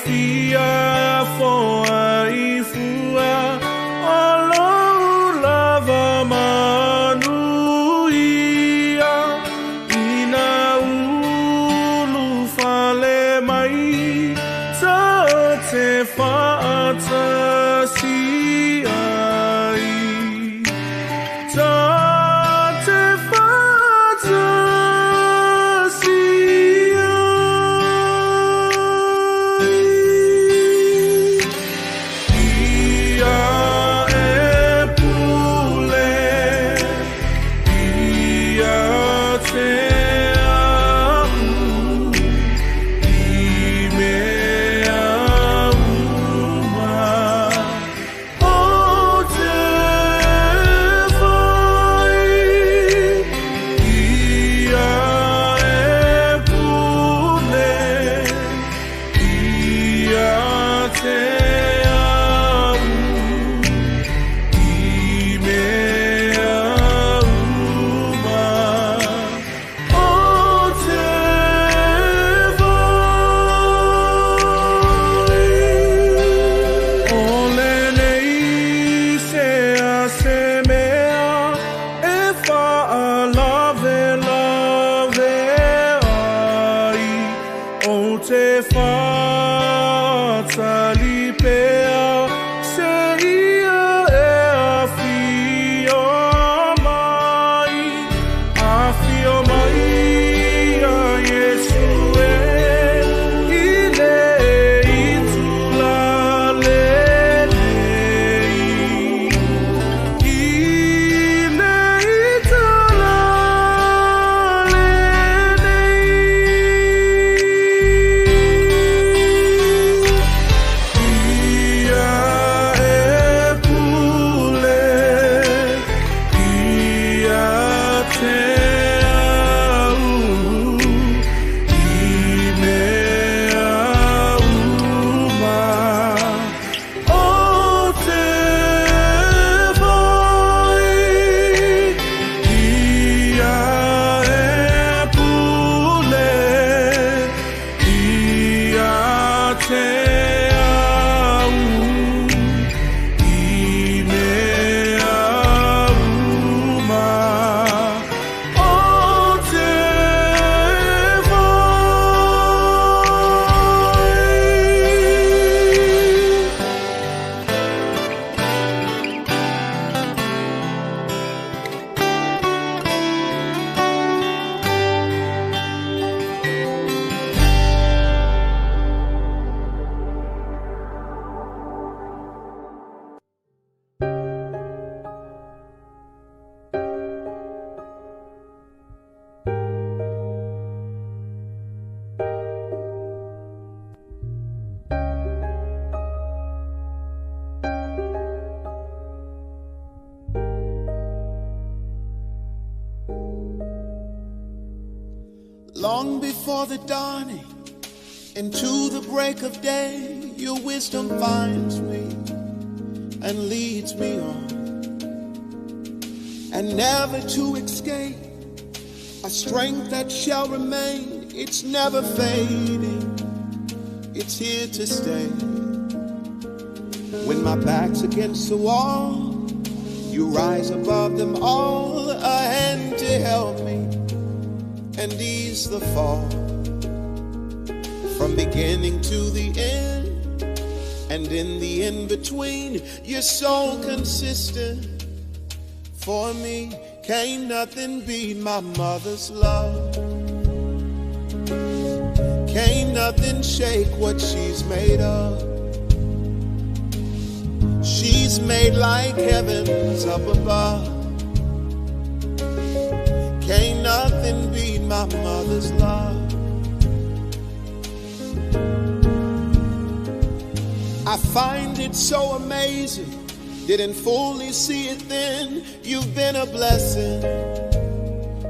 Fiafia foaifua o lou lava manuia ina ulufale mai ta te faatasi ai. Ta te faatasi ai. Ia e pule ia te au i mea uma o te fai. Ia e pule ia te au i mea uma o te fai. O lenei se a se mea e faalavelave ai, o te faatali pea se ia e afio mai. Afio mai ia Iesu e i le itula lenei. I le itula lenei. Ia e pule ia te au i mea uma o te fai. Ia e pule ia te au i mea uma o te fai. Long before the dawning, into the break of day, your wisdom finds me and leads me on. And never to escape a strength that shall remain, it's never fading, it's here to stay. When my back's against the wall, you rise above them all, a hand to help me and ease the fall. From beginning to the end, and in the in-between, you're so consistent. For me, can't nothing beat my mother's love. Can't nothing shake what she's made of. She's made like heavens up above. Can't nothing beat my mother's love. I find it so amazing. Didn't fully see it then. You've been a blessing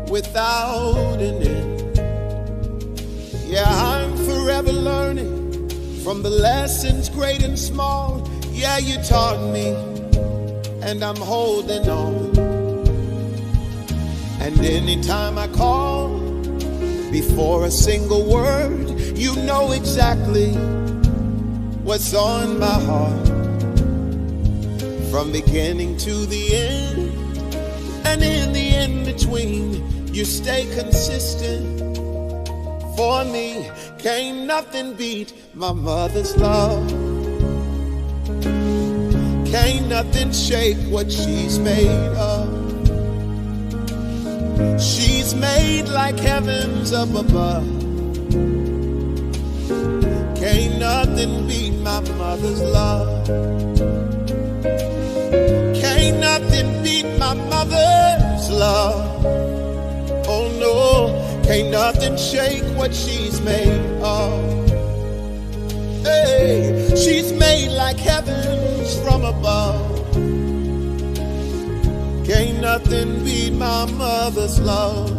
without an end. Yeah, I'm forever learning from the lessons great and small. Yeah, you taught me, and I'm holding on. And anytime I call, before a single word, you know exactly what's on my heart. From beginning to the end, and in the in between, you stay consistent. For me, can't nothing beat my mother's love. Can't nothing shake what she's made of. She's made like heavens up above. Can't nothing beat my mother's love. Can't nothing beat my mother's love. Oh no, can't nothing shake what she's made of. Hey, she's made like heavens from above. Can't nothing beat my mother's love.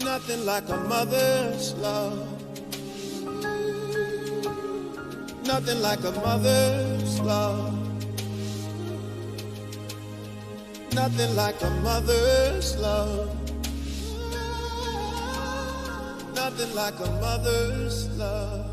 Nothing like a mother's love. Nothing like a mother's love. Nothing like a mother's love. Nothing like a mother's love.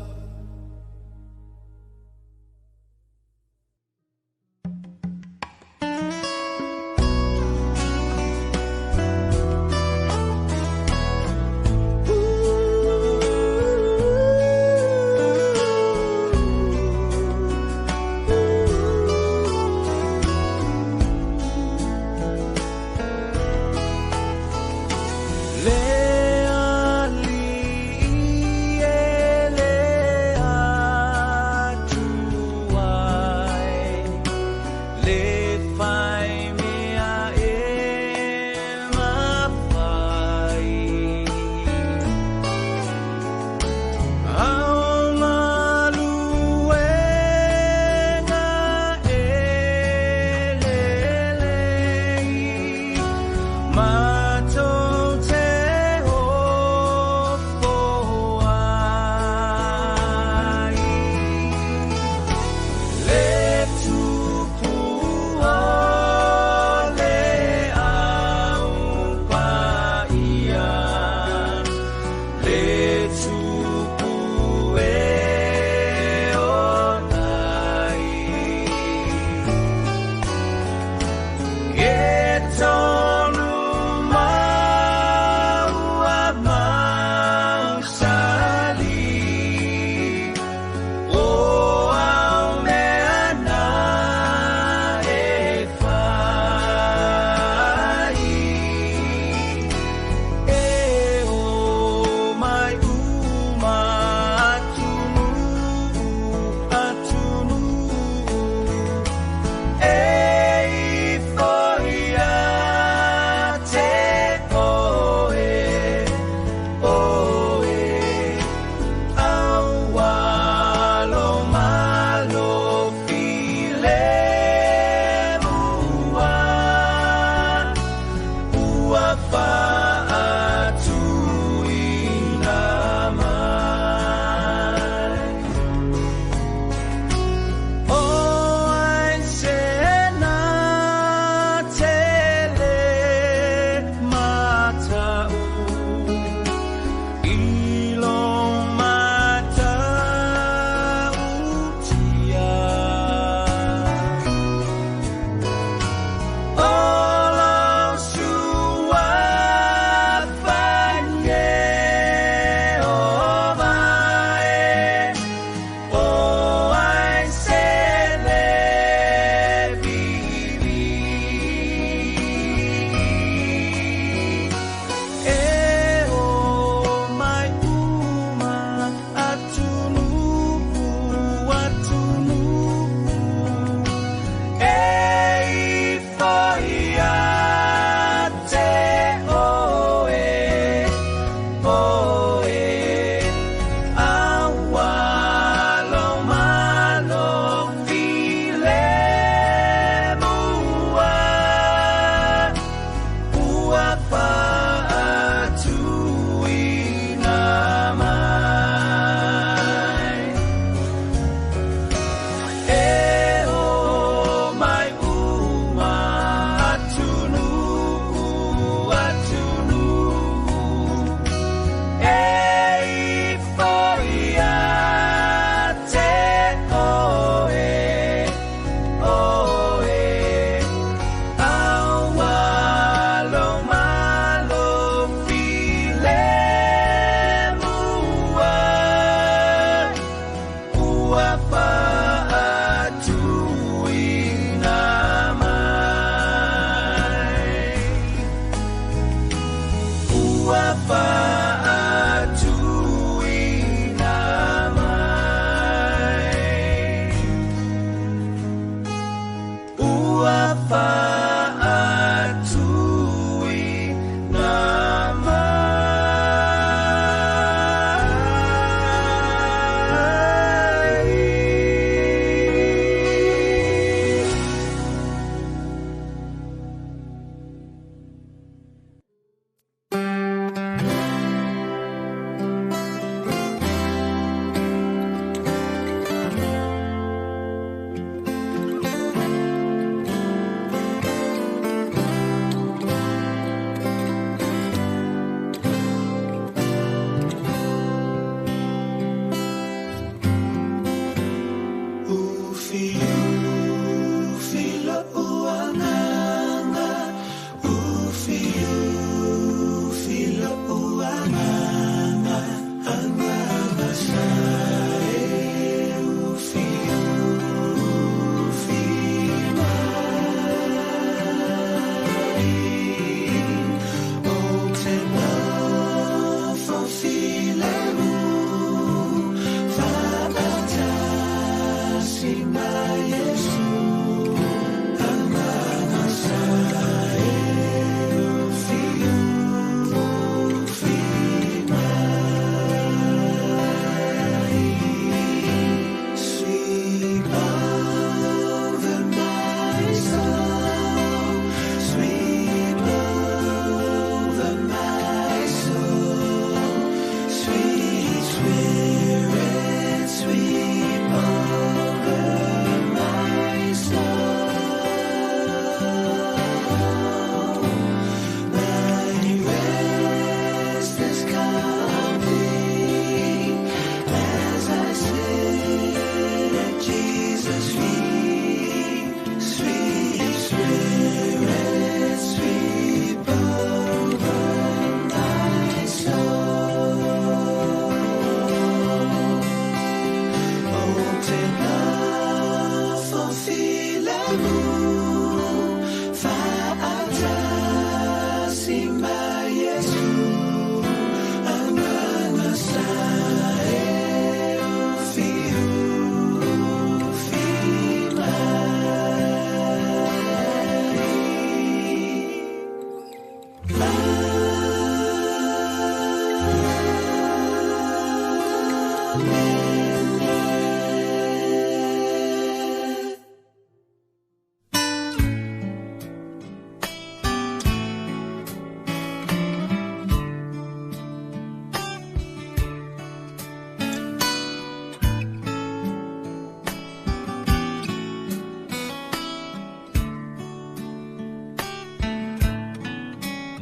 My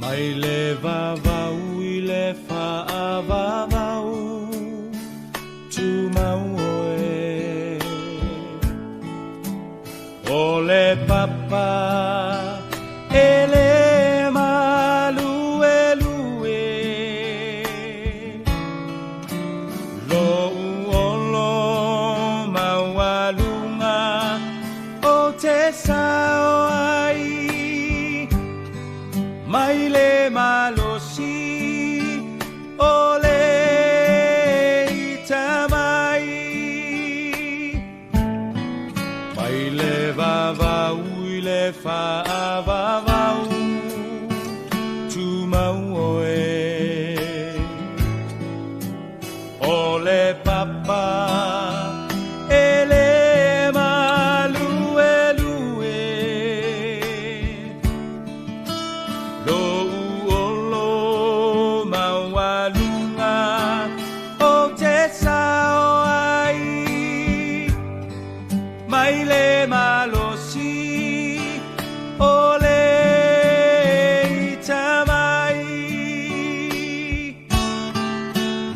Mai le vavau i le faavavau, tumau oe. O le papa e le maluelue, lou olo maualuga o te sao ai. Mai le malosi o le itamai, mai le vavau i le faavavau, tumau oe. O le papa e le maluelue, lou olo maualuga o te sao ai. Mai le malosi o le itamai,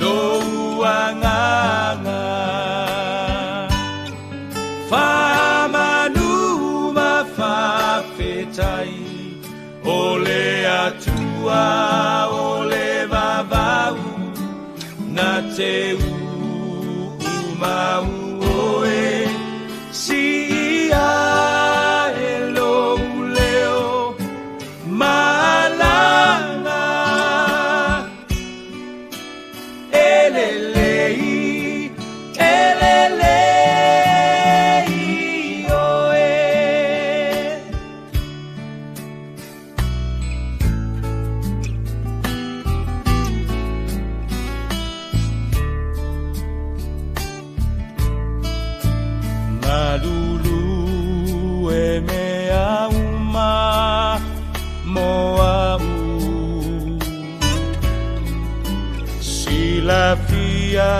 lou agaga faamanu ma faafetai, o le Atua o le vavau na te uumau oe. Siia e lou leo malaga, e lelei, e lelei oe. Malulu e mea uma mo au, silafia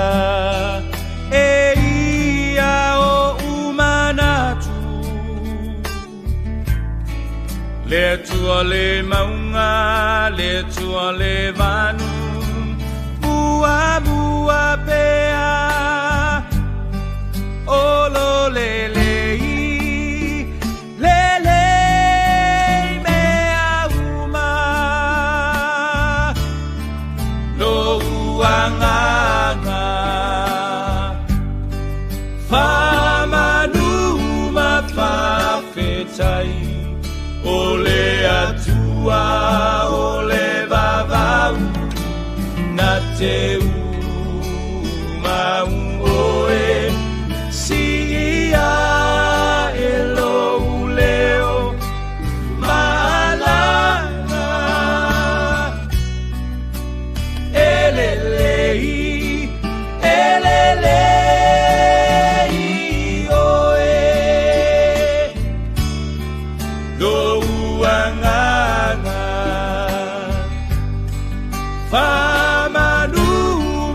e ia o umanatu. Le Atua le maunga, le Atua le vanu, muamua pea. O lo le lei, le lei mea uma. Lou agaga faamanu ma faafetai, o le Atua o le vavau na te umau oe. Siia e lou leo malaga, e lelei, e lelei oe. Lou agaga faamanu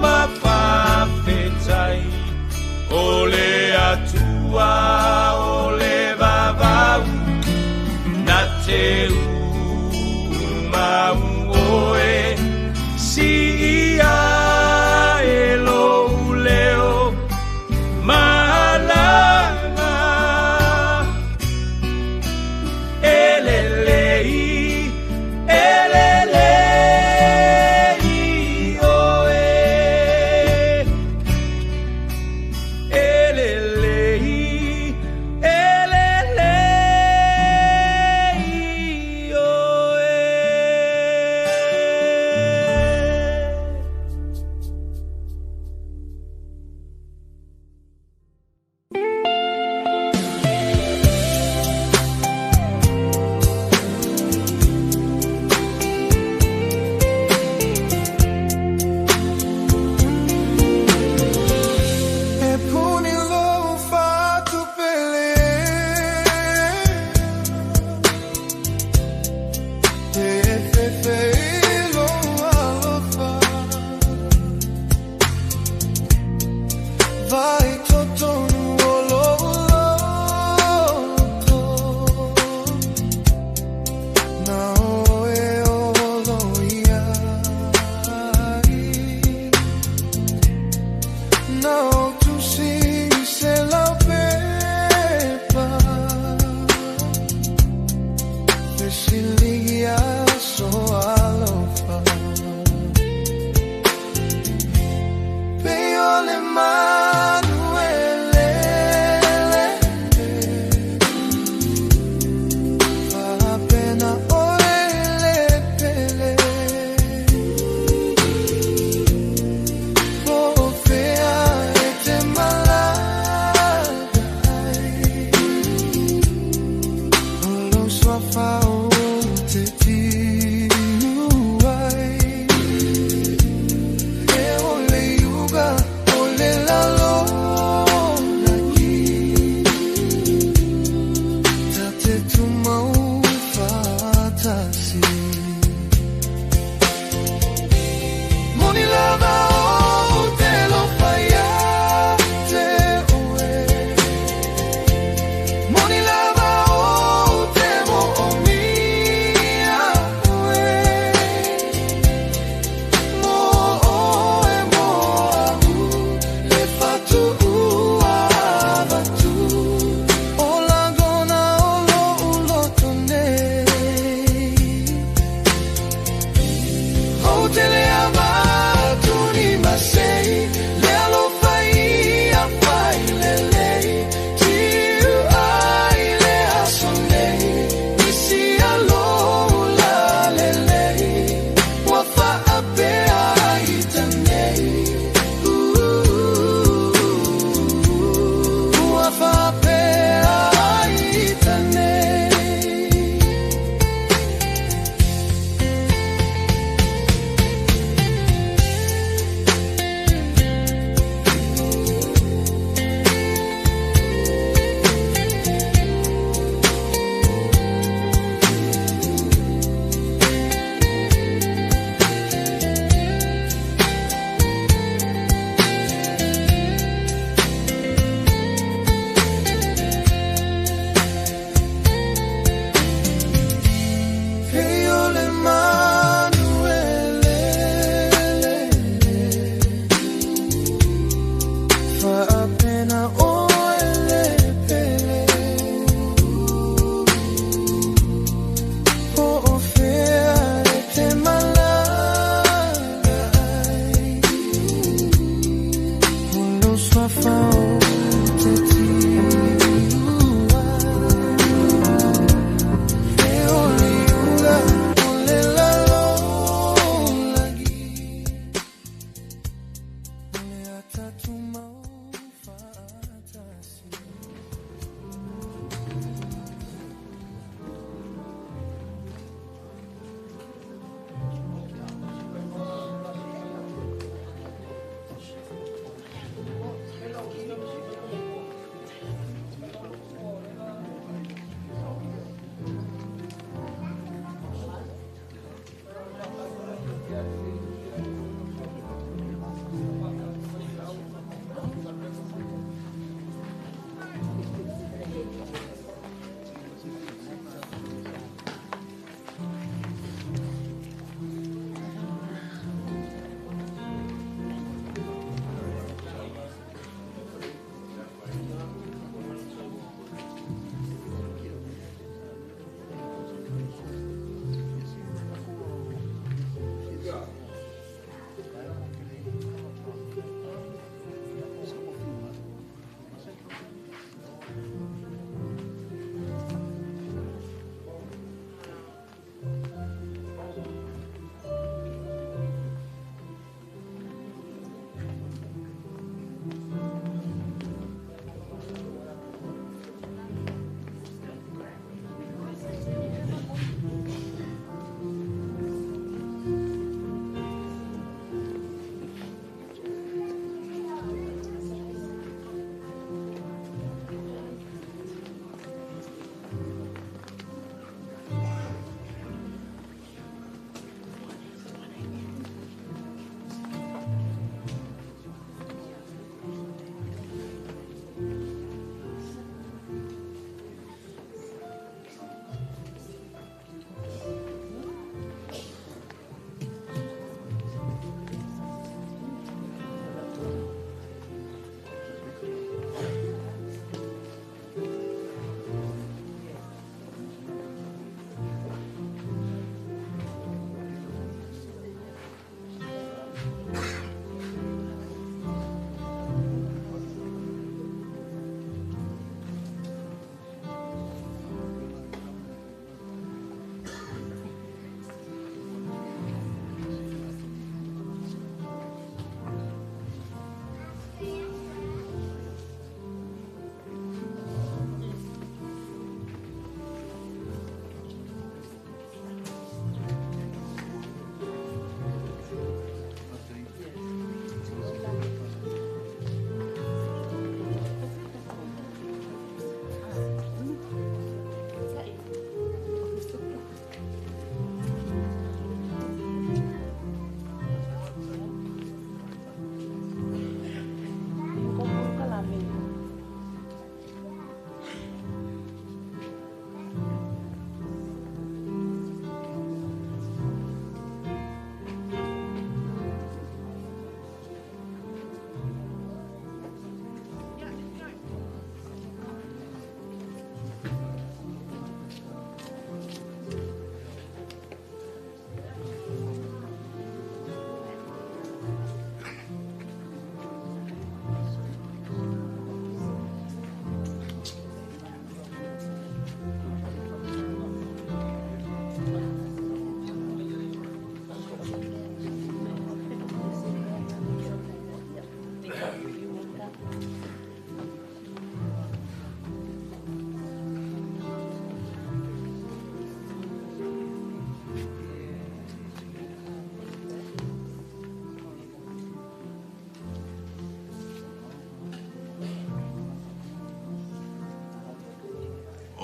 ma faafetai, o le Atua o le vavau na te umau oe. Siia e lou leo malaga, e lelei, e lelei oe. E lelei,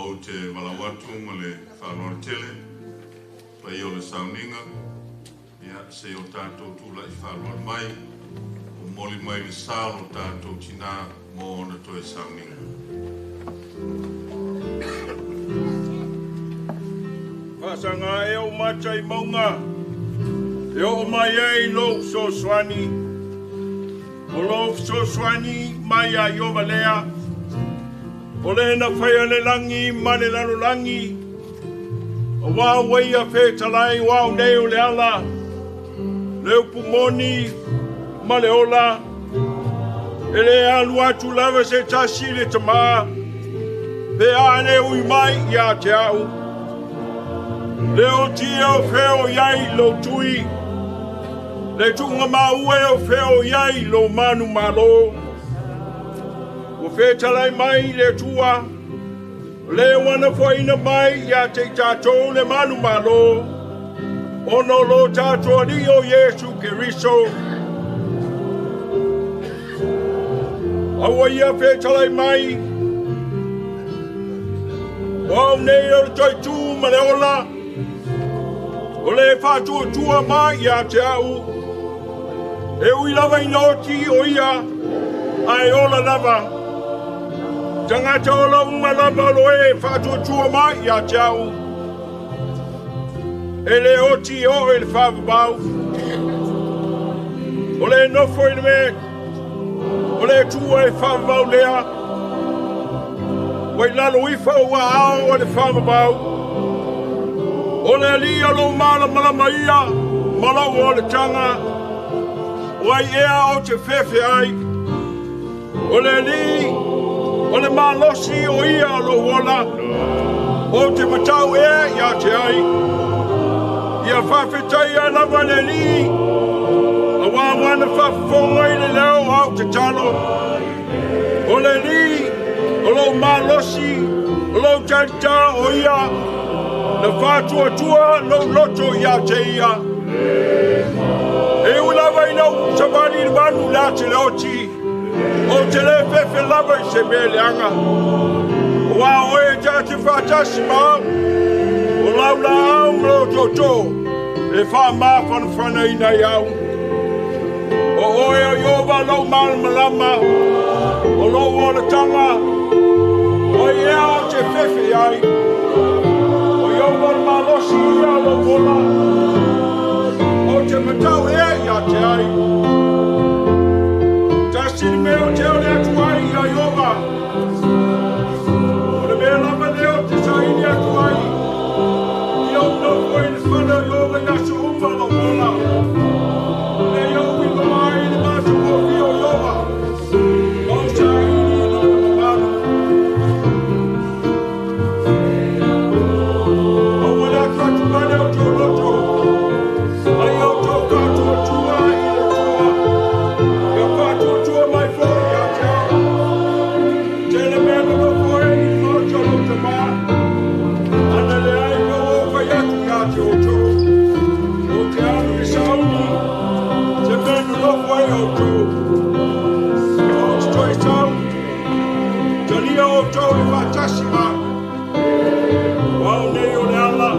Ou te valaau atu ma le faaaloalo tele paia o le sauniga, ia se i o tatou tulai faaaloalo mai, momoli mai le sa o lo tatou tinā mo ona toe sauniga. Faasaga ea ou mata i mauga, e oo mai ai lou fesoasoani. O lou fesoasoani mai ia Ieova lea, o le na faia le lagi ma le lalolagi. Auā ua ia fetalai o au nei o le ala, le upu moni ma le ola. E le alu atu lava se tasi i le Tamā, pe a le ui mai ia te au. Le oti e o fea o i ai lou tui, le tuuga maua e o fea o i ai lou manumalo. Ua fetalai mai le Atua, o le ua nofoaina mai ia te i tatou le manumalo, ona o lo tatou Alii o Iesu Keriso. A ua ia fetalai mai, o au nei o le toitū ma le ola, o le faatuatua mai ia te au, e ui lava ina oti o ia, ae ola lava. Tagata ola uma lava o lo e faatuatua mai ia te au, e le oti o e le faavavau. O le nofo i le mea, o le Atua e faavavau lea, ua i lalo ifo ua ao o le faavavau. O le Alii o lou malamalama ia ma lou olataga, o ai ea o te fefe ai. O le Alii, o le malosi o ia o lou ola, o te matau ea ia te ai. Ia faafetaia lava le Alii, auā ua faafofoga i le leo o au tatalo. O le Alii, o lou malosi, o lou talitā o ia, na faatuatua lou loto ia te ia. E ui lava ina ou savali i le manu le ate le oti, o te le fefe lava i se mea leaga. Auā o oe ta te faatasi ma au, o lau laau ma lou tootoo e faamafanafanaina ai au. O oe o Ieova lou malamalama, o lou olataga, o ai ea o te fefe ai. O Ieova le malosi ia o lou ola, o te matau ea ia te ai. Tasi le mea o te ole atu ai ia Ieova, o le mea lava lea o te saili atu ai, ia ou nofo i le fale o Ieova i aso uma o lou ola. Ina ia ou iloa ai le matagofie o Ieova, ma ou saili i lona mamalu. Aua le atuatuvale o tou loto, a ia outou faatuatua i le Atua, ia faatuatua mai foi ia te au. Tele mea nonofo ai i le maota o lou Tamā, ana leai pe ua ou fai atu ia te outou. Ou te alu i sauni, se mea nonofo ai outou. Ou te toe sau, talia outou e faatasi ma au. O au nei o le ala,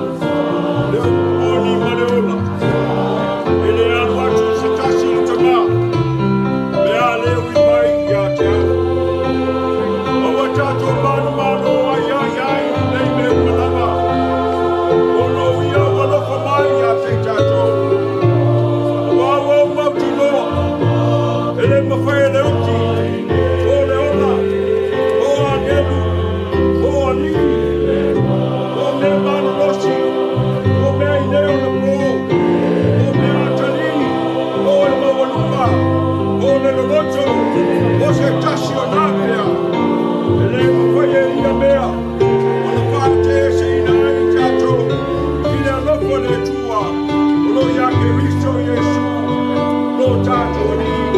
le upu moni ma le ola. E le alu atu se tasi i le Tamā, pe a le ui mai ia te au. Aua tatou manumalo ai ai ai i nei mea uma lava, ona o ia ua alofa mai ia te i tatou. Auā ua ou mautinoa, e le mafai e le oti, po o le ola, po o agelu, po o alii, po o mea malolosi, po o mea i nei ona po, po o mea atalii, po o le maualuga, po o le loloto, po o se tasi o na mea. E le mafai e ia mea ona faateeseina ai i tatou i le alofa o le Atua o lo o ia Keriso Iesu lo tatou Alii.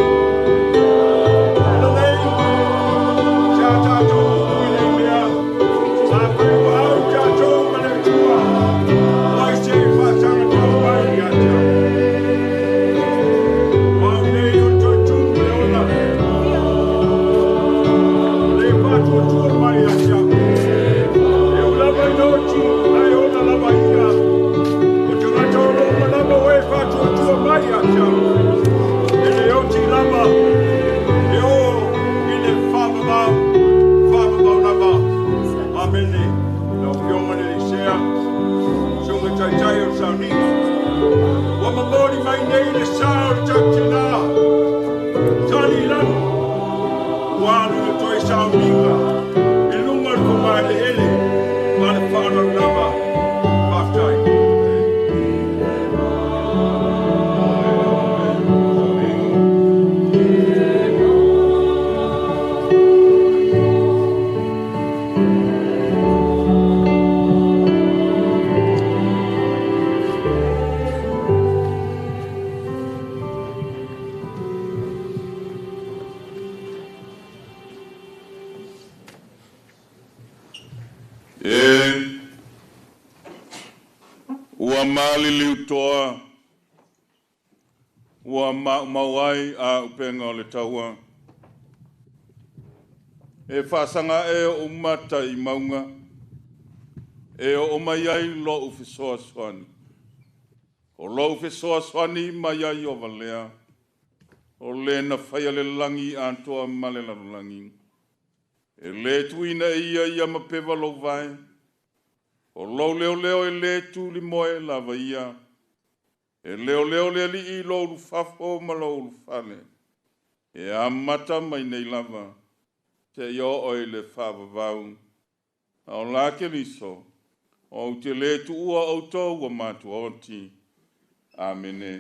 maliliu toa, ua maumau ai auupega o le taua. E faasaga ē oʻu mata i mauga, e oo mai ai loʻu fesoasoani. O lou fesoasoani mai ai o valea, o le na faia le lagi atoa ma le lalolagi. E lē tuuina e ia ia mapeva lou vae, o lou leoleo e lē tulimoe lava ia. E leoleo le Alii i lou ulufafo ma lou ulufale, e amata mai nei lava, seia oo i le faavavau. A o la Keriso, ou te lē tuua outou ua matuaoti. Amene.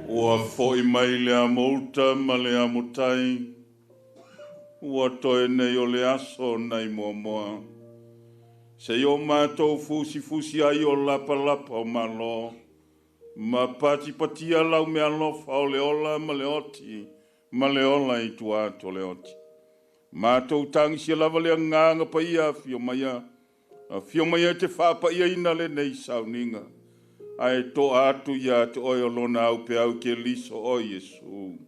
Ua foʻi mai le amo uta ma le amotai, ua toe nei o le aso nai muamua. Se i o mātou fusifusi ai o lapalapa o malo, ma patipatia lau meaalofa o le ola ma le oti, ma le ola i tua atu o le oti. Matou tagisia lava le agaga paia afio mai afio mai e te faapaiaina lenei sauniga, ae toa atu ia te oe o lona aupeau Keriso o Iesu.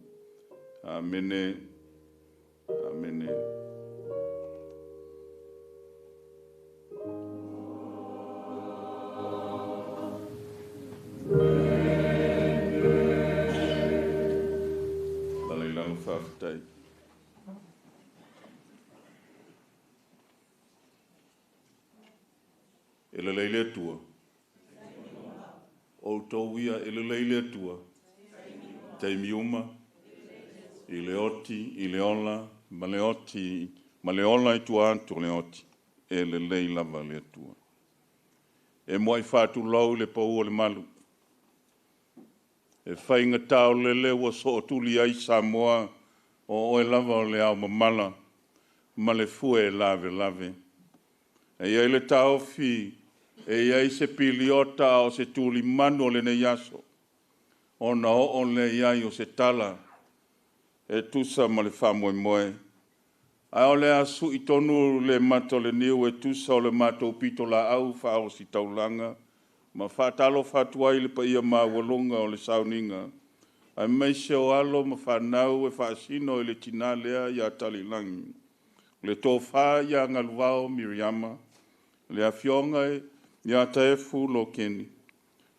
Amene. Amene. Lalai lalo faafetai. E lelei le Atua. Outou ia e lelei le Atua. Taimi uma, i le oti, i le ola, ma le oti, ma le ola i tua atu o le oti, e lelei lava le Atua. E muai faatulou i le pau o le malu. E faigata o lele ua sootuli ai Samoa o oe lava o le ao mamala ma le fue lavelave. E i ai le taofi, e i ai se piliota a o se tulimanu o lenei aso, ona oo lea i ai o se tala e tusa ma le faamoemoe. Ae o le a sui tonu le mata o le niu e tusa o le matou pitolaau faaositaulaga ma faatalofa atu ai i le paia maualuga o le sauniga, aemaise o alo ma fanau e faasino i le tinā lea ia Talilagi, le tofa ia Galuvao Miriama, le afioga ia Taefu Lokeni,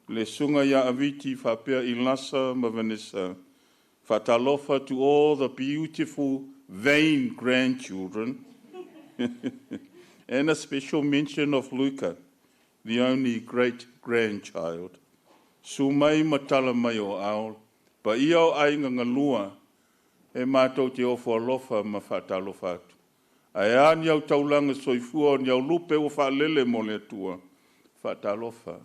le susuga ia Aviti faapea Ilasa ma Vanessa. Faatalofa to all the beautiful vain grandchildren, and a special mention of Luca, the only great grandchild. Su mai ma tala mai o ao, paia o aiga galua, e matou te ofo alofa ma faatalofa atu. Ae a ni au taulaga soifua o ni au lupe ua faalele mo le Atua. Faatalofa.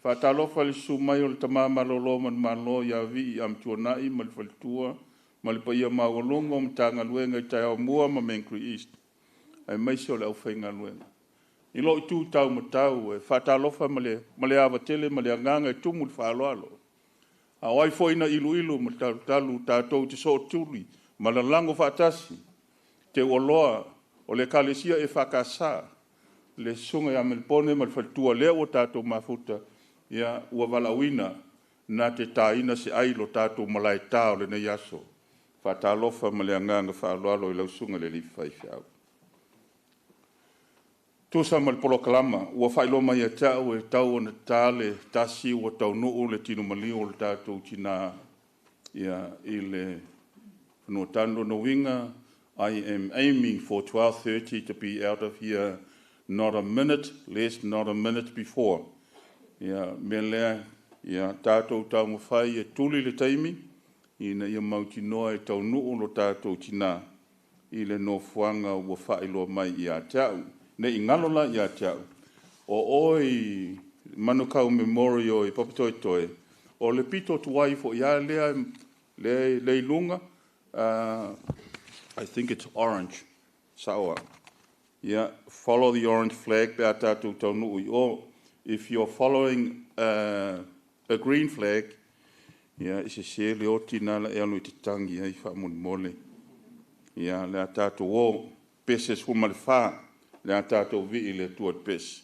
Faatalofa i le susu mai o le tama malolo manumalo ia Vii Amituanai ma le faletua ma le paia maualuga o Matagaluega i Taeaomua ma Mangere East, aemaise o le aufaigaluega. I lou itu taumatau e faatalofa ma le ava tele ma le agaga e tumu i le faaaloalo. A o ai foi na iluilu ma talutalu tatou te sootuli ma lalago faatasi, teuoloa o le Ekalesia EFKS, le Susuga ia Melepone ma le faletua lea ua tatou mafuta, ia, ua valaauina na te taina se ai i lo tatou malaeta o lenei aso. Faatalofa ma le agaga faaaloalo i lau Susuga i le Alii Faifeau. Tusa ma le polokalama ua faailoa mai ia te au e tau ona ta le 1 ua taunuu le tino maliu o le tatou tina ia, i le fanuatanu. Lona uiga, I am aiming for 12:30 to be out of here, not a minute less, not a minute before. Ia, mea lea, ia tatou taumafai e tuli le taimi ina ia mautinoa e taunuu lo tatou tina i le nofoaga ua faailoa mai ia te au. Ne i galo la ia te au, o oe i Manukau Memorial i Papatoetoe, o le pito tuai foi lava lea, lea i luga, I think it's orange, sao au. Yeah, follow the orange flag pe a tatou taunuu i o. If you're following a green flag, ia, e sese le oti na la e alu i te tangi ai faamolemole. Ia, le a tatou o, pese 14, le a tatou vii le Atua i le pese.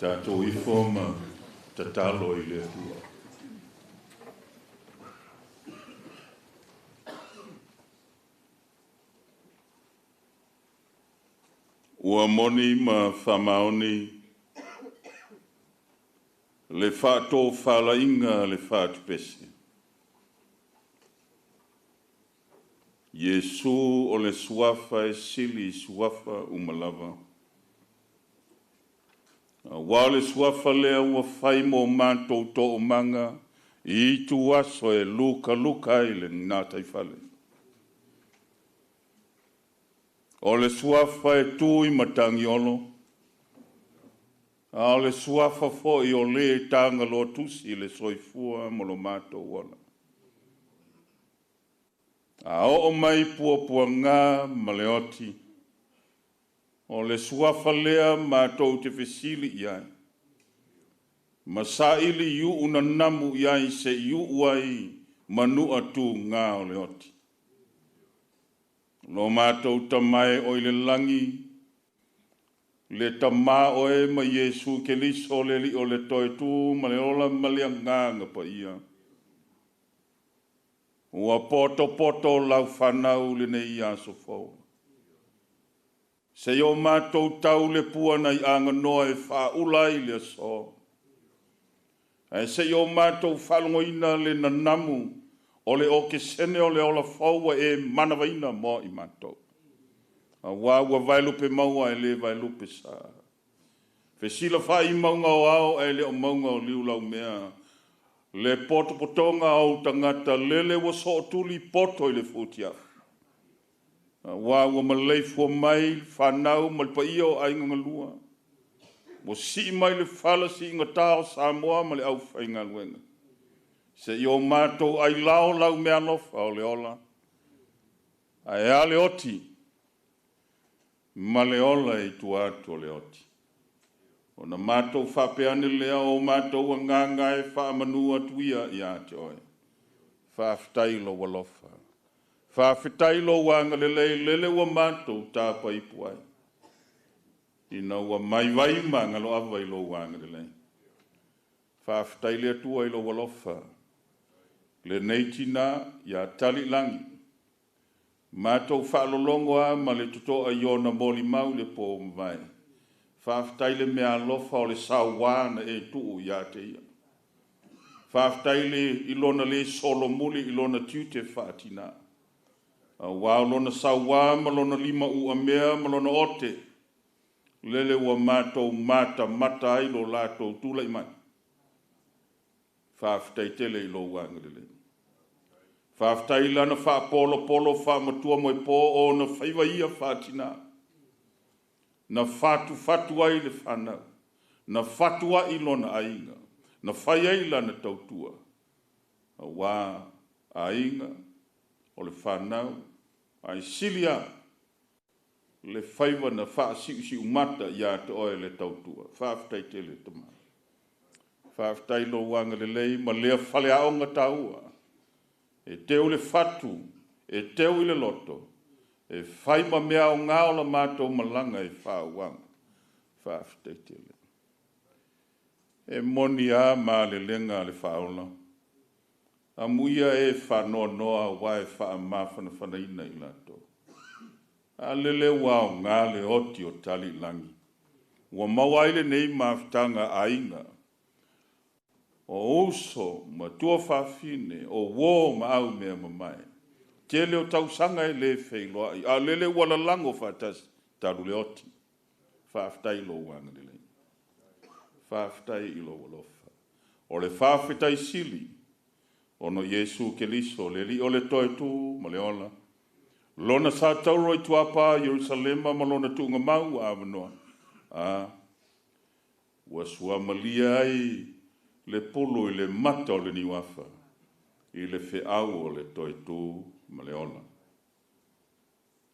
Tatou ifo ma tatalo i le Atua. Ua moni ma faamaoni le faatofalaiga a le fatupese. Iesu o le Suafa e sili i suafa uma lava. Aua o le Suafa lea ua fai mo matou toomaga i ituaso e lukaluka ai le gataifale. O le Suafa e tu i Matagiolo, a o le Suafa foi o lē tagaloatusi le soifua ma lo matou ola. A oo mai puapuaga ma le oti, o le Suafa lea matou te fesili i ai, ma saili i uu nanamu i ai se i uu ai manua tuga o le oti. Lo matou Tama e o i le lagi, le Tamā oe ma Iesu Keriso le Alii o le toe tu ma le ola ma le Agaga Paia. Ua potopoto lau fanau lenei aso fou. Se i o matou tau le pua nai aganoa e faaula ai le aso. Ae se i o matou faalogoina le nanamu o le okesene o le ola fou ua e manavaina mo i matou. Aua ua vaelupe maua e le vaelupe sa. Fesilafai mauga o ao ae le o mauga o liulaumea. Le potopotoga o ou tagata lele ua sootuli poto i le futiafu. Aua ua maleifua mai le fanau ma le paia o aiga galua. Ua sii mai le fala siigatā o Samoa ma le aufaigaluega. Se i o matou ailao lau meaalofa o le ola. Ae a le oti ma le ola i tua atu o le oti. Ona matou faapea ane lea o matou agaga e faamanu atu ia ia te oe. Faafetai i lou alofa. Faafetai i lou agalelei lele ua matou tapaipu ai. Ina ua maivai ma agaloava i lou agalelei. Faafetai le Atua i lou alofa. Lenei tinā ia Taliilagi. Matou faalologo lava ma le totoa i ona molimau i le po ua mavae. Faafetai le meaalofa o le sauā na e tuu ia te ia. Faafetai le, i lona le solomuli i lona tiute faatinā. Aua o lona sauā ma lona lima uamea ma lona ote, lele ua matou matamata ai lo latou tulai mai. Faafetai tele i lou agalelei. Faafetai i lana faapolopolo faamatua moepo o ona faiva ia faatinā. Na fatufatu ai le fanau, na fatuai lona aiga, na fai ai lana tautua, aua aiga, o le fanau, ae sili lava le faiva na faasiusiumata ia te oe le tautua. Faafetai tele Tama. Faafetai i lou agalelei ma lea faleaoga taua. E teu le fatu, e teu i le loto, e fai ma mea aoga o la matou malaga e faauaga. Faafetai tele. E moni lava malelega a le Faaola, amuia e faanoanoa aua e faamafanafanaina i latou. A lele ua aoga le oti o Taliilagi, ua maua ai lenei mafutaga aiga, o uso ma tuafafine, o uo ma aumeamamae. Tele o tausaga e le feiloai, a o lele ua lalago faatasi talu le oti. Faafetai i lou agalelei. Faafetai i lou alofa. O le faafetai sili ona o Iesu Keriso, le Alii o le toe tu ma le ola, lona sa tauro i tuapa i Ierusalema ma lona tuugamau ua avanoa, a ua suamalie ai le pulu i le mata o le niuafa i le feau o le toe tu ma le ola.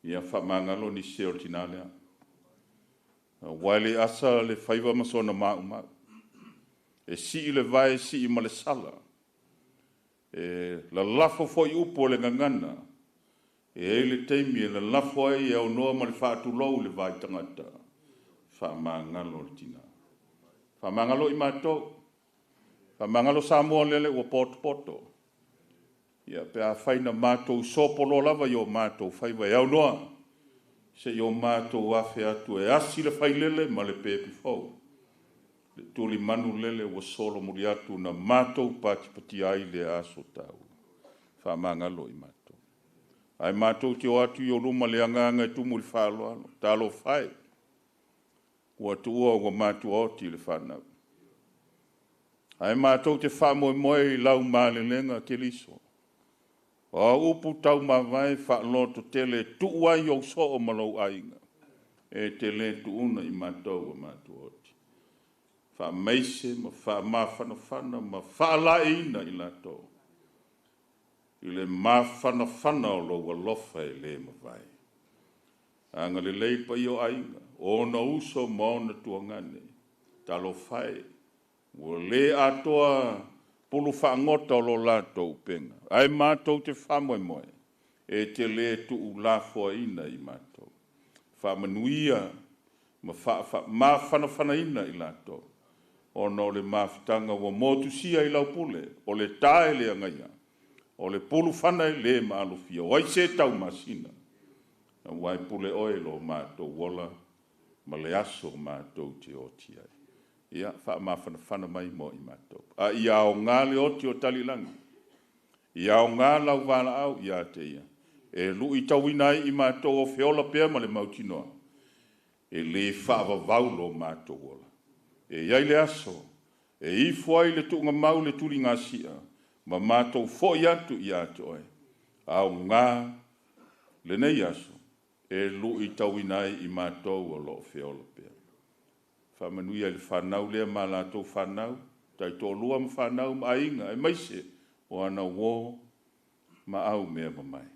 Ia faamagalo nisi o le tinā lea. Aua e le asa le faiva ma sona maumau. E sii le vae, sii ma le sala. E lalafo foi upu o le gagana. E i ai le taimi e lalafo ai e aunoa ma le faatulou i le vai tagata. Faamagalo le tinā. Faamagalo i matou. Faamagalo Samoa lele ua potopoto. Ia pe afai na matou sopoloa lava i o matou faiva e aunoa, seia o matou afe atu e asi le failele ma le pepe fou. Le tulimanu lele ua solomuli atu na matou patipatia ai le aso taua. Faamagalo i matou. Ae matou te o atu i ou luma le agaga e tumu i le faaaloalo. Talofa e, ua tuua ua matuaoti le fanau. Ae matou te faamoemoe i lau malelega Keriso. O au upu taumavae faalototele e tuu ai ou soo ma lou aiga, e te le tuuna i matou ua matuaoti. Faamaise ma faamafanafana ma faalaeiina i latou i le mafanafana o lou alofa e le mavae. Agalelei le paia o aiga, o ona uso ma ona tuagane. Talofa e, ua le atoa pulu fagota o lo latou upega, ae matou te faamoemoe e te le tuulafoaiina i matou. Faamanuia ma faamafanafanaina i latou, ona o le mafutaga ua motusia i lau pule, o le ta e le agaia, o le pulufana e le maalofia, o ai se taumasina, aua e pule oe i lo matou ola ma le aso matou te oti ai. Ia, faamafanafana mai mo i matou. A ia aoga le oti o Talilagi, ia aoga lau valaau ia te ia, e luitauina ai i matou o feola pea ma le mautinoa, e le faavavau lo matou ola. E i ai le aso, e ifo ai le tuugamau le tuligasia, ma matou foi atu ia te oe, aoga lenei aso, e luitauina ai i matou o lo o feola pea. Faamanuia i le fanau lea ma latou fanau, taitoalua ma fanau ma aiga, aemaise o ana uo ma au mea mamae.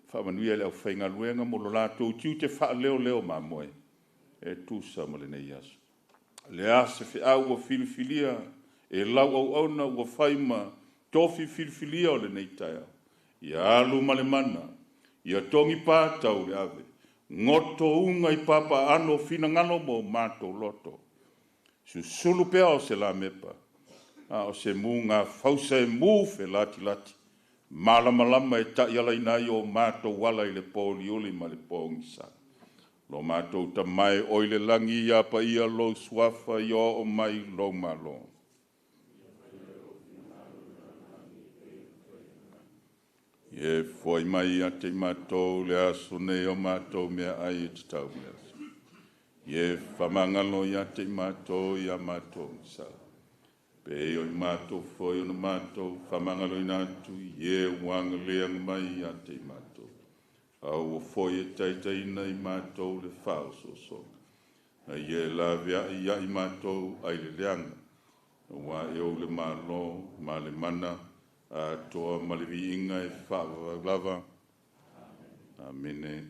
Faamanuia i le aufaigaluega mo lo latou tiute faaleoleo mamoe e tusa ma lenei aso. Le a se feau ua filifilia e lau auauna ua fai ma tofi filifilia o lenei taeao, ia alu ma le mana, ia togi patau le ave, gotouga i papaano finagalo ma o matou loto, susulu pea o se lamepa, a o se muga fausa e mu felatilati, malamalama e taialaina ai o matou ala i le pōuliuli ma le pōgisa. Lo matou Tama e oi le lagi, ia paia lou suafa, ia oo mai lou Malo. Ia foi mai ia te i matou le aso nei o matou meaai e tatau i le aso. Ia faamagalo ia te i matou ia matou gisa. Pei o i matou foi ona matou faamagaloina atu i e ua agaleaga mai ia te i matou. Aua foi e taitaiina i matou le faaosoosoga, a ia e laveai ia i matou ai le leaga, aua e ou le Malo ma le mana atoa ma le viiga e faavavau lava. Amene.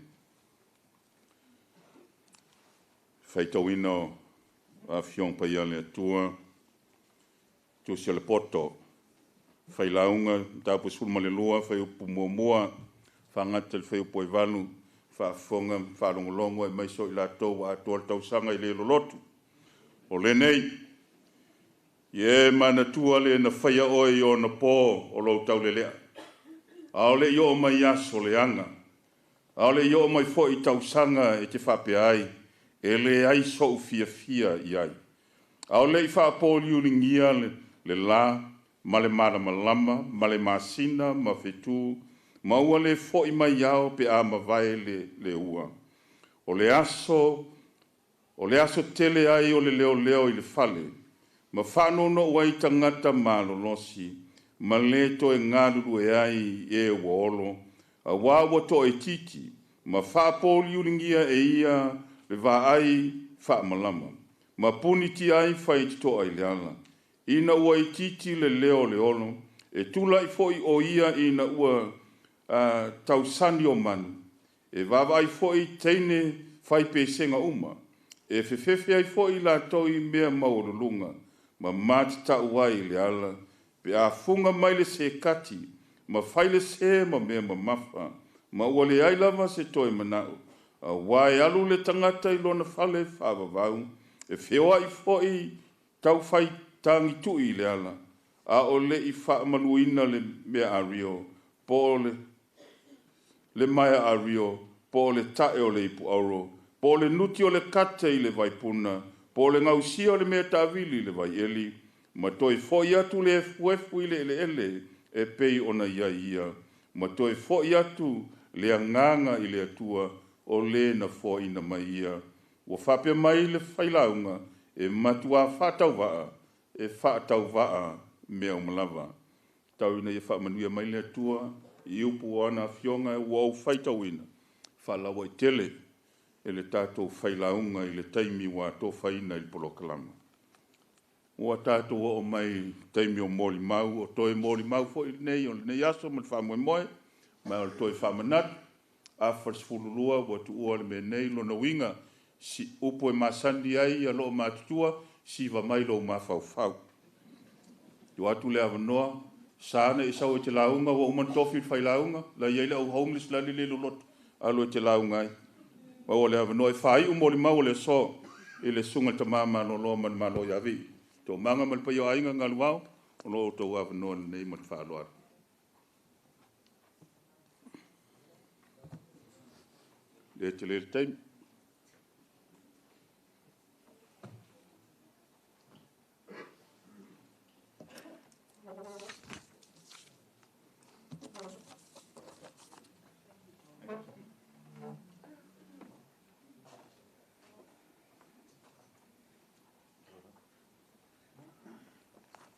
Faitauina o Afioga Paia a le Atua, Tusi a le Poto, Failauga, Mataupu 12, Fuaiupu 1, faagata i le Fuaiupu 8, faafofoga ma faalogologo aemaise o i latou ua atoa le tausaga i le lolotu. O lenei, ia e manatua le na faia oe i ona pō o lou taulelea, a o le i oo mai aso leaga, a o le i oo mai foi tausaga e te faapea ai, e leai so'u fiafia i ai. A o le i faapoliuligia le la ma le malamalama ma le masina ma fetu, ma ua le fo'i mai ao pe a mavae le ua. O le aso tele ai o le leoleo i le fale, ma faanounou ai tagata malolosi, ma le toe galulue ai e ua olo, auā ua toaitiiti, ma faapoliuligia e ia le vaai faamalama, ma punitia ai faitotoa i le ala. Ina ua itiiti le leo o le olo, e tulai foi o ia ina ua tausani o manu, e vaavaai foi teine fai pesega uma, e fefefe ai foi latou i mea maualuluga, ma matatau ai i le ala, pe a fuga mai le sekati, ma fai le se ma mea mamafa, ma ua leai lava se toe manao, auā e alu le tagata i lona fale faavavau, E feoai foi taufai tagitui i le ala, a o le i faamaluina le mea ario, po o le maea ario, po o le tae o le ipu auro, po o le nuti o le kate i le vaipuna, po o le gausia o le mea taavili i le vaieli, ma toe foi atu le efuefu i le eleele e pei ona i ai ia, ma toe foi atu le agaga i le Atua o le na foaina mai ia. Ua faapea mai le failauga, e matuā faatauvaa, e faatauvaa mea uma lava. Tau ina ia faamanuia mai le Atua i upu o ana afioga ua ou faitauina faalauaitele e le tatou failauga i le taimi ua atofaina i le polokalama. Ua tatou oo mai i le taimi o molimau, o toe molimau foi lenei o lenei aso ma le faamoemoe, ma o le toe faamanatu, afa le 12 ua tuua le mea nei, lona uiga, si upu e masani ai ia loomatutua, siva mai lou mafaufau. Tuu atu le avanoa, sa na e sau e te lauga, ua uma ona tofi le failauga, la e i ai le au homeless la e lelei loloto, alu e te lauga ai. Maua le avanoa e faaiu molimau o le aso i le susuga i le Tama Malolo Manumalo ia Vii. Toomaga ma le paia o aiga Galuvao, o lo o outou avanoa lenei ma le faaaloalo. Le tele le taimi.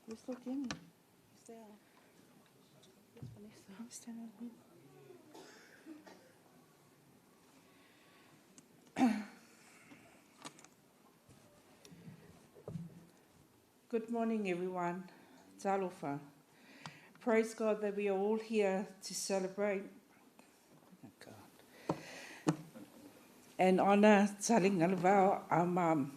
We're still Jamie. He's there. Where's Vanessa? I'm standing with me. Good morning, everyone. Talofa. Praise God that we are all here to celebrate oh God, and honor Talingaluvao, our mum.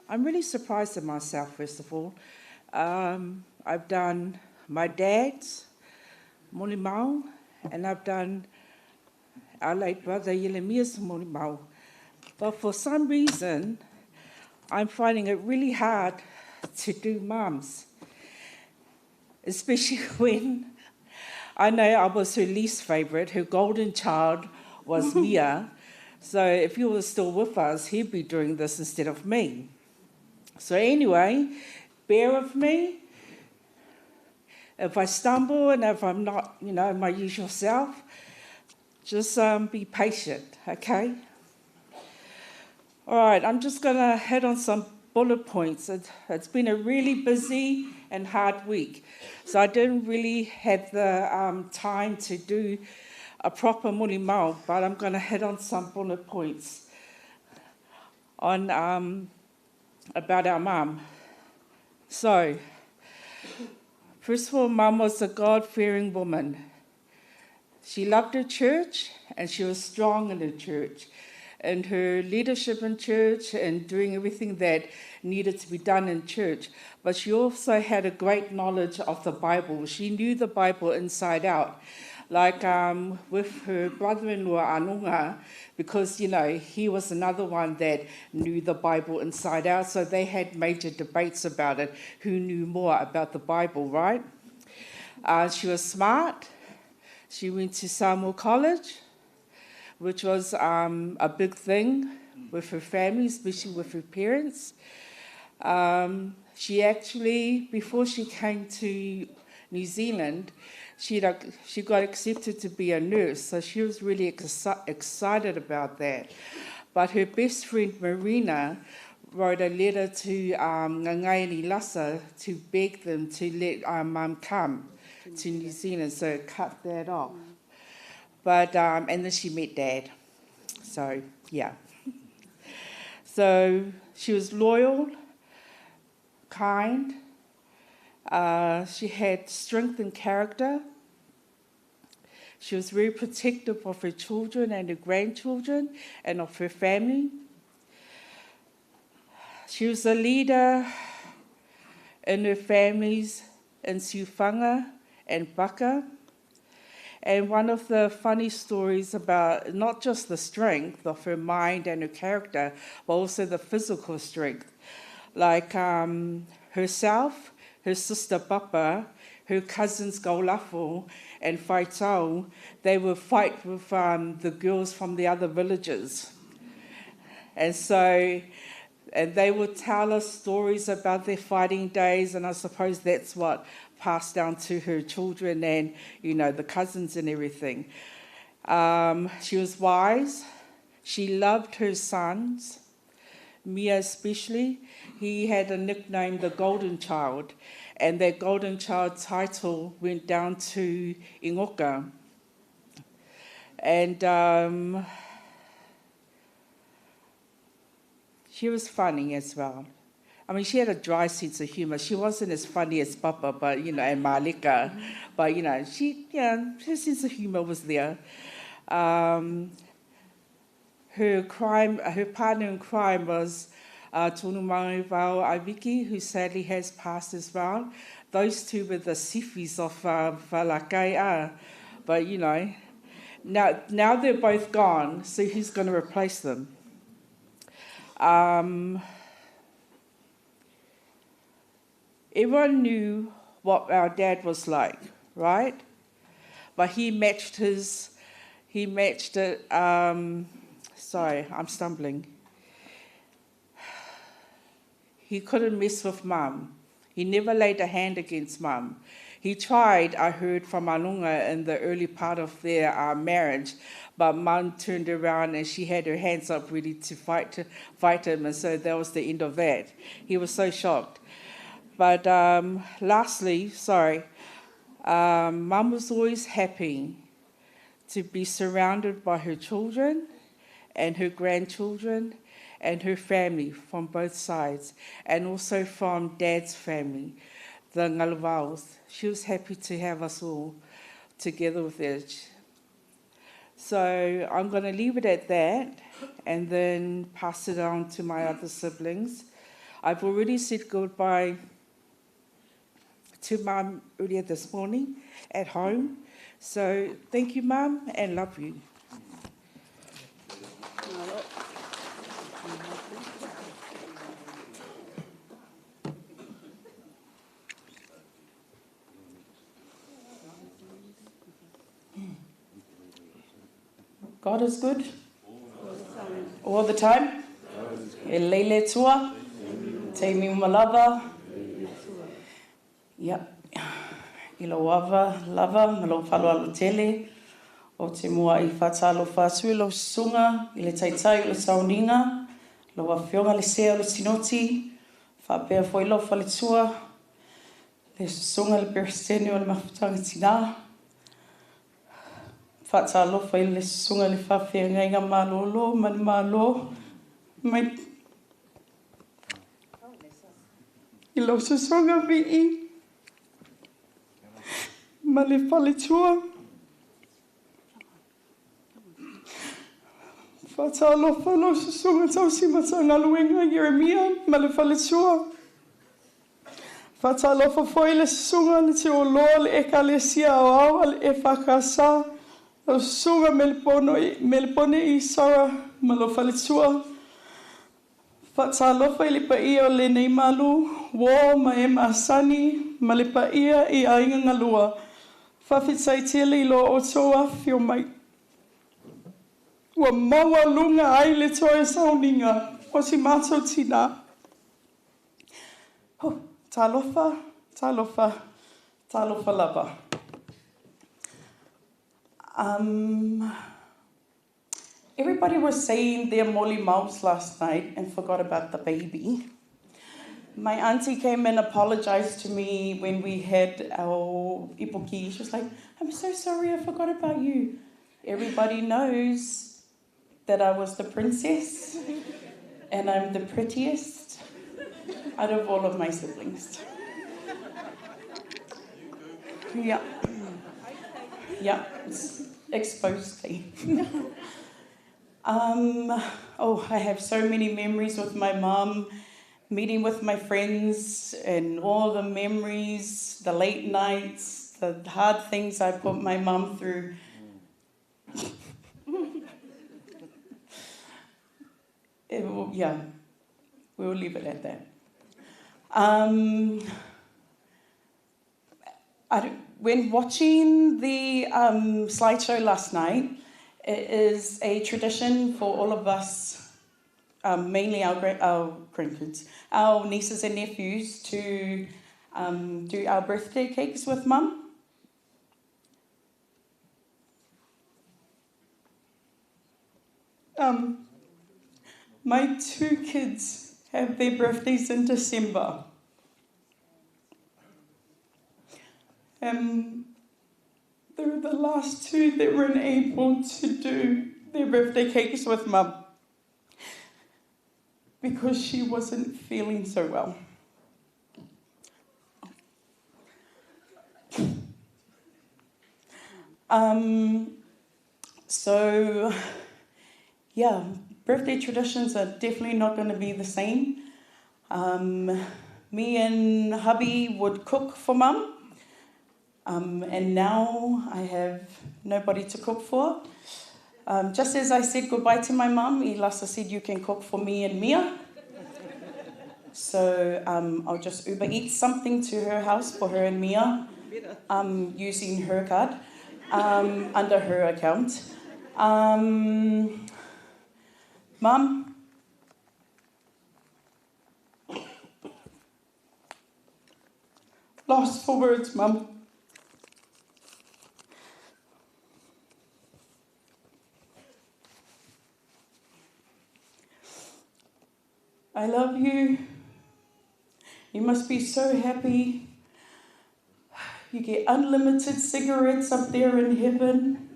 I'm really surprised at myself, first of all. I've done my dad's Molimau, and I've done our late brother Ieremia's Molimau. But for some reason, I'm finding it really hard to do mum's, especially when I know I was her least favourite. Her golden child was Mia. So if he was still with us, he'd be doing this instead of me. So anyway, bear with me. If I stumble and if I'm not, you know, my usual self, just be patient, okay? All right, I'm just going to hit on some bullet points. It's been a really busy and hard week, so I didn't really have the time to do a proper molimau, but I'm going to hit on some bullet points on about our mum. So, first of all, Mum was a God-fearing woman. She loved her church, and she was strong in her church, and her leadership in church and doing everything that needed to be done in church. But she also had a great knowledge of the Bible. She knew the Bible inside out. Like with her brother-in-law, Anunga, because, you know, he was another one that knew the Bible inside out, so they had major debates about it, who knew more about the Bible, right? She was smart. She went to Samoa College, which was a big thing with her family, especially with her parents. She actually, before she came to New Zealand, she got accepted to be a nurse, so she was really excited about that. But her best friend, Marina, wrote a letter to Ngangai Lasa to beg them to let our mum come to New Zealand, so it cut that off. And then she met Dad. So she was loyal, kind. She had strength and character. She was very protective of her children and her grandchildren and of her family. She was a leader in her families in Siufaga and Baka. And one of the funny stories about not just the strength of her mind and her character, but also the physical strength. Like herself, her sister Papa, her cousins Gaulafo and Faitau, they would fight with the girls from the other villages. And so, and they would tell us stories about their fighting days, and I suppose that's what passed down to her children and, you know, the cousins and everything. She was wise. She loved her sons, Mia especially. He had a nickname, the Golden Child, and that Golden Child title went down to Ingoka. And she was funny as well. I mean, she had a dry sense of humor. She wasn't as funny as Papa, but, you know, and Malika. But, you know, she, yeah, her sense of humor was there. Her crime, her partner in crime was Tonu Manuval Aiviki, who sadly has passed as well. Those two were the sifis of Falaka'a. But, you know, now they're both gone, so who's going to replace them? Everyone knew what our dad was like, right? But he matched his, he matched it, sorry, I'm stumbling. He couldn't mess with Mum. He never laid a hand against Mum. He tried, I heard from Anunga in the early part of their marriage, but Mum turned around and she had her hands up ready to fight him, and so that was the end of that. He was so shocked. But lastly, sorry, Mum was always happy to be surrounded by her children and her grandchildren and her family from both sides, and also from Dad's family, the Ngalavaos. She was happy to have us all together with her. So I'm going to leave it at that and then pass it on to my other siblings. I've already said goodbye to Mum earlier this morning at home. So thank you, Mum, and love you. God is good all the time. E lele tua, te mi malava. Ia, i lou ava lava ma lou faaaloalo tele, ou te mua'i faatalofa atu i lau susuga i le Taitai o le Sauniga, lau Afioga i le Sea o le Sinoti, faapea foi lou faletua, le Susuga i le Peresetene o le Mafutaga Tinā. Faatalofa i le Susuga i le Faafeagaiga Malolo ma le Malo mai i lau Susuga Vii ma le faletua. Faatalofa lau Susuga Tausi Matagaluega Ieremia ma le faletua. Faatalofa foi i le Susuga i le Teoloa o le Ekalesia Aoao a le EFKS, lau Susuga Melepone Isara ma lou faletua. Faatalofa i le paia o lenei malu, uō ma e masani, ma le paia i aiga galua. Faafetai tele i lo outou afifio mai. Ua maualuga ai le toe sauniga o si matou tinā. Talofa, talofa, talofa lava. Everybody was saying their molly mouths last night and forgot about the baby. My auntie came and apologized to me when we had our ipuki. She was like, I'm so sorry, I forgot about you. Everybody knows that I was the princess and I'm the prettiest out of all of my siblings. Yeah. Yeah, it's exposed. Oh, I have so many memories with my mum, meeting with my friends, and all the memories, the late nights, the hard things I put my mum through. Yeah, we will leave it at that. When watching the slideshow last night, it is a tradition for all of us, mainly our grandkids, our nieces and nephews, to do our birthday cakes with Mum. My 2 kids have their birthdays in December. They're the last 2 that weren't able to do their birthday cakes with Mum because she wasn't feeling so well. So, yeah, birthday traditions are definitely not going to be the same. Me and hubby would cook for Mum, and now I have nobody to cook for. Just as I said goodbye to my mum, Ilasa said, you can cook for me and Mia. So I'll just Uber Eat something to her house for her and Mia, using her card, under her account. Mum, lost for words, Mum. I love you. You must be so happy. You get unlimited cigarettes up there in heaven.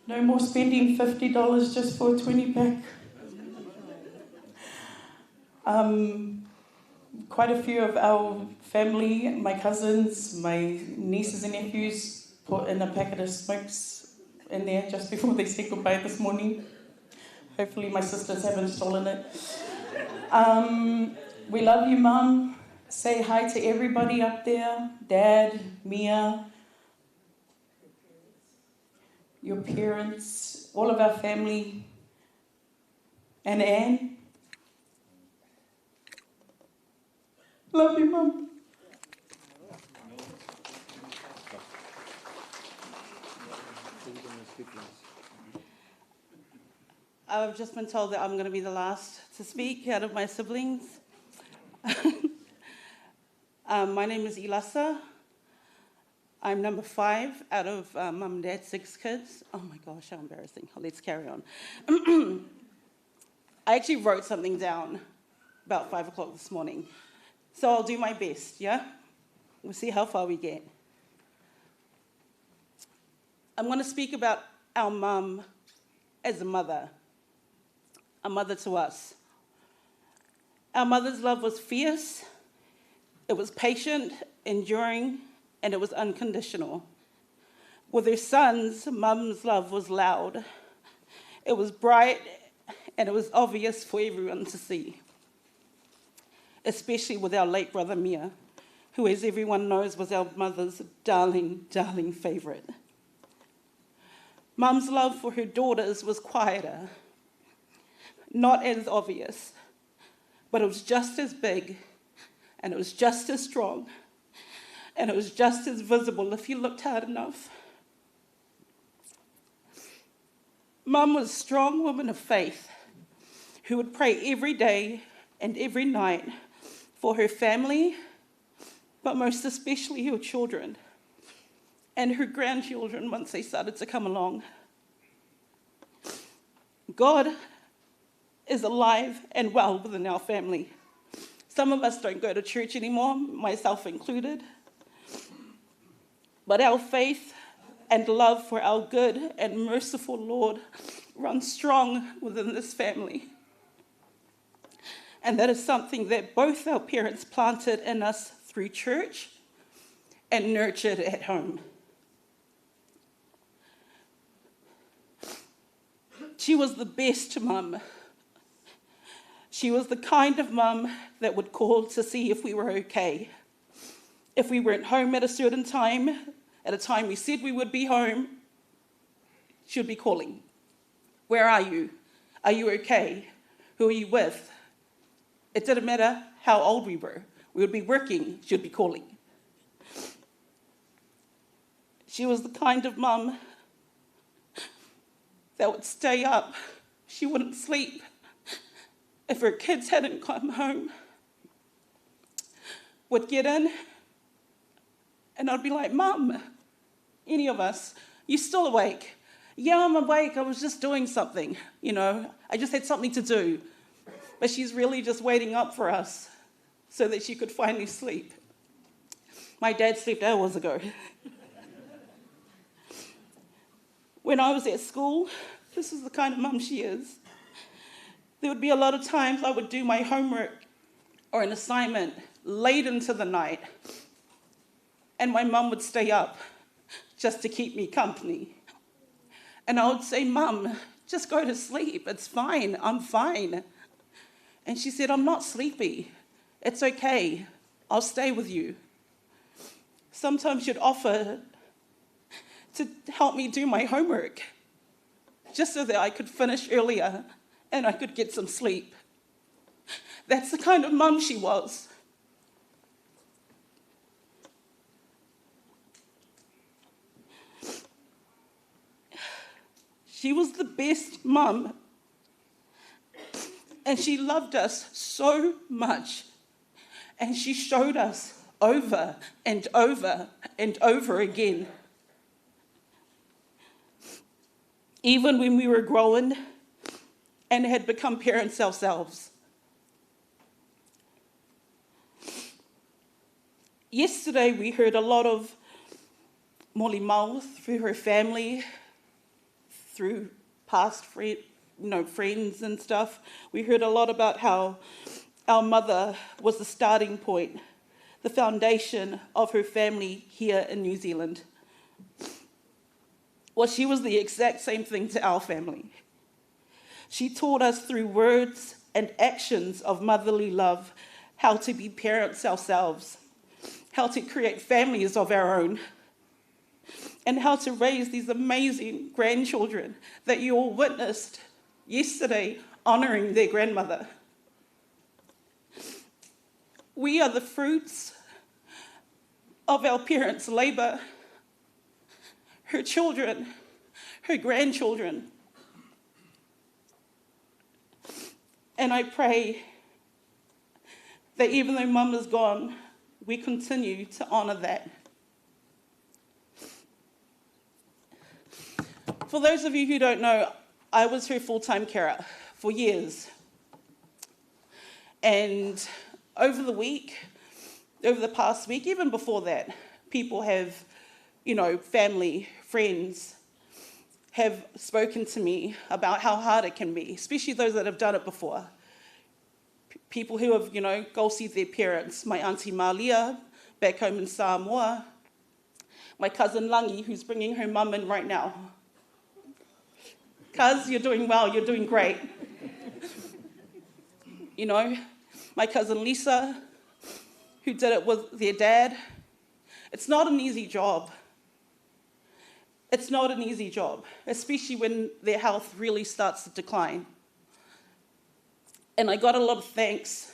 No more spending $50 just for a 20-pack. Quite a few of our family, my cousins, my nieces and nephews, put in a packet of smokes in there just before they said goodbye this morning. Hopefully my sisters haven't stolen it. We love you, Mum. Say hi to everybody up there. Dad, Mia, your parents, all of our family, and Anne. Love you, Mum. I've just been told that I'm going to be the last to speak out of my siblings. My name is Ilasa. I'm number 5 out of Mum and Dad's 6 kids. Oh my gosh, how embarrassing. Let's carry on. I actually wrote something down about 5 o'clock this morning. So I'll do my best, yeah? We'll see how far we get. I'm going to speak about our mum as a mother to us. Our mother's love was fierce, it was patient, enduring, and it was unconditional. With her sons, Mum's love was loud. It was bright, and it was obvious for everyone to see, especially with our late brother Mia, who, as everyone knows, was our mother's darling, darling favourite. Mum's love for her daughters was quieter, not as obvious, but it was just as big, and it was just as strong, and it was just as visible if you looked hard enough. Mum was a strong woman of faith who would pray every day and every night for her family, but most especially her children and her grandchildren once they started to come along. God is alive and well within our family. Some of us don't go to church anymore, myself included. But our faith and love for our good and merciful Lord runs strong within this family. And that is something that both our parents planted in us through church and nurtured at home. She was the best mum. She was the kind of mum that would call to see if we were okay. If we weren't home at a certain time, at a time we said we would be home, she would be calling. Where are you? Are you okay? Who are you with? It didn't matter how old we were. We would be working, she would be calling. She was the kind of mum that would stay up. She wouldn't sleep if her kids hadn't come home. Would get in, and I'd be like, Mum, any of us, you still awake? Yeah, I'm awake. I was just doing something, you know. I just had something to do. But she's really just waiting up for us so that she could finally sleep. My dad slept hours ago. When I was at school, this is the kind of mum she is. There would be a lot of times I would do my homework or an assignment late into the night, and my mum would stay up just to keep me company. And I would say, Mum, just go to sleep. It's fine. I'm fine. And she said, I'm not sleepy. It's okay. I'll stay with you. Sometimes she'd offer to help me do my homework just so that I could finish earlier and I could get some sleep. That's the kind of mum she was. She was the best mum, and she loved us so much, and she showed us over and over and over again. Even when we were growing and had become parents ourselves. Yesterday we heard a lot of molimau through her family, through past friends and stuff. We heard a lot about how our mother was the starting point, the foundation of her family here in New Zealand. Well, she was the exact same thing to our family. She taught us through words and actions of motherly love how to be parents ourselves, how to create families of our own, and how to raise these amazing grandchildren that you all witnessed yesterday honouring their grandmother. We are the fruits of our parents' labour, her children, her grandchildren. And I pray that even though Mum is gone, we continue to honour that. For those of you who don't know, I was her full-time carer for years. And over the past week, even before that, people have, family, friends have spoken to me about how hard it can be, especially those that have done it before. People who have, go see their parents. My auntie Malia, back home in Samoa. My cousin Langi, who's bringing her mum in right now. Cuz, you're doing well, you're doing great. My cousin Lisa, who did it with their dad. It's not an easy job. It's not an easy job, especially when their health really starts to decline. And I got a lot of thanks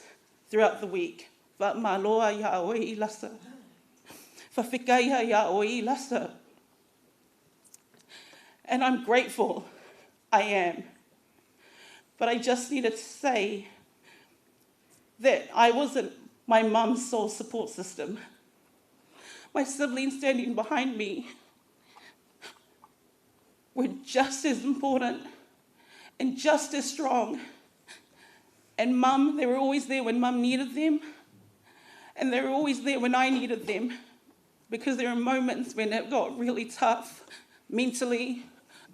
throughout the week. Maloa ia oe i lasa. Whawhikaia ia oe i lasa. And I'm grateful. I am. But I just needed to say that I wasn't my mum's sole support system. My siblings standing behind me were just as important and just as strong. And Mum, they were always there when Mum needed them, and they were always there when I needed them, because there were moments when it got really tough, mentally,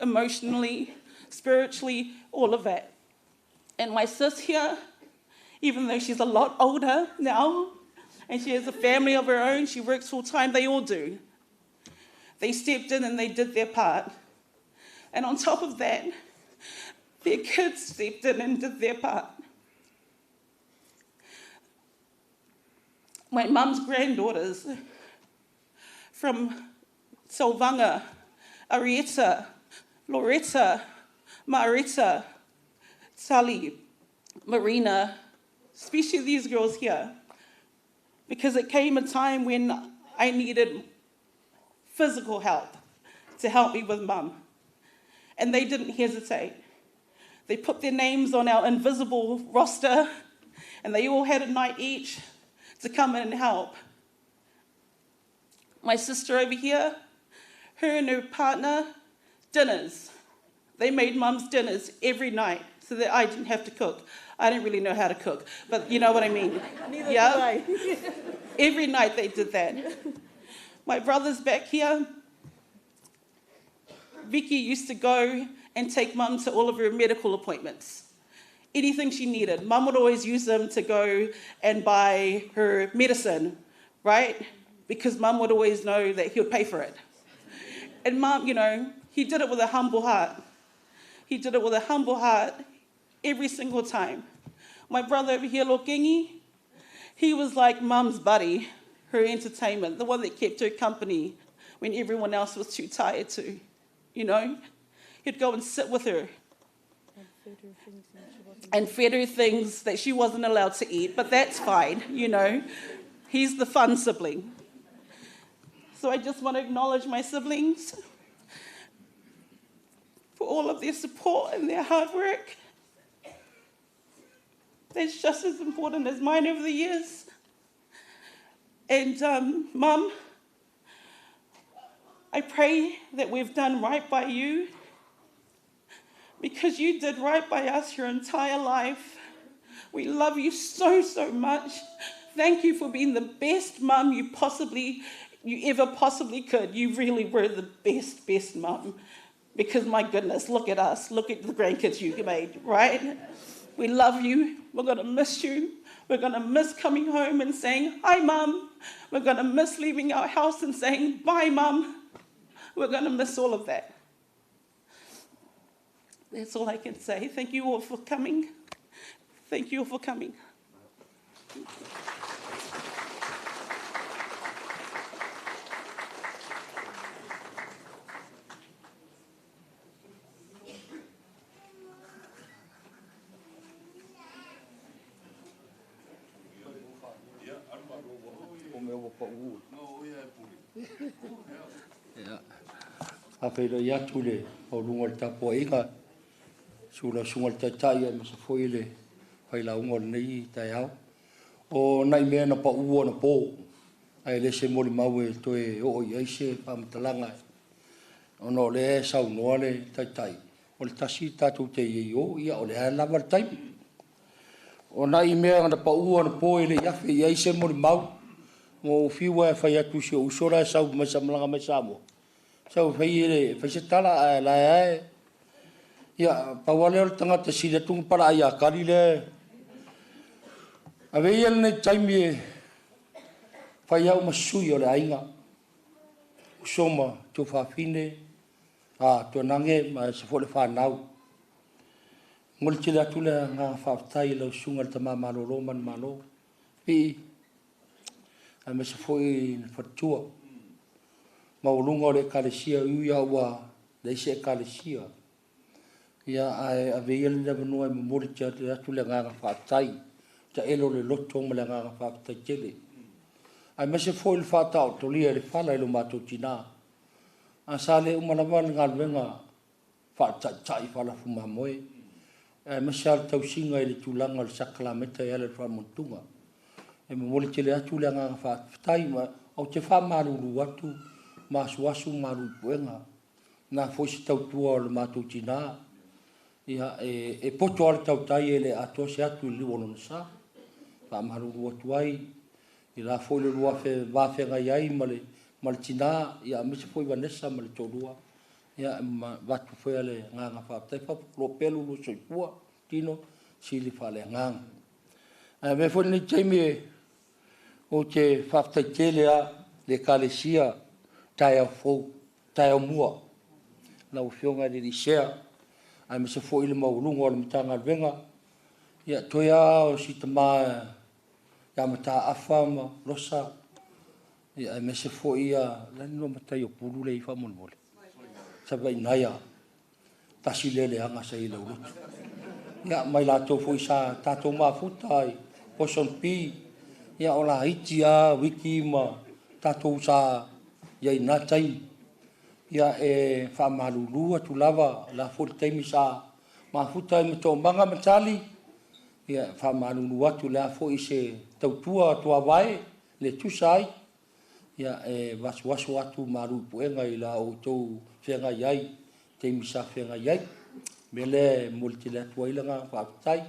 emotionally, spiritually, all of it. And my sis here, even though she's a lot older now, and she has a family of her own, she works full time, they all do. They stepped in and they did their part. And on top of that, their kids stepped in and did their part. My mum's granddaughters from Solvanga, Arietta, Loretta, Marita, Sally, Marina, especially these girls here, because it came a time when I needed physical help to help me with mum. And they didn't hesitate. They put their names on our invisible roster, and they all had a night each to come in and help. My sister over here, her and her partner, dinners. They made mum's dinners every night so that I didn't have to cook. I didn't really know how to cook, but you know what I mean. Neither yeah? do I. Every night they did that. My brother's back here. Vicky used to go and take mum to all of her medical appointments. Anything she needed. Mum would always use them to go and buy her medicine, right? Because mum would always know that he would pay for it. And mum, you know, he did it with a humble heart. He did it with a humble heart every single time. My brother over here, Lokengi, he was like mum's buddy, her entertainment, the one that kept her company when everyone else was too tired to, you know? He'd go and sit with her and fed her things that she wasn't allowed to eat, but that's fine, you know. He's the fun sibling. So I just want to acknowledge my siblings for all of their support and their hard work. That's just as important as mine over the years. And Mum, I pray that we've done right by you, because you did right by us your entire life. We love you so, so much. Thank you for being the best mum you ever possibly could. You really were the best, best mum. Because my goodness, look at us. Look at the grandkids you made, right? We love you. We're going to miss you. We're going to miss coming home and saying, hi, Mum. We're going to miss leaving our house and saying, bye, Mum. We're going to miss all of that. That's all I can say. Thank you all for coming. Thank you all for coming. Whairo i atu le maulunga o le tapuaiga, sula sunga le taitai ai masa foi le whailaunga o lenei taeao. O nai mea na paua na pō, ai le se moli mau e toe o i ai se whaamatalanga. Ona o le saunoa le taitai, o le tasi tātou te iei o, ia o le ae lava le taimi. O nai mea na paua na pō e le iafe i ai se moli mau, mo whiua e whai atu si o usora e sau mai sa malanga mai Samoa. Sau whai e whai se tala ae lae ae. Ia, pawale o le tangata sile tunga para ai a kari le. Ave ia lenei taimi e whai au masui o le ainga. Usoma, tō whawhine, a tō nange, ma se fo le whanau. Ngoli tele atu le ngā whawhtai lau sunga le tama malolo man malo. Pii, a me se fo i whatua. Maulunga o le ekalesia, uia ua leise ekalesia. Ia ae ave ia le vanua e momoli te atu le ngāga whaatai. Ta elo le loto ma le ngāga whaatai tele. Ai me se fo i le whātao tolia le whala i lo mātou tina. A sa le umalawa le ngā whaataitai whala fumamoe. Ai me se al tausinga i le tūlanga le sakalameta i ale le whamontunga. E momoli tele atu le ngāga whaatai ma au te whaamaruru atu masu maru puenga. Nā foi se tautua o le mātou tina. Ia, e poto ale tautai e le atoa se atu i liwa lona sa. Whaamaruru atu ai. I la foi le lua wawhenga iai ma le tina. Ia, me se foi Vanessa ma le tōrua. Ia, ma watu foi ale ngāngā whaatai. Whapuklo pelu lo soipua. Tino, sili whaale ngāngā. A me foi nei taimi e o te whaatai tele a le kalesia tae fou, tae mua. Lau fionga le lisea, ai me se foi le maulunga o le matanga alvenga. Ia, toi a o si tama ia mata afa ma losa. Ia aemaise foi ia le a le igoa o le matai o Pulu lea e i ai faamolemole? Savainaia, tasi lea leaga sa i ai i lau lotu. Ia ma i latou foi sa tatou mafuta i Ponsonby, ia o laiti lava Wiki ma tatou sa i ai i na taimi. Ia e faamalulu atu lava, o le a foi le taimi sa mafuta ai ma Toomata ma Tali, ia e faamalulu atu o le a foi se tautua tuavae le tusa ai, ia e vasuasu atu malu i puega i la outou feagai ai i taimi sa feagai ai. O le mea lea e momoli tele atu ai le agaga faafetai,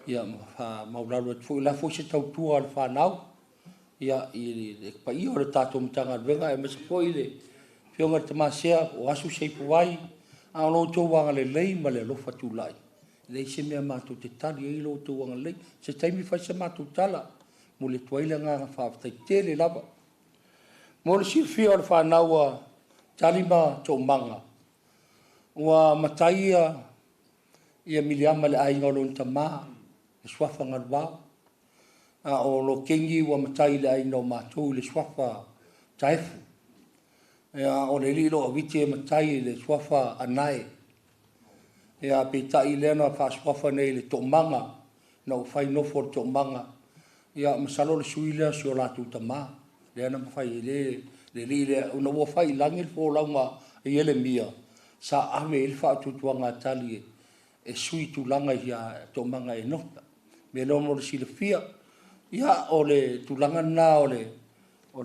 ia ma faamaualalo atu foi, o le a foi se tautua a le fanau ia i le paia o le tatou Matagaluega aemaise foi le Afioga i le Tama Sea po o Asu Seifuai, a o lo outou agalelei ma le alofa tulai, e leai se mea matou te tali ai i lo outou agalelei. Se taimi fai se matou tala, e momoli atu ai le agaga faafetai tele lava. Mo le silafia o le fanau a Tali ma Toomaga, ua matai ia Miliama i le aiga o lona tama, le suafa Galuvao, a o Lokeni ua matai i le aiga o matou i le suafa Taefu. Ia, o le alii o Aviti e matai i le suafa Anae. Ia, peitai lea na faasuafa nei i le Toomaga, na ou fai nofo le Toomaga. Ia, masalo o le sui lea o si o latou tama, lea na mafai ai le alii lea, ona ua fai i lagi le folauga a Ielemia, sa ave i ai le faatuatuaga a Tali e sui tulaga ia Toomaga Enoka. O le mea lea mo le silafia, ia, o le tulaga lena o le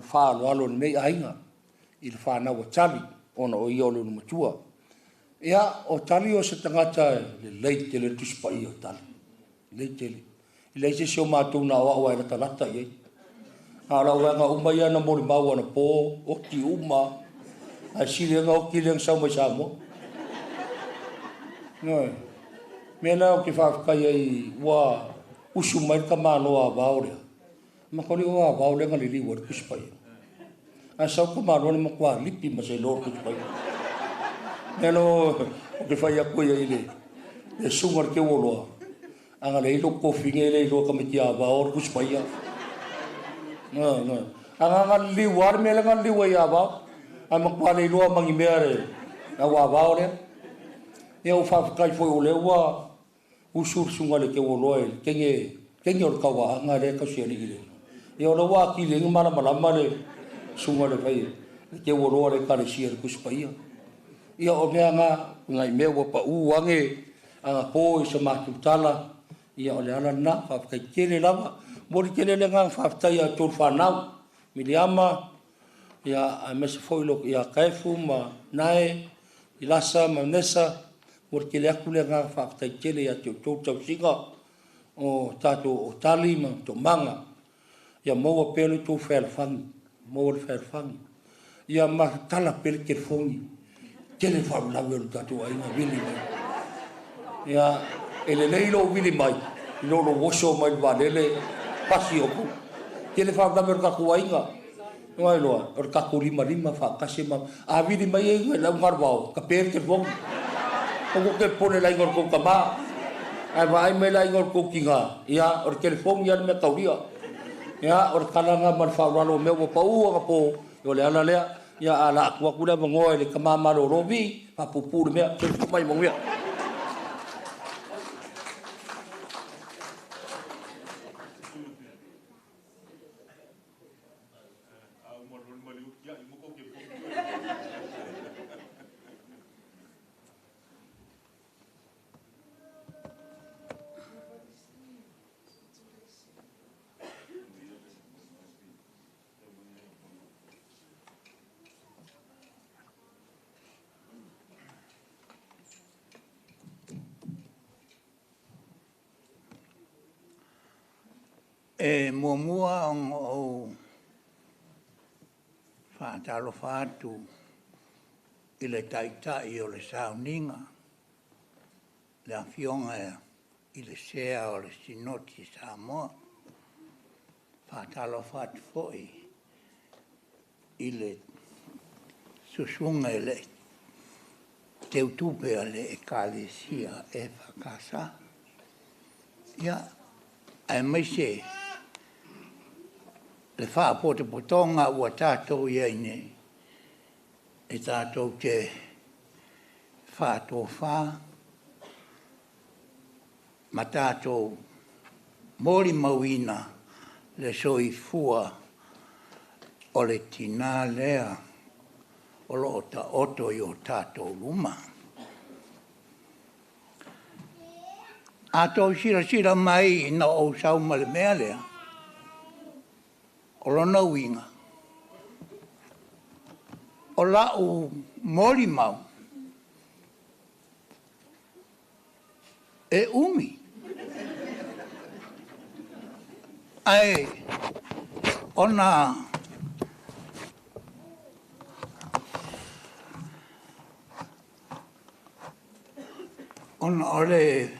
faaaloalo o lenei aiga i le fanau a Tali, ona o ia o le olomatua. Ia, o Tali o se tagata e lelei tele le Tusi Paia o Tali, lelei tele. E leai se isi o matou na o au lava e latalata i ai. A o lau vaega uma ia na molimau anapo, oti uma lava. Ae sili ai ona oti lea na sau mai Samoa. Ioe. O le mea lea ou te faafetai ai ua usu mai le tamaloa Avao lea, matou o Avao lea na liliu ai le Tusi Paia. Ae sau le tamaloa na matua lipi ma se iloa o le Tusi Paia. O le mea lea ou te fai atu ai i le susuga i le Teuoloa, a na leai lou tofi e le iloa e tamaiti Avao le Tusi Paia. A na liliu lava le mea lea na liliu ai ia Avao, ae matua le iloa ma ni mea le au Avao lea. Ia ua faafetai foi o lea ua usu le susuga i le Teuoloa i le teine o le tauaaga lea e tausialii i le... Ia o lea ua atili ai ona malamalama le susuga i le fai le Teuoloa o le Ekalesia i le Tusi Paia. Ia o mea na, nai mea ua pau ane anapo i sa matou tala, ia o le ala lena, faafetai tele lava. Momoli tele le agaga faafetai ia outou le fanau, Miliama, ia aemaise foi ia Taefu ma Nae, Ilasa ma Nesa, momoli tele atu le agaga faafetai tele ia te outou le tausiga o tatou o Tali ma Toomaga. Ia maua pea lo outou fealofani, maua le fealofani. Ia tatala pea le telefoni, tele faalavelave o le tatou aiga vili mai. Ia, e lelei lou vili mai i lo lou oso mai le vaalele pasi o ku. Tele faalavelave o le tatou aiga. Ua iloa, o le tatou limalima faatasi ma... A vili mai e le au galuvao, tape le telefoni. Aua te popole i le aiga o le tou tama. Ae vaai mai le aiga o le tou tina, ia, o le telefoni lava le mea taulia. Ia, o le tala lena ma le faaaloalo o mea ua pau anapo, o le ala lea. Ia, ae o le a tuu atu le avanoa i le tama malolo, Vii, faapuupuu le mea. Soifua ma ia manuia. E muamua ona ou faatalofa atu i le Taitai o le Sauniga, le Afioga i le Sea o le Sinoti a Samoa. E faatalofa atu foi i le Susuga i le Teutupe o le Ekalesia EFKS, ia, aemaise Le faapotopotoga ua tatou i ai nei, e tatou te faatofā ma tatou molimauina le soifua o le tinā lea o lo o taoto i o tatou luma. A tou silasila mai ina ou sau ma le mea lea, o lona uiga, o la'u molimau e umi. Ae ona ona o le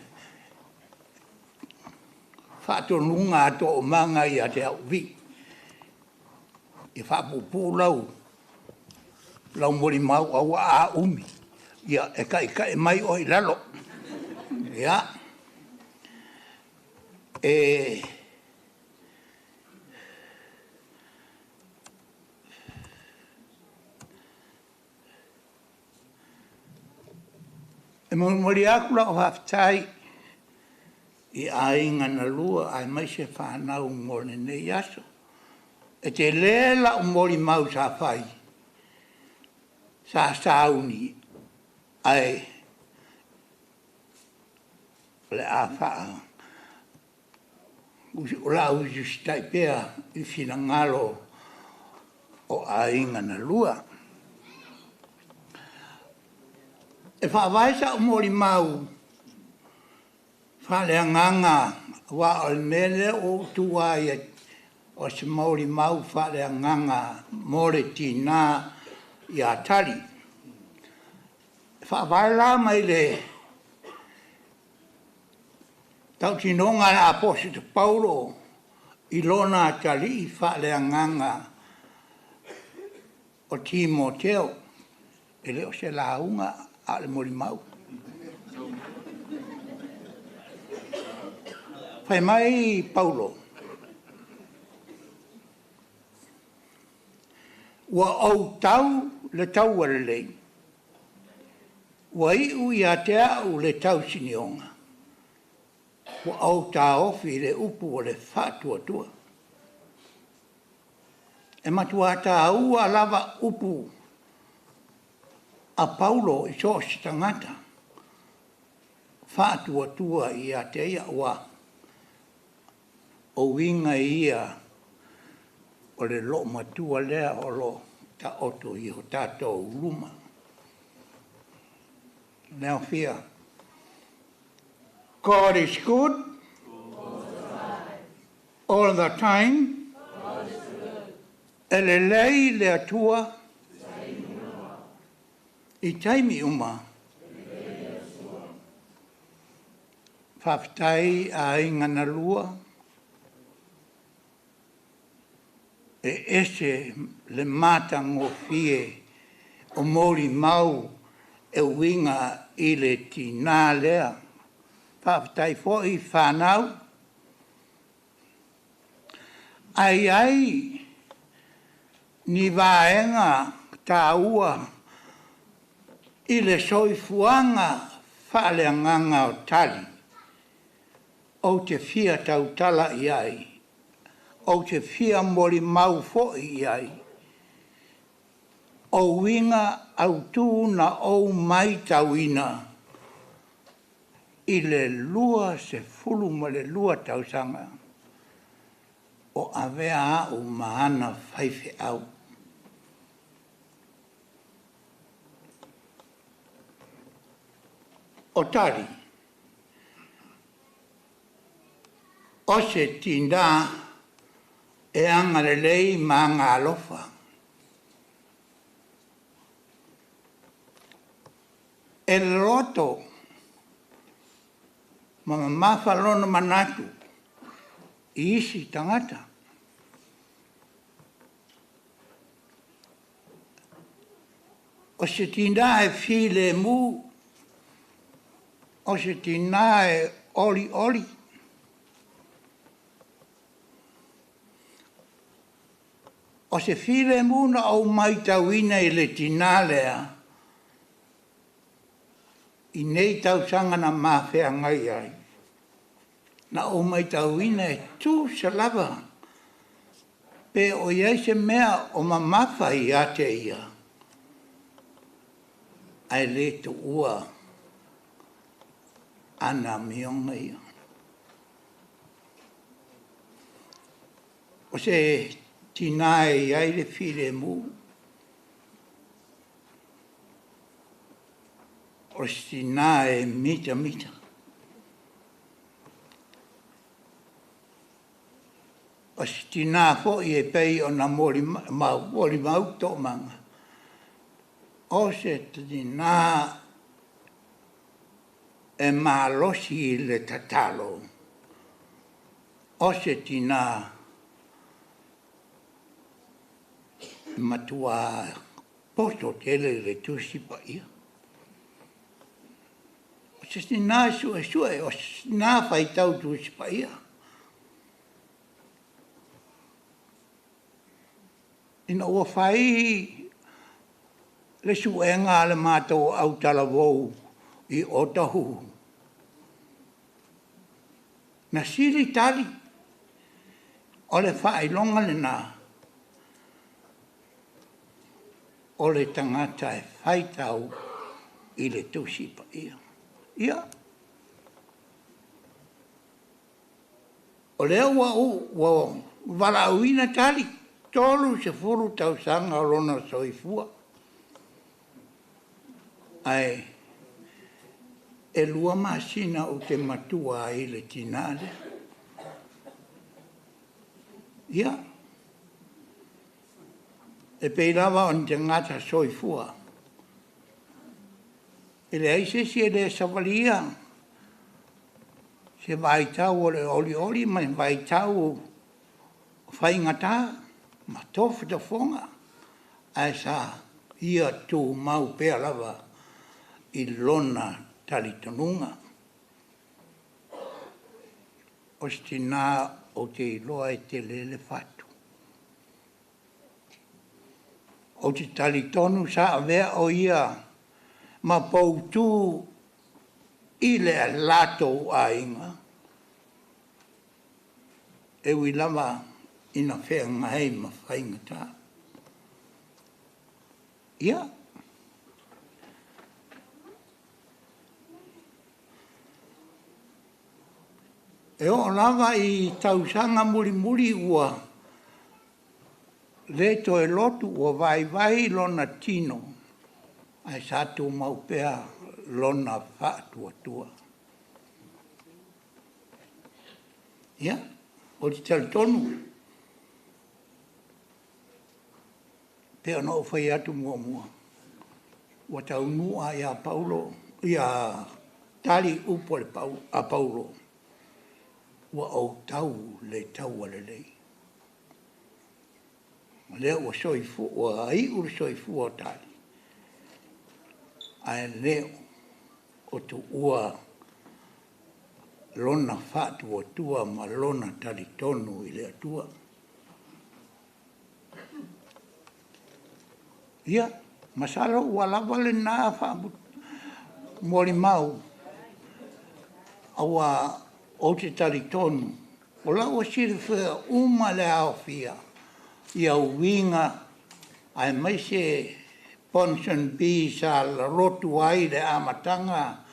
faatonuga a toomaga ia te au vi e faapuupuu lau lau molimau aua a umi ia e taʻitaʻi mai oe i lalo. Ia e E molimoli atu lau faafetai i aiga na lua aemaise fanau mo lenei aso. E tele lau molimau sa fai, sa sauni, ae o le a faa o le a usiusitai pea i finagalo o aiga na lua. E faavae sau molimau faaleagaga aua o le mea lea ua ou tu ai o se molimau faaleagaga mo le tinā ia Tali. E faavae la mai le tautinoga a le Aposito Paulo i lona atalii faaleagaga o Timoteo. E le o se lauga a o le molimau. Fai mai Paulo, ua ou tau le taua lelei, ua iu ia te au le tausinioga, ua ou taofi le upu o le faatuatua. E matuā tāua lava upu a Paulo i so o se tagata faatuatua ia te ia ua o uiga ia o le loomatua lea o lo o taoto i o tatou luma. Now fear. God is good all the time. E lelei le Atua i taimi uma. Faafetai aiga na lua e ese le matagofie o molimau e uiga i le tinā lea. Faafetai foi fanau. Ae i ai ni vaega taua i le soifuaga faaleagaga o Tali ou te fia tautala i ai, ou te fia molimau foi i ai. O uiga autū na ou matauina i le 22 tausaga o avea au ma ana faifeau. O Tali, o se tinā e agalelei ma agaalofa. E loto ma mamafa lona manatu i isi tagata. O se tinā e filemu, o se tinā e olioli. O se filemu na ou matauina i le tinā lea i nei tausaga na ma feagai ai, na ou matauina e tusa lava pe o i ai se mea o mamafa ia te ia, ae le tuua ana amioga ia. O se tinā e i ai le filemu, o se tinā e mitamita. O se tinā foi e pei ona molimau Toomaga, o se tinā e malosi i le tatalo, o se tinā e matua poto tele i le Tusi Paia. O se tinā suesue, o se tinā faitau Tusi Paia. Ina ua fai le suega a le matou autalavou i Otahuhu, na sili tali o le faailoga lena o le tagata e faitau i le Tusi Paia. Ia, o lea ua valaauina Tali, 30 tausaga o lona soifua. Ae e 2 masina ou te matua ai le tinā lea. Ia, e pei lava o ni tagata soifua. E leai se isi e le savalia se vaitau o le olioli ma le vaitau o faigata ma tofotofoga, ae sa ia tumau pea lava i lona talitonuga. O se tinā ou te iloa e tele le fatu. Ou te talitonu sa avea o ia ma poutu i le latou aiga, e ui lava ina feagai ma faigata. Ia, e oo lava i tausaga mulimuli ua le toe lotu, ua vaivai lona tino, ae sa tumau pea lona faatuatua. Ia, o te talitonu, pe ona ou fai atu muamua, ua taunuu ia Paulo, ia Tali upu a Paulo, ua ou tau le taua lelei. O lea ua soifua, ua iu le soifua o Tali, ae le o tuua lona faatuatua ma lona talitonu i le Atua. Ia, masalo ua lava lena molimau, aua ou te talitonu, o la ua silafia uma le aofia ia uiga aemaise Ponsonby sa lalotu ai le amataga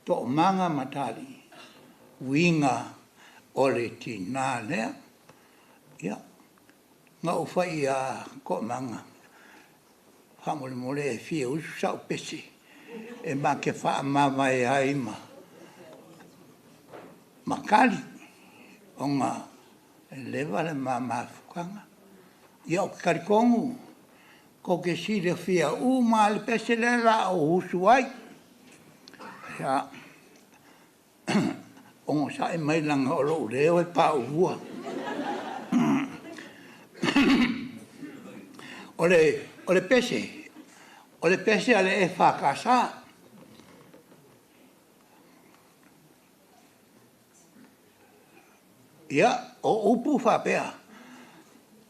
Toomaga ma Tali, uiga o le tinā lea. Ia, na ou fai ia Toomaga, faamolemole e fia usu sau pese, e ma te faamavae ai ma Tali, ona e leva le mamafukaga. Ia o te talitonu, tou te silafia uma le pese lea la o usu ai. Ia, ogosa'i mai laga o lou leo e paulua. O le pese a le EFKS. Ia, o upu faapea,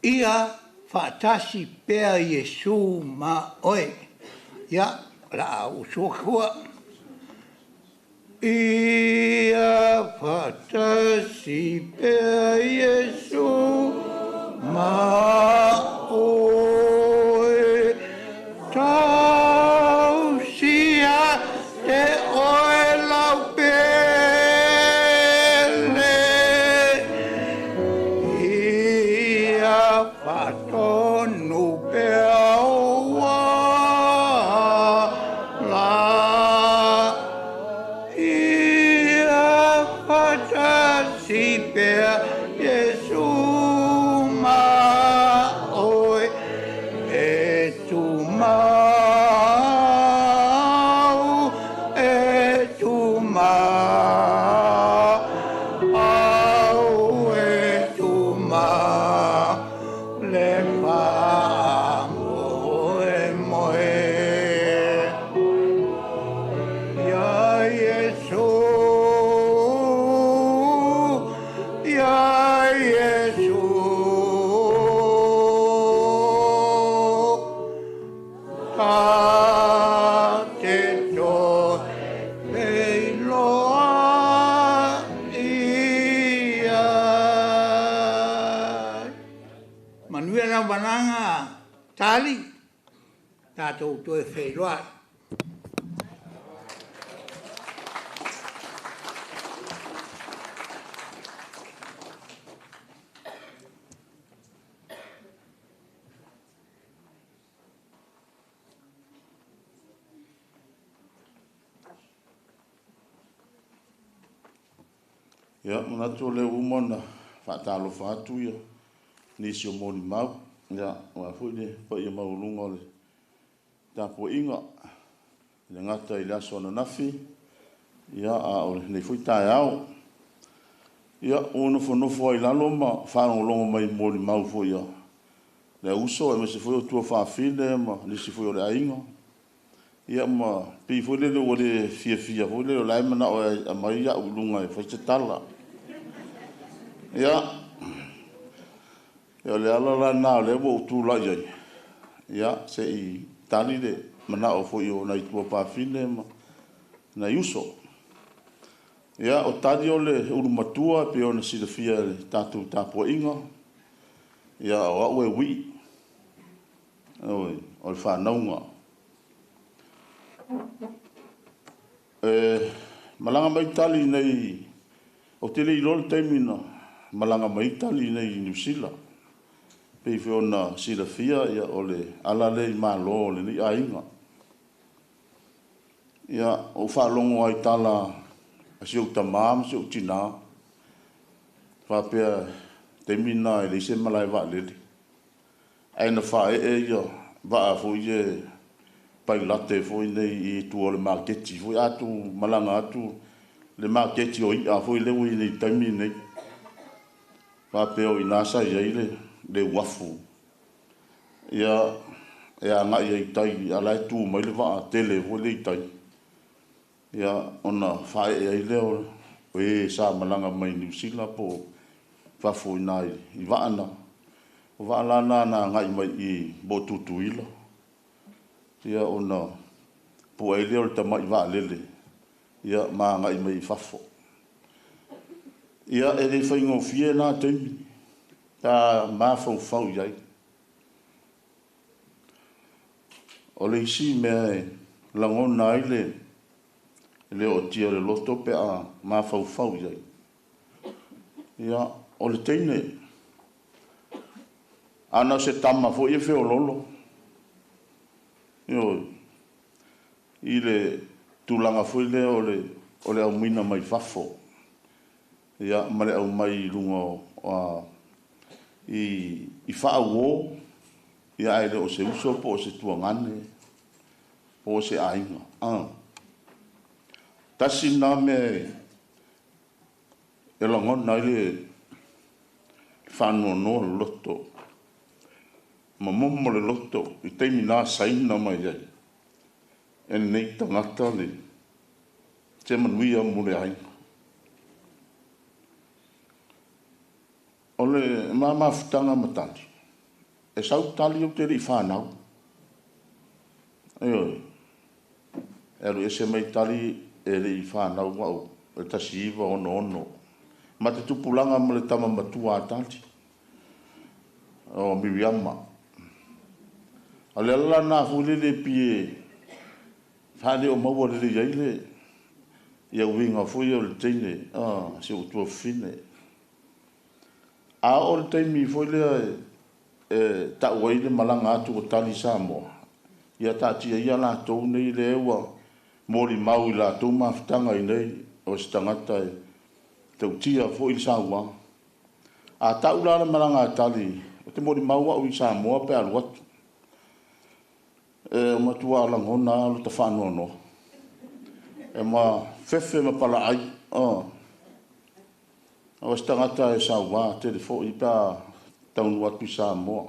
Ia faatasi pea Iesu ma oe. Ia, o le a ou usu atu. Ia faatasi pea Iesu ma oe. Tausia te oe lau pele. Ia faatonu pea ou ala. Ia faatasi pea Iesu ma oe. E tumau, e tumau, e tumau, le faamoemoe. Ia Iesu, ia Iesu, ta te toe feiloai ai. Manuia lau malaga tali, tatou toe feiloai. Ia, manatu o lea ua uma ona faatalofa atu ia nisi o molimau. Ia, aua foi le paia maualuga o le tapuaiga, e le gata i le aso ananafi, ia, a o lenei foi taeao. Ia, ua nofonofo ai i lalo ma faalogologo mai i molimau foi a le auuso, aemaise foi o tuafafine ma nisi foi o le aiga. Ia, ma pei foi lele ua le fiafia foi lele o la e manao e aumai au i luga e fai se tala. Ia, o le ala la lena o lea ua ou tulai ai, ia, se i tali le manao foi o nai tuafafine ma nai uso. Ia, o tali o le ulu matua e pei ona silafia e le tatou tapuaiga, ia, o au e uii, o le whanauga. E malaga mai tali nei, o te le iloa le taimi na malaga mai tali nei i Niu Sila. Pei foi ona silafia, ia, o le ala lea i malo o lenei aiga. Ia, o faalogo ai tala a si ou tamā ma si ou tinā. Faapea taimi na e leai se malae vaalele. Ae na faaee ia vaa foi e pailate foi nei i tua o le maketi foi atu malaga atu le maketi o i'a foi lea ua i nei taimi nei. Faapea o ina sa i ai le uafu. Ia, e agai ai tai, a la e tu mai le vaa tele foi le i tai. Ia, ona faaee ai lea o e sa malaga mai Niu Sila po fafo i nai i vaa na. O vaa la na na agai mai i mo Tutuila. Ia, ona puai lea o le tamai vaalele, ia, ma agai mai i fafo. Ia, e le faigofie na taimi, ta mafaufau i ai. O le isi mea e lagona ai le ootia o le loto pe a mafaufau i ai. Ia, o le teine, ana o se tama foi e feololo. Ioe, i le tulaga foi lea o le aumaina mai fafo. Ia, ma le aumai i luga o, i faauo, ia ae le o se uso po o se tuagane, po o se aiga. Tasi na mea e lagona ai le faanoanoa le loto, ma momo le loto, i taimi na saina mai ai. E nei tagata le se manuia mo le aiga. O le mamafutaga ma tali. E sau Tali ou te le i fanau. Ioe. E alu ese mai Tali e le i fanau au i le 1966. Ma te tupulaga ma le tama matua a Tali, o Miriama. A o le ala la lena foi lele e pei e faale o maua lelei ai le ia uiga foi o le teine, si ou tuafafine. A oo le taimi foi lea e tau ai le malaga atu o Tali i Samoa, ia taatia ia latou nei lea ua molimau i latou mafutaga i nei o se tagata e tautia foi le sauā. A tau la le malaga a Tali, ou te molimau au i Samoa pe alu atu. E matua lagona lava lo ta faanoanoa. E ma fefe ma palaai. O se tagata e sauā tele foi pe a taunuu atu i Samoa.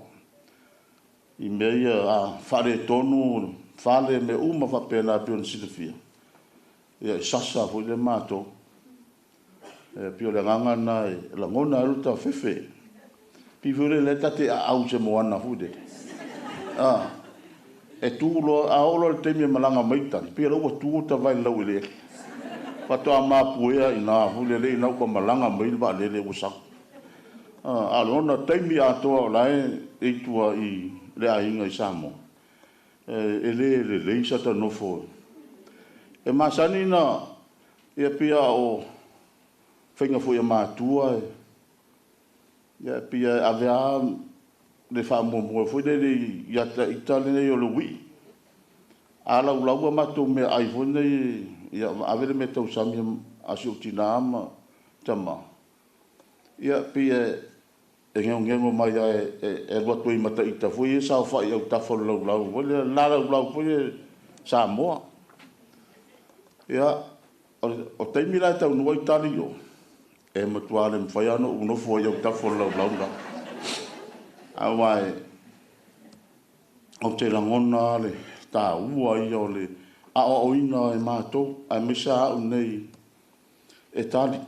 I mea ia a faaletonu fale mea uma faapena e pei ona silafia. Ia e sasa foi le matou. E pei o le agaga lena e lagona ai lo ta fefe. Pei foi lele ta te aau i se moana foi lele. E tu loa, a oo loa i le taimi e malaga mai Tali, pei o la ua tu ta vai i le laueleele. Faatoa mapuea i ina foi lele ina ua malaga mai le vaalele ua sau. A o lona taimi atoa o la e i tua i le aiga i Samoa, e le lelei sa ta nofo. E masani na, ia pei a o faiga foi a matua, ia pei e ave lava le faamuamua foi lele ia te ita lenei o le uii. A laulau a matou meaai foi nei, ia ave le meatausami a si ou tina ma tama, ia pei e geogego mai lava e alu atu ai ma ita foi ia e saofai i autafa o le laulau foi lea, le la laulau foi lea Samoa. Ia, o taimi la e taunuu ai Tali i o, e matua le mafai lava ona ou nofo ai i autafa o le laulau la. Aua ou te lagona le taua ia o le aoaoina e matou, aemaise lava au nei e Tali,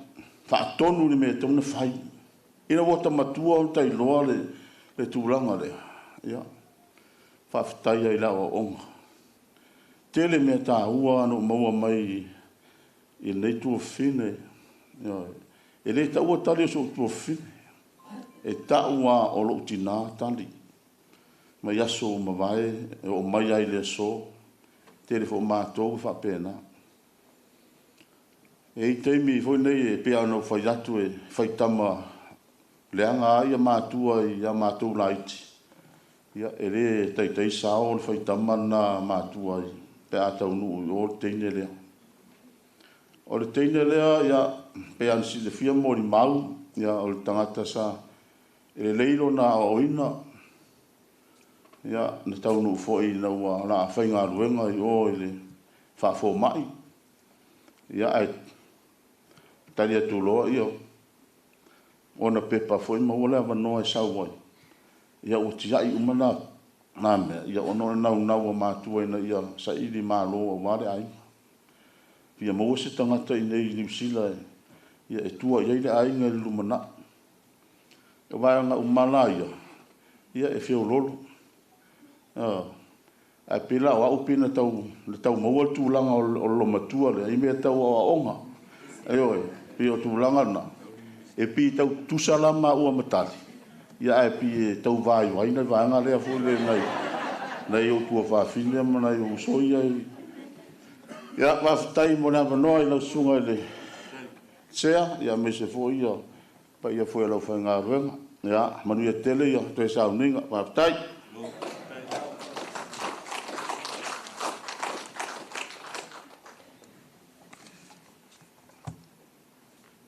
faatonu le mea e tatau ona fai. Ina ua ta matua ona ta iloa le tulaga lea, ia, faafetai ai i le aoaoga. Tele mea taua na ou maua mai i lenei tuafafine. E le taua Tali o si ou tuafafine, e tau lava o lou tina Tali. Mai aso ua mavae, e oo mai lava i le aso, tele foi o matou e faapena. E i ai taimi foi nei e pei ona ou fai atu e faitama leaga lava ia matua ia matou laiti, ia e le taitai sao le faitama lena a matua pe a taunuu i o le teine lea. O le teine lea, ia, pei ona silafia molimau, ia, o le tagata sa e lelei lona aoaoina, ia, na taunuu foi ina ua la faigaluega i o i le faafomai, ia, ae tali atu loa ia ona pepa foi maua le avanoa e sau ai, ia ua tiai uma na mea, ia ona o le naunau o matua ina ia saili malo aua le aiga. Fia maua se tagata i nei i Niu Sila ia e tua i ai le aiga i le lumanai. O vaega uma la ia, ia e feoloolo. Ae pei la o au pei na tau maua le tulaga o le loomatua lea i mea tau aoaoga. Ioe, pei o tulaga na, e pei tau tutusa la maua ma Tali, ia ae pei e tau vaivai le vaega lea foi lea nai ou tuafafine ma nai ou uso ia. Ia, faafetai mo le avanoa i lau susuga i le Sea, ia aemaise foi ia paia foi o lau aufaigaluega. Ia, manuia tele ia toe sauniga. Faafetai.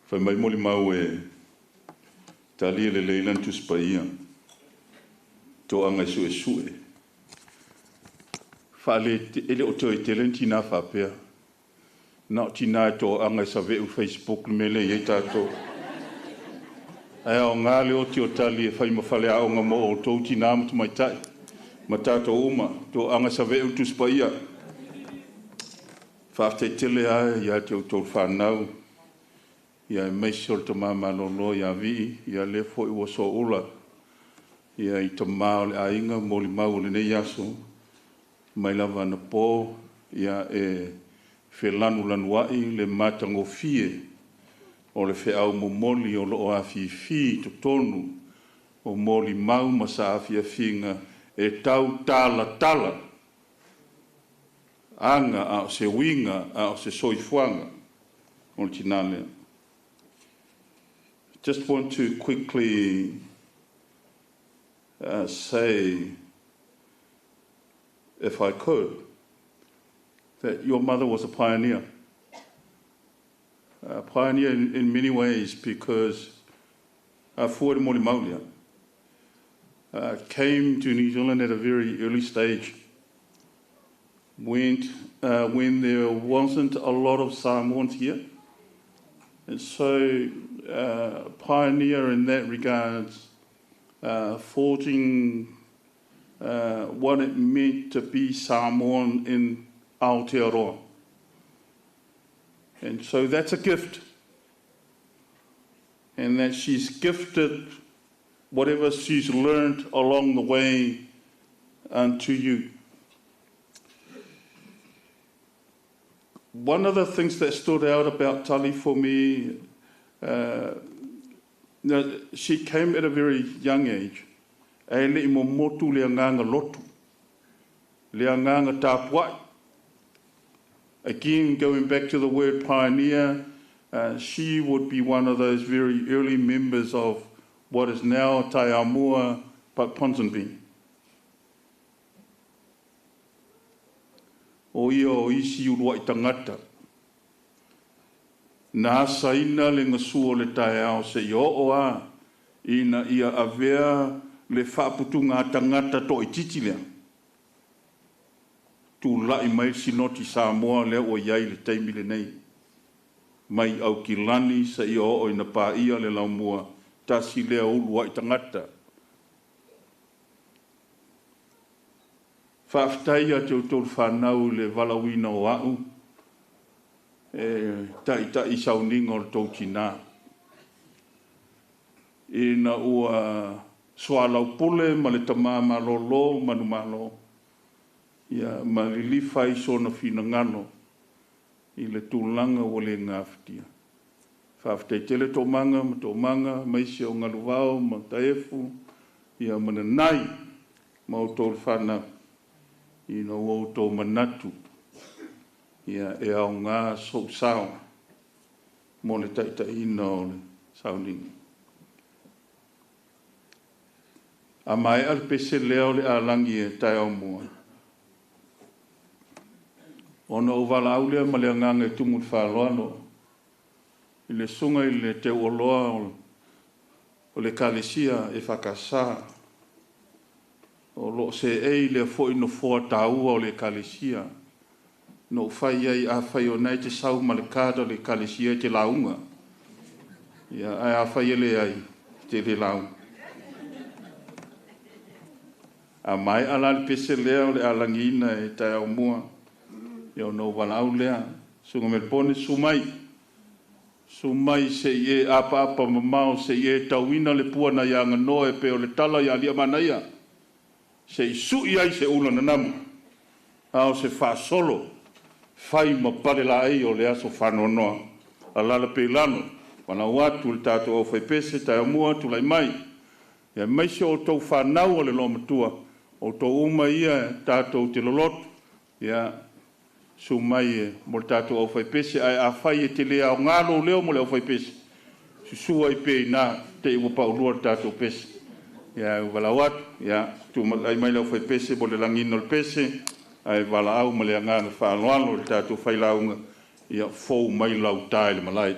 Fai mai molimau e Tali e lelei lana Tusi Paia, toaga e suesue. Faale e le o toe tele ni tinā faapea. Na o tinā e toaga e save'u Facebook le mea lea e i ai tatou. Ae aoga le oti o Tali e fai ma faleaoga mo outou tinā ma tamaitai ma tatou uma, toaga e save'u le Tusi Paia. Faafetai tele lava ia te outou fanau, ia aemaise o le tama malolo ia Vii, ia lea foi ua soua. Ia i tamā o le aiga molimau o lenei aso mai lava anapo ia e felanulanuai le matagofie o le feau momoli o loo afifi i totonu o molimau ma saafiafiga e tau talatala aga a o se uiga a o se soifuaga o le tinā lea. Just want to quickly say, if I could, that your mother was a pioneer. A pioneer in many ways because Fuad Molimaulia came to New Zealand at a very early stage. Went when there wasn't a lot of Samoans here. And so, pioneer in that regards, forging what it meant to be Samoan in Aotearoa. And so that's a gift. And that she's gifted whatever she's learned along the way unto you. One of the things that stood out about Tali for me, she came at a very young age. E le i momotu le agaga lotu, le agaga tapuai. Again, going back to the word pioneer, she would be one of those very early members of what is now Taiamua, but Ponsonby. O ia o isi uluai tagata na asaina le gasu o le taeao seia oo lava ina ia avea le faaputuga tagata toaitiiti lea. Tulai mai le Sinoti Samoa lea ua i ai i le taimi lenei, mai Aukilani seia oo ina paia le laumua, tasi lea uluai tagata. Faafetai ia te outou le fanau i le valaauina o a'u e taitai sauniga o le tou tinā. Ina ua soalaupule ma le tama malōlō manumalo, ia, ma lilifa ai sona finagalo i le tulaga ua le gafatia. Faafetai tele Toomaga ma Toomaga, aemaise o Galuvao ma Taefu, ia, ma Nanai ma outou le fanau, ina ua outou manatu ia e aoga sou sao mo le taitaiina o le sauniga. A maea le pese lea o le a lagi e taeao mua, ona ou valaau lea ma le agaga e tumu i le faaaloalo i le susuga i le teuoloa o le Ekalesia EFKS, o lo o seei lea foi nofoa taua o le Ekalesia. Na ou fai ai, afai o na e te sau ma le card a le Ekalesia e te lauga, ia, ae afai e leai, e te le lauga. A maea la le pese lea o le a lagiina e taeao mua, ia ona ou valaau lea, Susuga Melepone, susu mai, susu mai se i e apaapa mamao, se i e tauina le pua nai aganoa e pei o le tala ia Aliiamanaia, se i sui ai se ula nanamu, a o se faasolo fai ma palelaei o le aso faanoanoa. Alaala pea i lalo, valaau atu i le tatou aufaipese taeao mua, tulai mai, aemaise o outou fanau a le loomatua, outou uma ia tatou te loloto, ia, susu mai e mo le tatou aufaipese, ae afai e te le aoga lou leo mo le aufaipese, susu ai pea i ina te i ua paulua le tatou pese. Ia, e valaau atu, ia, tulai mai le aufaipese mo le lagiina o le pese, ae valaau ma le agaga faaaloalo i le tatou failauga, ia fou mai lau ta i le malae.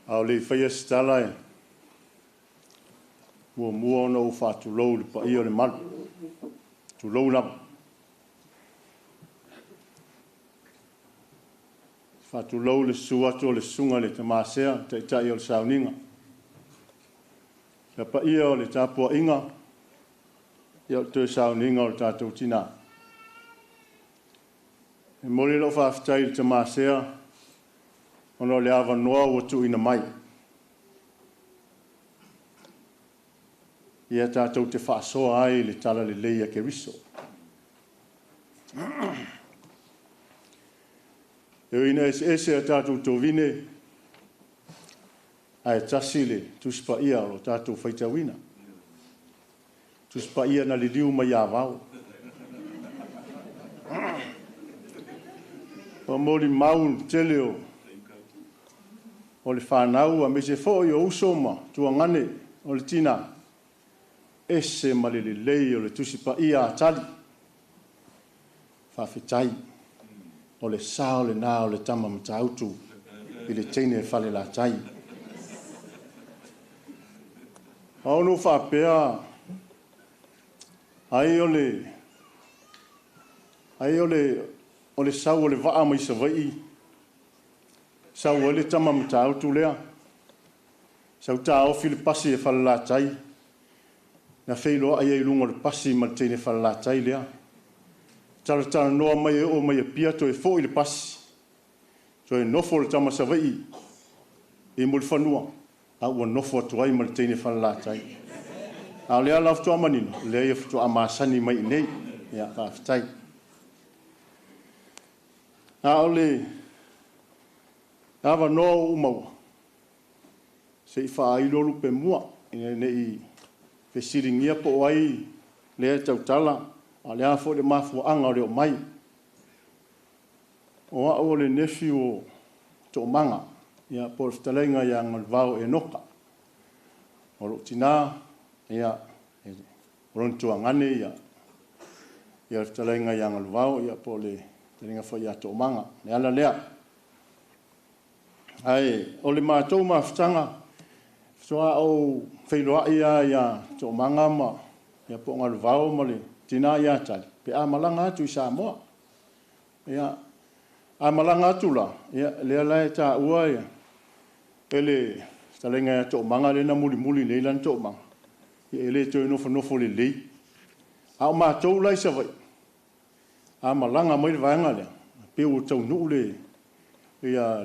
A o le i faia se tala e muamua ona ou faatulou i le paia o le malu. Tulou lava. Faatulou le susu atu o le susuga i le Tama Sea, le Taitai o le Sauniga. Le paia o le tapuaiga, ia o le toe sauniga o le tatou tina. E momoli lau faafetai i le Tama Sea ona o le avanoa ua tuuina mai. Ia tatou te faasoa ai i le talalelei a Keriso. E ui ina eseese a tatou tovine, ae tasi le Tusi Paia o lo o tatou faitauina. Tusi Paia na liliu mai ia Vao. Ua molimau le tele o le fanau aemaise foi o uso ma tuagane o le tina, ese ma le lelei o le Tusi Paia a Tali. Faafetai, o le sao lena o le tama Matautu i le teine Falelatai. A ono faapea, ai o le sau o le vaa mai Savaii, sau ai le tama Matautu lea, sau taofi le pasi e Falelatai, na feiloai ai i luga o le pasi ma le teine Falelatai lea. Talatalanoa mai e oo mai Apia toe foi le pasi, toe nofo le tama Savaii i Mulifanua, a ua nofo atu ai ma le teine Falelatai. A o lea la faatoa manino, lea ia faatoa masani mai i nei. Ia, faafetai. A o le avanoa ua ou maua, se i faailo lupe mua, ina ne i fesiligia po o ai lea e tautala, a o le a foi le mafuaaga o le oo mai. O au o le nephew o Toomaga, ia, po o le fetalaiga ia Galuvao Enoka. O lou tina, ia, o lona tuagane, ia, le fetalaiga ia Galuvao, ia, po o le fetalaiga foi ia Toomaga. Le ala lea. Ae o le matou mafutaga, faatoa ou feiloai lava ia Toomaga ma, ia, po o Galuvao ma le tina ia Tali, pe a malaga atu i Samoa. Ia, a malaga atu la, ia, lea la e taua ia, e le fetalaiga ia Toomaga lea na mulimuli nei lana Toomaga, ia, e le toe nofonofo lelei. A o matou la i Savaii, a malaga mai le vaega lea, pe ua taunuu le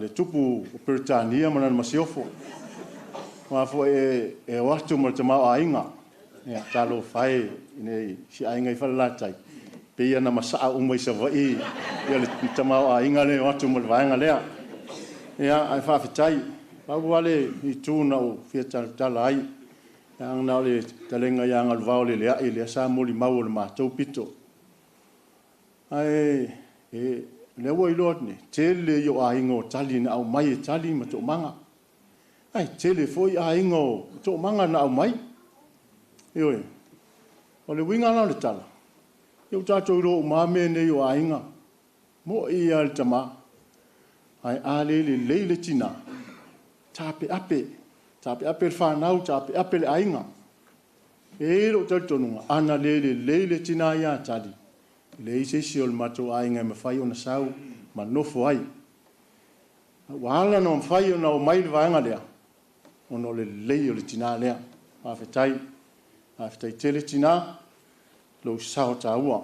tupu o Peretania ma lana masiofo. Aua foi e o atu ma le tamaoaiga. Ia, talofa e i si aiga i Falelatai, pei ona masaa uma i Savaii ia le tamaoaiga lea e o atu ma le vaega lea. Ia, ae faafetai. Pau lava le itu na ou fia talatala ai, na o le fetalaiga ia Galuvao Leleai lea sa molimau o le matou pito. Ae lea ua iloa atu nei, tele ia o aiga o Tali na aumai e Tali ma Toomaga. Ae tele foi aiga o Toomaga na aumai. Ioe. O le uiga la o le tala, ia ua tatou iloa uma mea nei o aiga, mo'i lava le tama, ae a le lelei le tina, tapeape, tapeape le fanau, tapeape le aiga. E i ai lou talitonuga, ana le lelei le tina ia Tali, e leai se isi o le matou aiga e mafai ona sau ma nofo ai. Ua ala ona mafai ona omai le vaega lea, ona o le lelei o le tina lea. Faafetai. Faafetai tele tina, lou sao taua.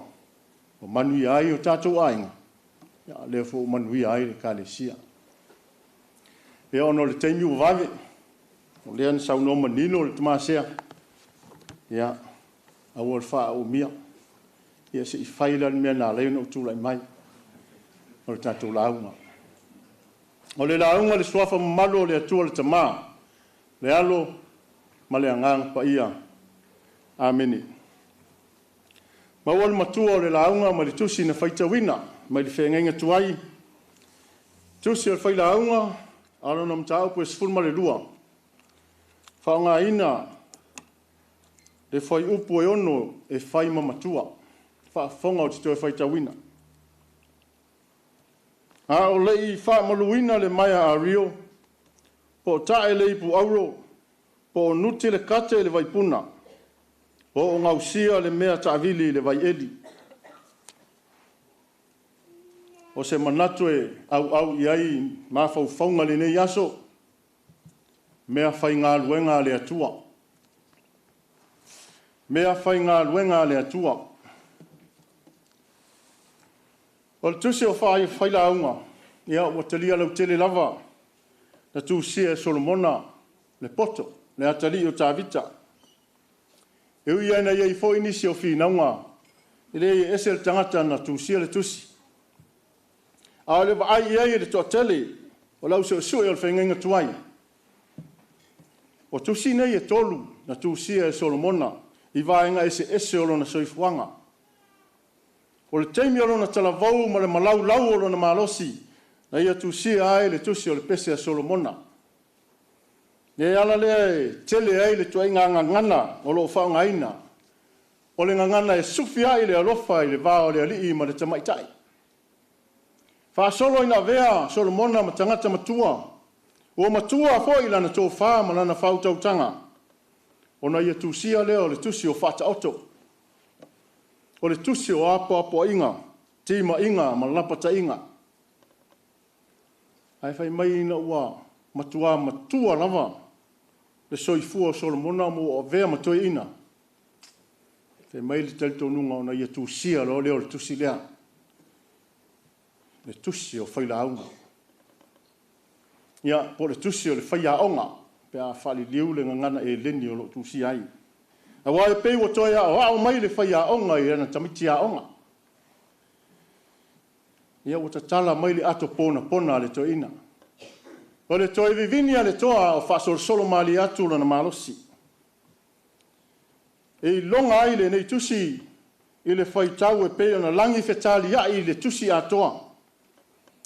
Ua manuia ai o tatou aiga, ia, lea foi ua manuia ai le Ekalesia. Ia, ona o le taimi ua vave, o lea na saunoa manino le Tama Sea, ia, aua le faaumia. Ia, se i fai la le mea na ala ai ona ou tulai mai, o le tatou lauga. O le lauga i le suafa mamalu o le Atua le Tama, le Alo ma le Agaga Paia. Amene. Maua le matua o le lauga ma le tusi na faitauina mai le feagaiga tuai, tusi o le failauga, a o lona mataupu e 12. Faaaogaina le fuaiupu e 6 e fai ma matua. Faafofoga ou te toe faitauina. A o le i faamaluina le maea a Rio, Po o ta'e le ipu auro, po o nuti le kate i le vaipuna, po o gausia le mea taavili i le vaieli. O se manatu e auau i ai mafaufauga i lenei aso, meafaigaluega a le Atua. Meafaigaluega a le Atua. O le tusi o Failauga, ia ua talia lautele lava na tusia e Solomona le poto, le atalii o Tavita. E ui lava ina i ai foi nisi o finauga, e leai e ese le tagata na tusia le tusi. A o le vaai i ai e le toatele o le au suesue o le feagaiga tuai, o tusi nei e 3 na tusia e Solomona i vaega eseese o lona soifuaga. O le taimi o lona talavou ma le malaulau o lona malosi, na ia tusia ai le tusi o le pese a Solomona. Le ala lea e tele ai le tuaiga gagana o lo o faaaogaina, o le gagana e sufi ai le alofa i le va o le alii ma le tamaitai. Faasolo ina avea Solomona ma tagata matua, ua matua foi lana tofa ma lana faautautaga, ona ia tusia lea o le tusi o Faataoto, o le tusi o apoapoaiga, timaiga ma lapataiga. Ae fai mai ina ua matua matua lava le soifua o Solomona ma ua avea ma toeaina, fai mai le talitonuga ona ia tusia loa lea o le tusi lea, le tusi o Failauga. Ia, po o le tusi o le faiaoga, pe a faaliliu le gagana eleni o lo o tusia ai. Aua e pei ua toe aoao mai le faiaoga i ana tamaiti aoga. Ia ua tatala mai le ato ponapona a le toeaina. O le toe vivini a le toa o faasolosolo malie atu lona malosi. E iloga ai lenei tusi i le faitau e pei ona lagi fetaliai i le tusi atoa.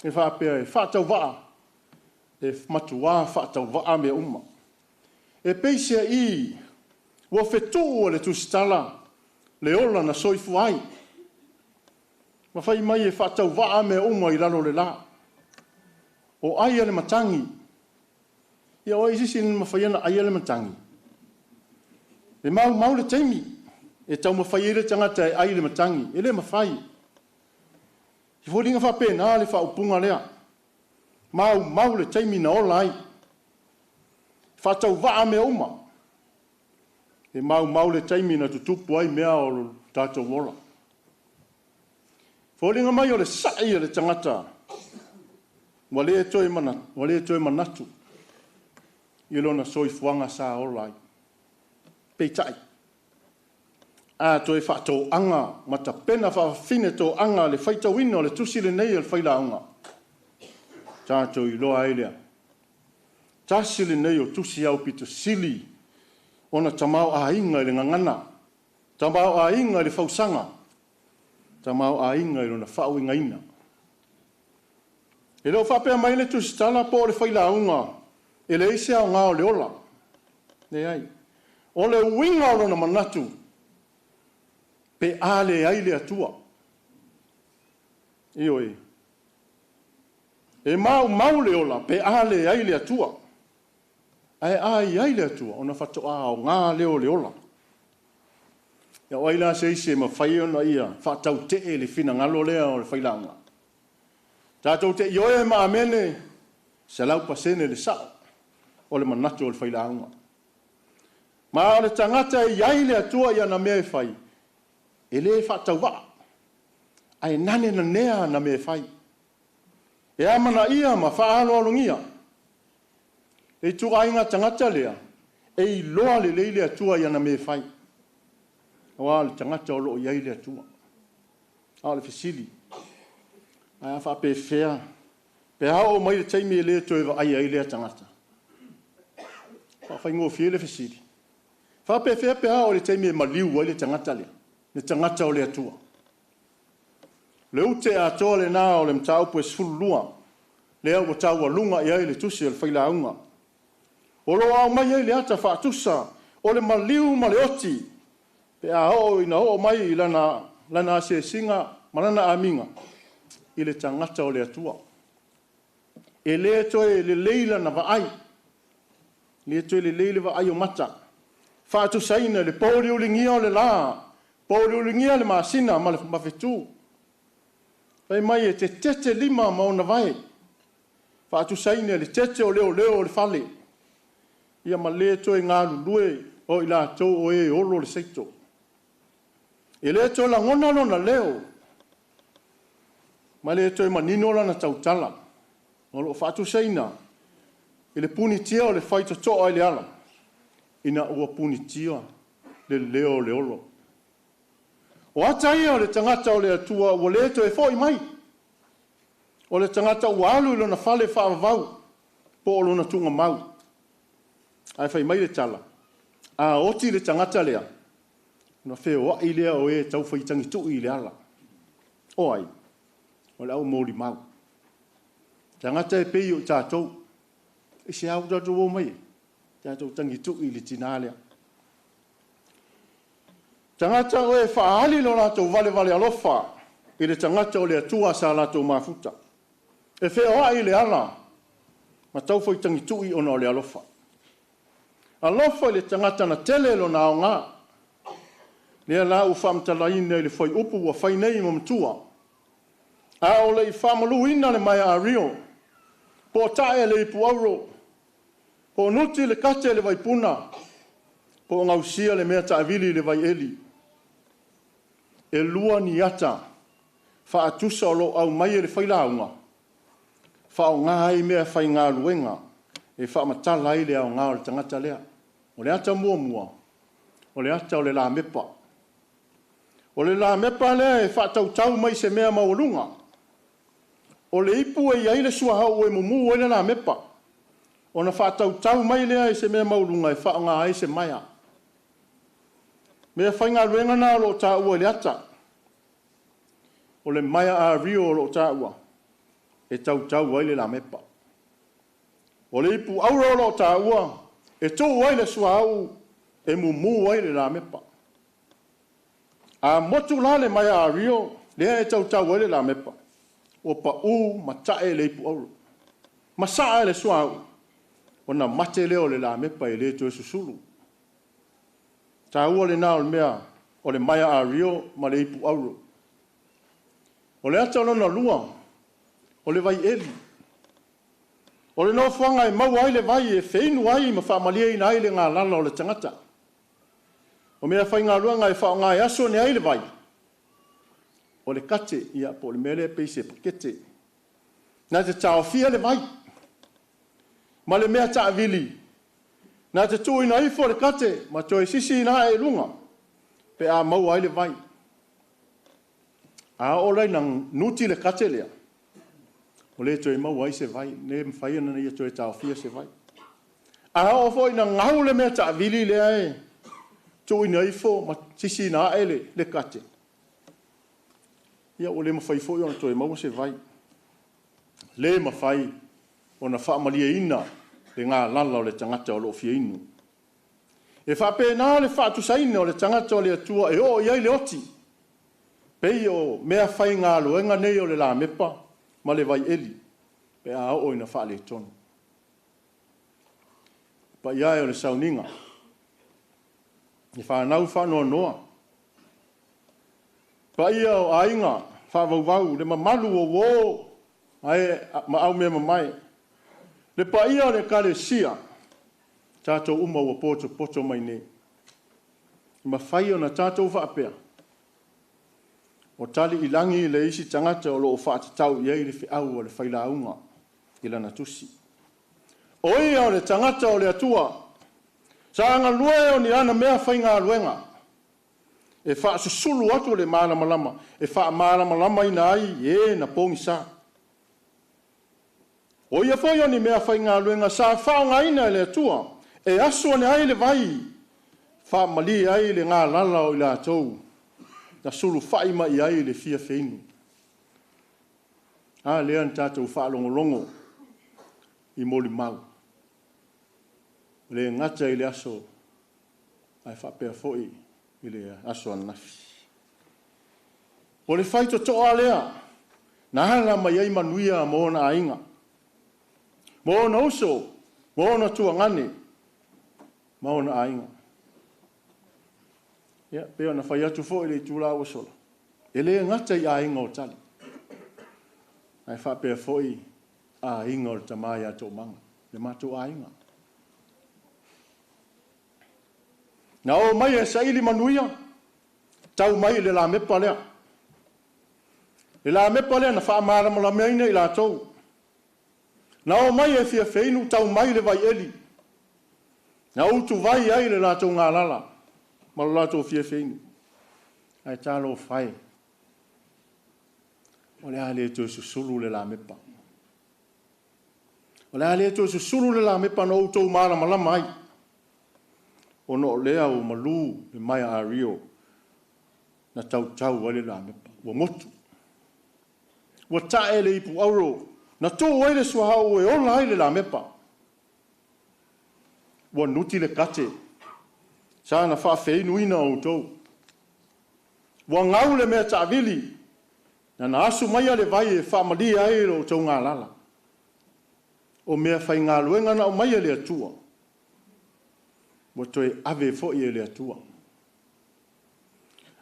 E faapea e faatauvaa, e matuā faatauvaa mea uma. E peiseai ua fetuu e le tusitala le ola na soifua ai. Ma fai mai e faatauvaa mea uma i lalo o le la. O ai a le matagi, ia o ai se isi na mafai ona aia le matagi. E maumau le taimi e taumafai ai le tagata e ai le matagi, e le mafai. E foliga faapena le faaupuga lea. Maumau le taimi na ola ai. Faatauvaa mea uma. E maumau le taimi na tutupu ai mea o lo tatou ola. Foliga mai o le sa'i a le tagata ua le toe manatu i lona soifuaga sa ola ai. Peitai, a toe faatoaga ma tapena faafafine toaga le faitauina o le tusi lenei o le Failauga, tatou iloa ai lea. Tasi lenei o tusi aupito sili ona tamaoaiga i le gagana, tamaoaiga i le fausaga, tamaoaiga i lona faauigaina. E le o faapea mai le tusitala po o le Failauga e leai se aoga o le ola. Leai. O le uiga o lona manatu, pe a leai le Atua. Ioe. E maumau le ola pe a leai le Atua. Ae a i ai le Atua, ona faatoa aoga lea o le ola. Ia o ai la se isi e mafai ona ia faatautee le finagalo lea o le Failauga. Tatou te ioe ma amene 100% le sao o le manatu o le Failauga. Ma o le tagata e i ai le Atua i ana mea e fai, e le faatauvaa, ae nane nanea ana mea e fai. E amanaia ma faaaloalogia. Le ituaiga tagata lea, e iloa lelei le Atua i ana mea e fai. Aua o le tagata o lo o i ai le Atua. A o le fesili, ae a faapefea, pe a oo mai le taimi e le toe vaai ai lea tagata. Faafaigofie le fesili. Faapefea pe a oo le taimi e maliu ai le tagata lea, le tagata o le Atua. Le ute atoa lena o le mataupu e 12, lea ua taualuga i ai le tusi o le Failauga. O lo o aumai ai le ata faatusa o le maliu ma le oti, pe a oo ina oo mai i lana asiasiga ma lana amiga i le tagata o le Atua. E le toe lelei lana vaai, Le toe lelei le vaai o mata. Faatusaina le pouliuligia o le lā, pouliuligia le masina ma le mafetu. Fai mai e tetete lima ma ona vae. Faatusaina le tete o leoleo o le fale. Ia ma le toe galulue o i latou o e olo le seito. E le toe lagona lona leo, ma le toe manino lana tautala. O lo o faatusaina i le punitia o le faitotoa i le ala, ina ua punitia le leo o le olo. O ata ia o le tagata o le Atua ua le toe foi mai. O le tagata ua alu i lona fale faavavau po o lona tugamau. Ae fai mai le tala, a oti le tagata lea, ona feoai lea o e tau faitagitui i le ala. O ai? O le au molimau. Tagata e pei o i tatou. I se au tatou o mai e? Tatou tagitui i le tinā lea. Tagata o e faaali lo latou valevale alofa i le tagata o le Atua sa latou mafuta. E feoai i le ala ma tau faitagitui ona o le alofa. Alofa i le tagata na tele lona aoga. Lea la ua faamatalaina i le fuaiupu ua fai nei ma matua. A o le i faamaluina le maea ario, po o tae le ipu auro, po o nuti le kate le vaipuna, po o gausia le mea taavili i le vaieli. E lua ni ata faatusa o lo o aumai e le failauga, faaaoga ai mea faigaluega e faamatala ai le aoga o le tagata lea. O le ata muamua, o le ata o le lamepa. O le lamepa lea e faatautau mai se mea maualuga. O le ipu e i ai le suauu e mumu ai le lamepa, ona faatautau mai lea i se mea maualuga e faaaoga ai se maea. Mea faigaluega na o lo o taua i le ata. O le maea ario o lo o taua e tautau ai le lamepa. O le ipu auro o lo o taua e tuu ai le suauu e mumu ai le lamepa. A motu la le maea ario lea e tautau ai le lamepa, ua pau ma tae le ipu auro. Ma saa le suauu, ona mate lea o le lamepa e le toe susulu. Taua lena o le mea o le maea ario ma le ipu auro. O le ata o lona lua, o le vaieli. O le nofoaga e maua ai le vai e feinu ai ma faamalieina ai le galala o le tagata. O mea faigaluega e faaaoga e aso ane ai le vai, o le kate, ia, po o le mea lea pei se pakete. Na te taofia le vai, ma le mea taavili, na te tuuina ifo le kate ma toe sisiina ae i luga, pe a maua ai le vai. A oo la ina nuti le kate lea, o le toe maua ai se vai, le mafai ona ia toe taofia se vai. A oo foi ina gau le mea taavili lea e tuuina ifo ma sisiina ae le kate, ia ua le mafai foi ona toe maua se vai. Le mafai ona faamalieina le galala o le tagata o lo o fia inu. E faapena le faatusaina o le tagata o le Atua e oo i ai le oti, pei o mea faigaluega nei o le lamepa ma le vaieli, pe a oo ina faaletonu. Paia e o le sauniga, e whanau whaanoanoa. Paia o aiga whaavauvau, le mamalu o uō, ae ma au mea mamae. Le paia o le ekalesia, tātou uma ua poto poto mai nei. Mafai ona tātou faapea. O tali i lagi le isi tagata o lo o faatatau i ai le feau a le failauga i lana tusi. O ia o le tagata o le Atua, sa galue o ni ana mea faigaluega. E faasusulu atu le malamalama, e faamalamalamaina ai e na pogisa. O ia foi o ni mea faigaluega sa faaaogaina e le Atua, e aso ane ai le vai, faamalie ai le galala o i latou, na sulufai mai ai le fia feinu. A lea na tātou faalogologo i molimau. Le gata i le aso, ae faapea foi i le aso ananafi. O le faitotoa lea, na ala mai ai manuia mo ona aiga, mo ona uso, mo ona tuagane. ma ona aiga. Ia, pei ona fai atu foi i le itula ua sola, e le gata i aiga o Tali, ae faapea foi aiga o le tama ia Toomaga, le matou aiga. Na o mai e saili manuia, tau mai i le lamepa lea. Le lamepa lea na faamalamalamaina i latou. Na o mai e fia feinu tau mai le vaieli. Na utuvai ai le latou galala ma lo latou fia feinu. Ae talofa e, o le a le toe susulu le lamepa. O le a le toe susulu le lamepa na outou malamalama ai. Ona o lea ua malu le maea ario na tautau ai le lamepa. Ua motu. Ua tae le ipu auro na tuu ai le suauu e ola ai le lamepa. Ua nuti le kate sa na faafeinuina outou. Ua gau le mea taavili na na asu maia le vai e faamalie ai lo outou galala. O mea faigaluega na aumai e le Atua, ua toe ave foi e le Atua.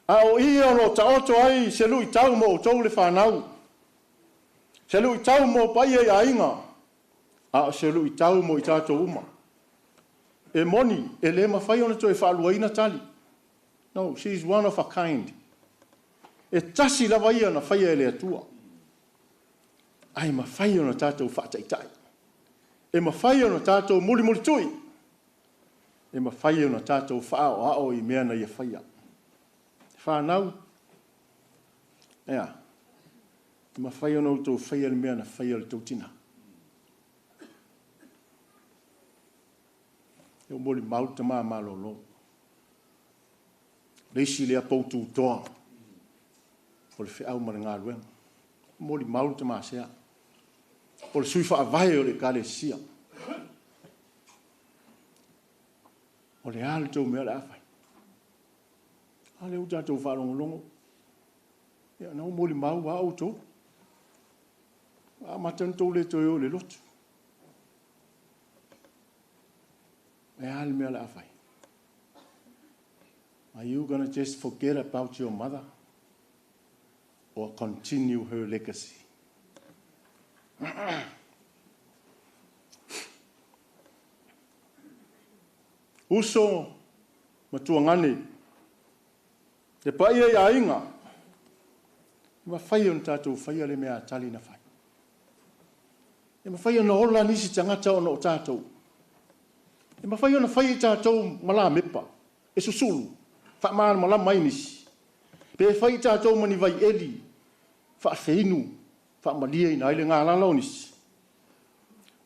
A o ia o lo o taoto ai se luitau mo outou le fanau, se luitau mo paia i aiga, a o se luitau mo i tatou uma. E moni, e le mafai ona toe faaluaina Tali. No, she is one of a kind. E tasi lava ia na faia e le Atua. Ae mafai ona tatou faataitai. E mafai ona tatou mulimulitui. E mafai ona tatou faaoao i mea na ia faia. Whanau, ea, e mafai ona outou faia le mea na faia le tautina. E o moli mau te maa malolo. Le isi lea poututoa o le feau ma le galuega. Moli mau te masea. O le sui faavae o le ekalesia. O le a le tou mea o le a fai. A lea ua tatou faalogologo. Ia, na o molimau a outou. Amata ona tou le toe o i le lotu. E a le mea o le a fai. Are you going to just forget about your mother or continue her legacy? Uso ma tuagane, le paia i aiga, e mafai ona tatou faia le mea a Tali na fai. E mafai ona ola nisi tagata ona o tatou. E mafai ona fai i tatou ma lamepa, e susulu, faamalamalama ai nisi. Pe fai i tatou ma ni vaieli, faafeinu, faamalieina ai le galala o nisi.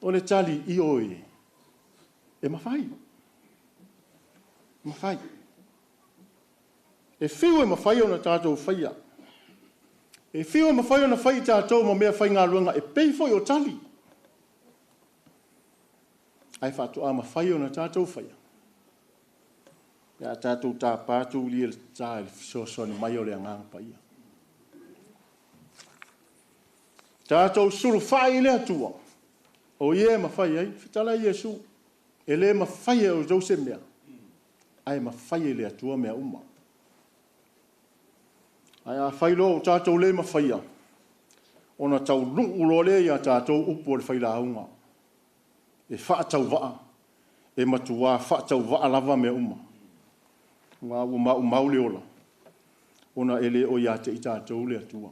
O le tali i oe, e mafai. Mafai. E fiu e mafai ona tatou faia. E fiu e mafai ona fai i tatou ma mea faigaluega e pei foi o Tali. Ae faatoa mafai ona tatou faia. Pe a tatou tāpā tūlia le tā i le fesoasoani mai o le Agaga Paia. Tatou sulufai i le Atua, o ia e mafai ai, fetala Iesu, e le mafai e outou se mea, ae mafai e le Atua mea uma. Ae a fai loa o tatou le mafaia, ona taunuu loa lea ia tatou upu o le failauga. E faatauvaa, e matua faatauvaa lava mea uma. Ua ua maumau le ola, ona e le o ia te i tatou le Atua.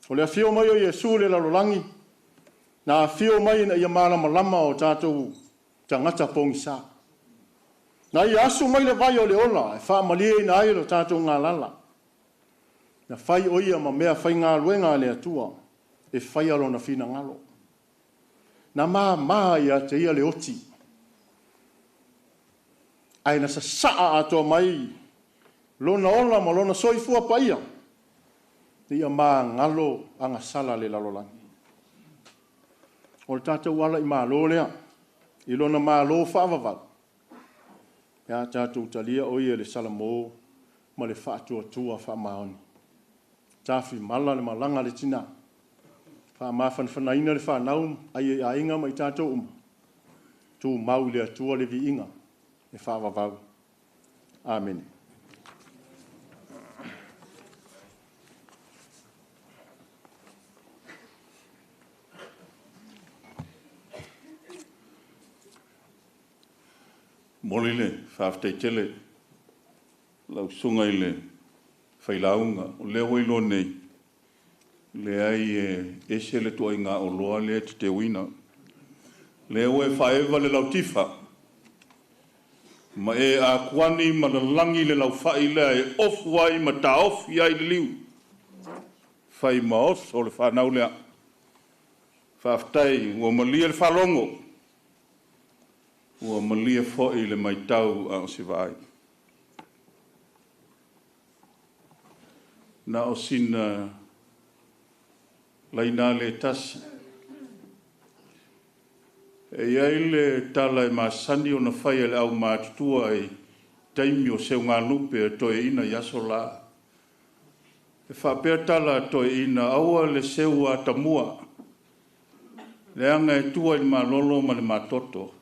O le afio mai o Iesu le lalolagi, na afio mai ina ia malamalama o tatou tagata pogisa. Na ia asu mai le vai o le ola e faamalieina ai lo tatou galala. Na fai o ia ma mea faigaluega a le Atua e faia lona finagalo. Na māmā ia te ia le oti. Ae na sasaa atoa mai lona ola ma lona soifua paia. Ia magalo agasala le lalolagi. O le tatou ala i malo lea, i lona malo faavavau. Pe a tatou talia o ia le salamo ma le faatuatua faamaoni. Tafimala le malaga le tina. Faamafanafanaina le whanau ai e aiga ma i tatou uma. Tumau i le Atua le viiga. e faavavau. Amene. Momoli le faafetai tele lau susuga i le failauga, o lea ua iloa nei, leai e ese le tuaiga oloa lea e te teuina. Lea ua e faaeva le lautifa, ma e akuani ma lalagi le laufai lea e ofu ai ma taofi ai le liu, fai ma oso le fanau lea. Faafetai ua malie le faalogo, ua malie foi le matau a o se vaai. Na o sina laina le tasi. E i ai le tala e masani ona fai e le aumatutua i taimi o seugalupe a toeaiina i aso la. E faapea tala a toeaiina, aua le seu atamua, leaga e tua i le malolo ma le matoto.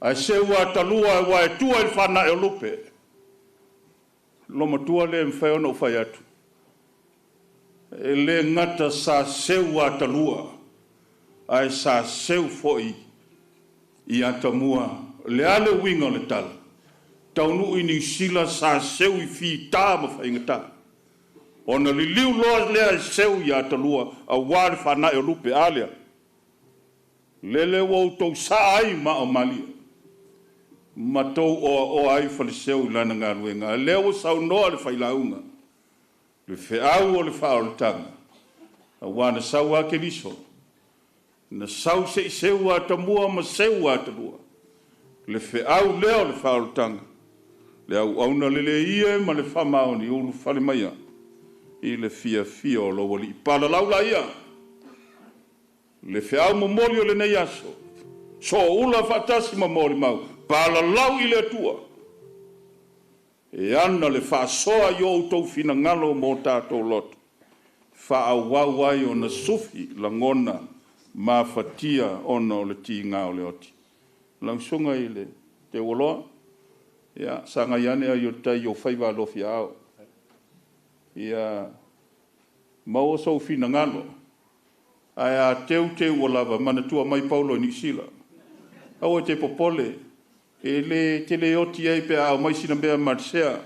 Ae seu atalua aua e tua i le fanae o lupe. Loma tua le mafai ona ou fai atu. E le gata sa seu atalua, ae sa seu foi i atamua. Le a le uiga o le tala, taunuu i Niu Sila sa seu i fita ma faigata. Ona liliu loa lea e seu i atalua, aua le fanae o lupe. A lea, lele ua outou saa ai maa o malie, ma tou oaoa ai faleseu i lana galuega. A lea ua saunoa le failauga, le feau o le faaolataga, aua na sau a Keriso, na sau se i seu atamua ma seu atalua. Le feau lea o le faaolataga, le auauna lelei e ma le faamaoni ulufale maia i le fiafia o lou alii. Palalau laia, le feau momoli o lenei aso, sooula faatasi ma molimau, palalau i le Atua, e ana le faasoa i o outou finagalo mo tatou loto, faaauau ai ona sufi lagona mafatia ona o le tiga o le oti. Lau susuga i le Teualoa, ia, sagai ane ai o le tai i ou faiva alofiaao. Ia maua sou finagalo, ae a teu teu ua lava, manatua mai Paulo i Niu Sila. Aua e te popole, e le te le oti ai pe a aumai sina mea malasea.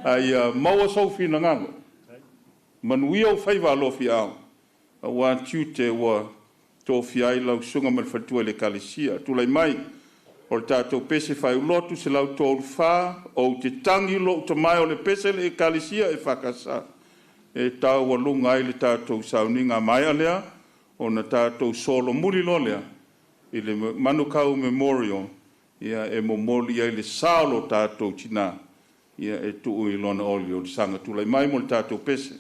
Ae ia maua sou finagalo, manuia ou faiva alofiaao, aua tiute ua tofia ai lau susuga ma le faletua i le Ekalesia. Tulai mai, o le tatou pese faaiulotu 134, ou te tagi lou tamae o le pese le Ekalesia EFKS, e taualuga ai le tatou sauniga maea lea, ona tatou solomuli loa lea i le Manukau Memorial, ia e momoli ai le sa o lo tatou tina, ia e tuu i lona oli o le saga. Tulai mai mo le tatou pese.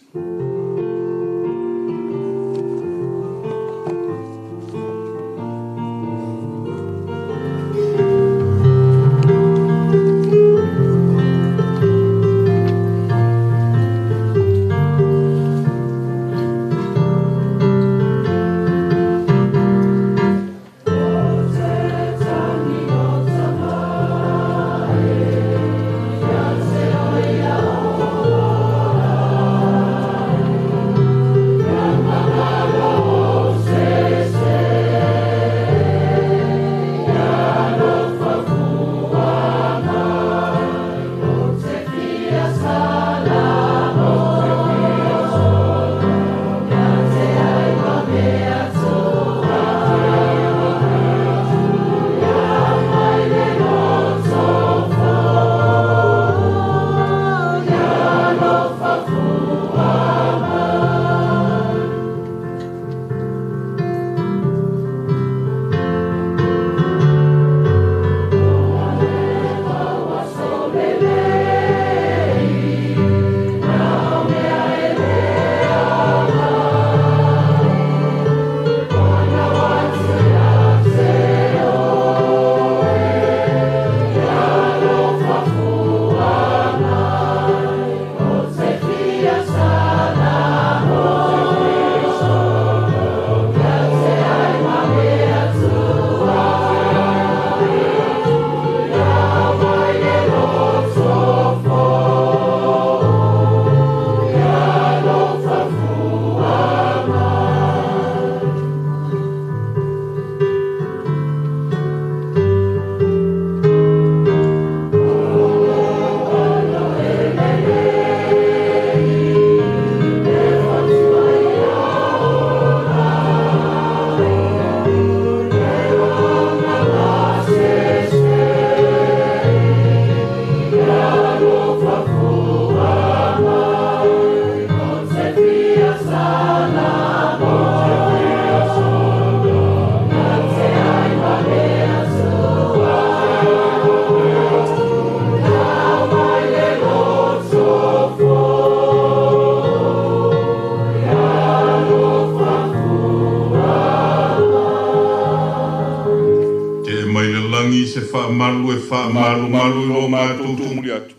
Faamalumalu i lo matou tumuli atu,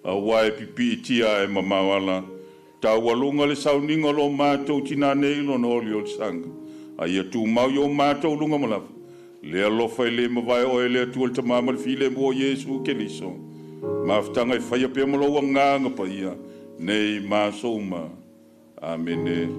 auā e pipiitia ae mamao ala taualuga le sauniga o lo matou tinā nei lona oliolisaga. A ia tumau i o matou luga ma lava le alofa e le mavae oe le Atua le Tamā ma le Filemu o Iesu Keriso. Mafutaga e faia pea ma lou agaga paia nei ma aso uma. Amene.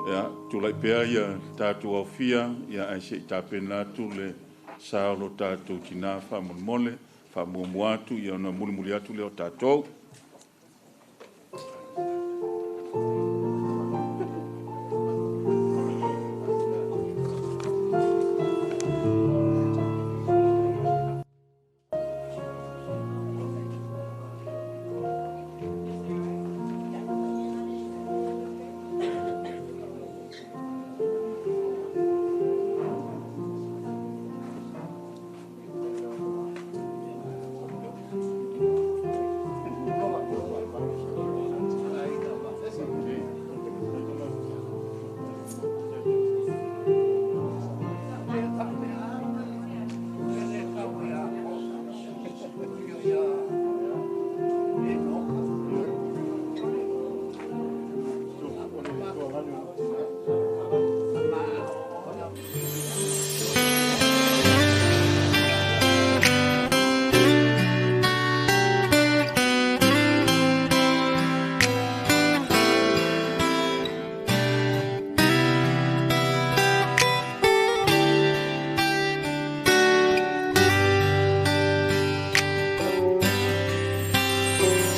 Ia, tulai pea ia tatou aofia, ia ae se i tapena atu le sa o lo tatou tinā faamolemole, faamuamua atu ia ona mulimuli atu lea o tatou.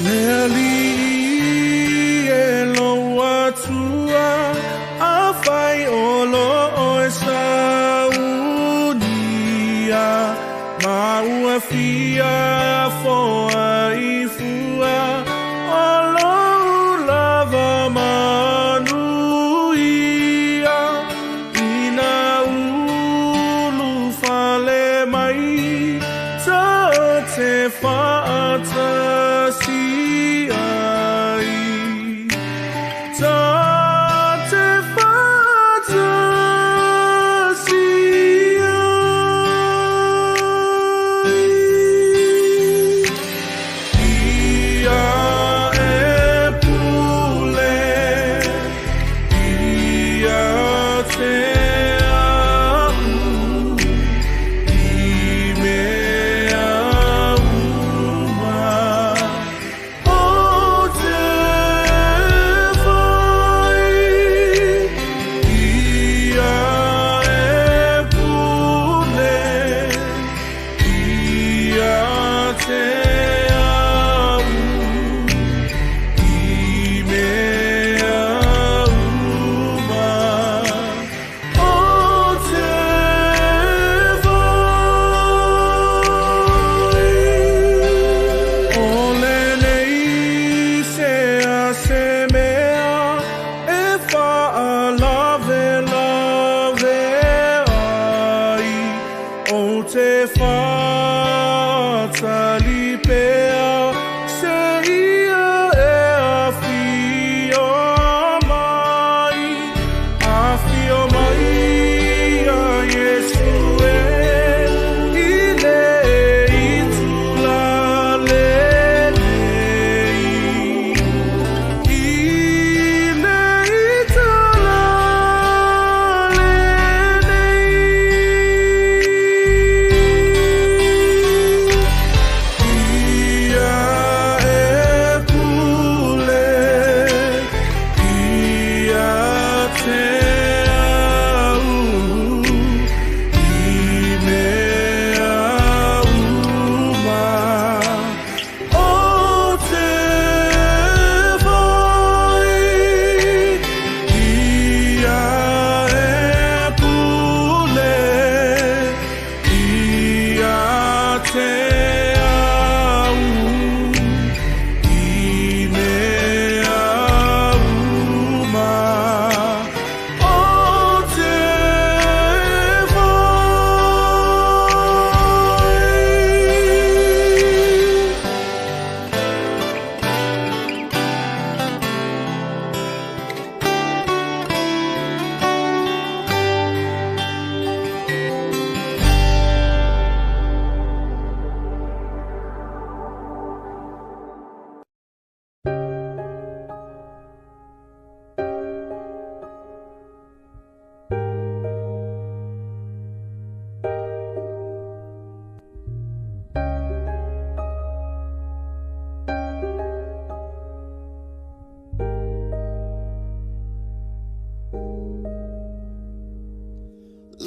Le alii e lou Atua, afai o lo oe saunia, ma ua fia foa i fua, o lou lava manuia, ina ulu fale mai, ta te faatasi ai. Ta te faatasi ai.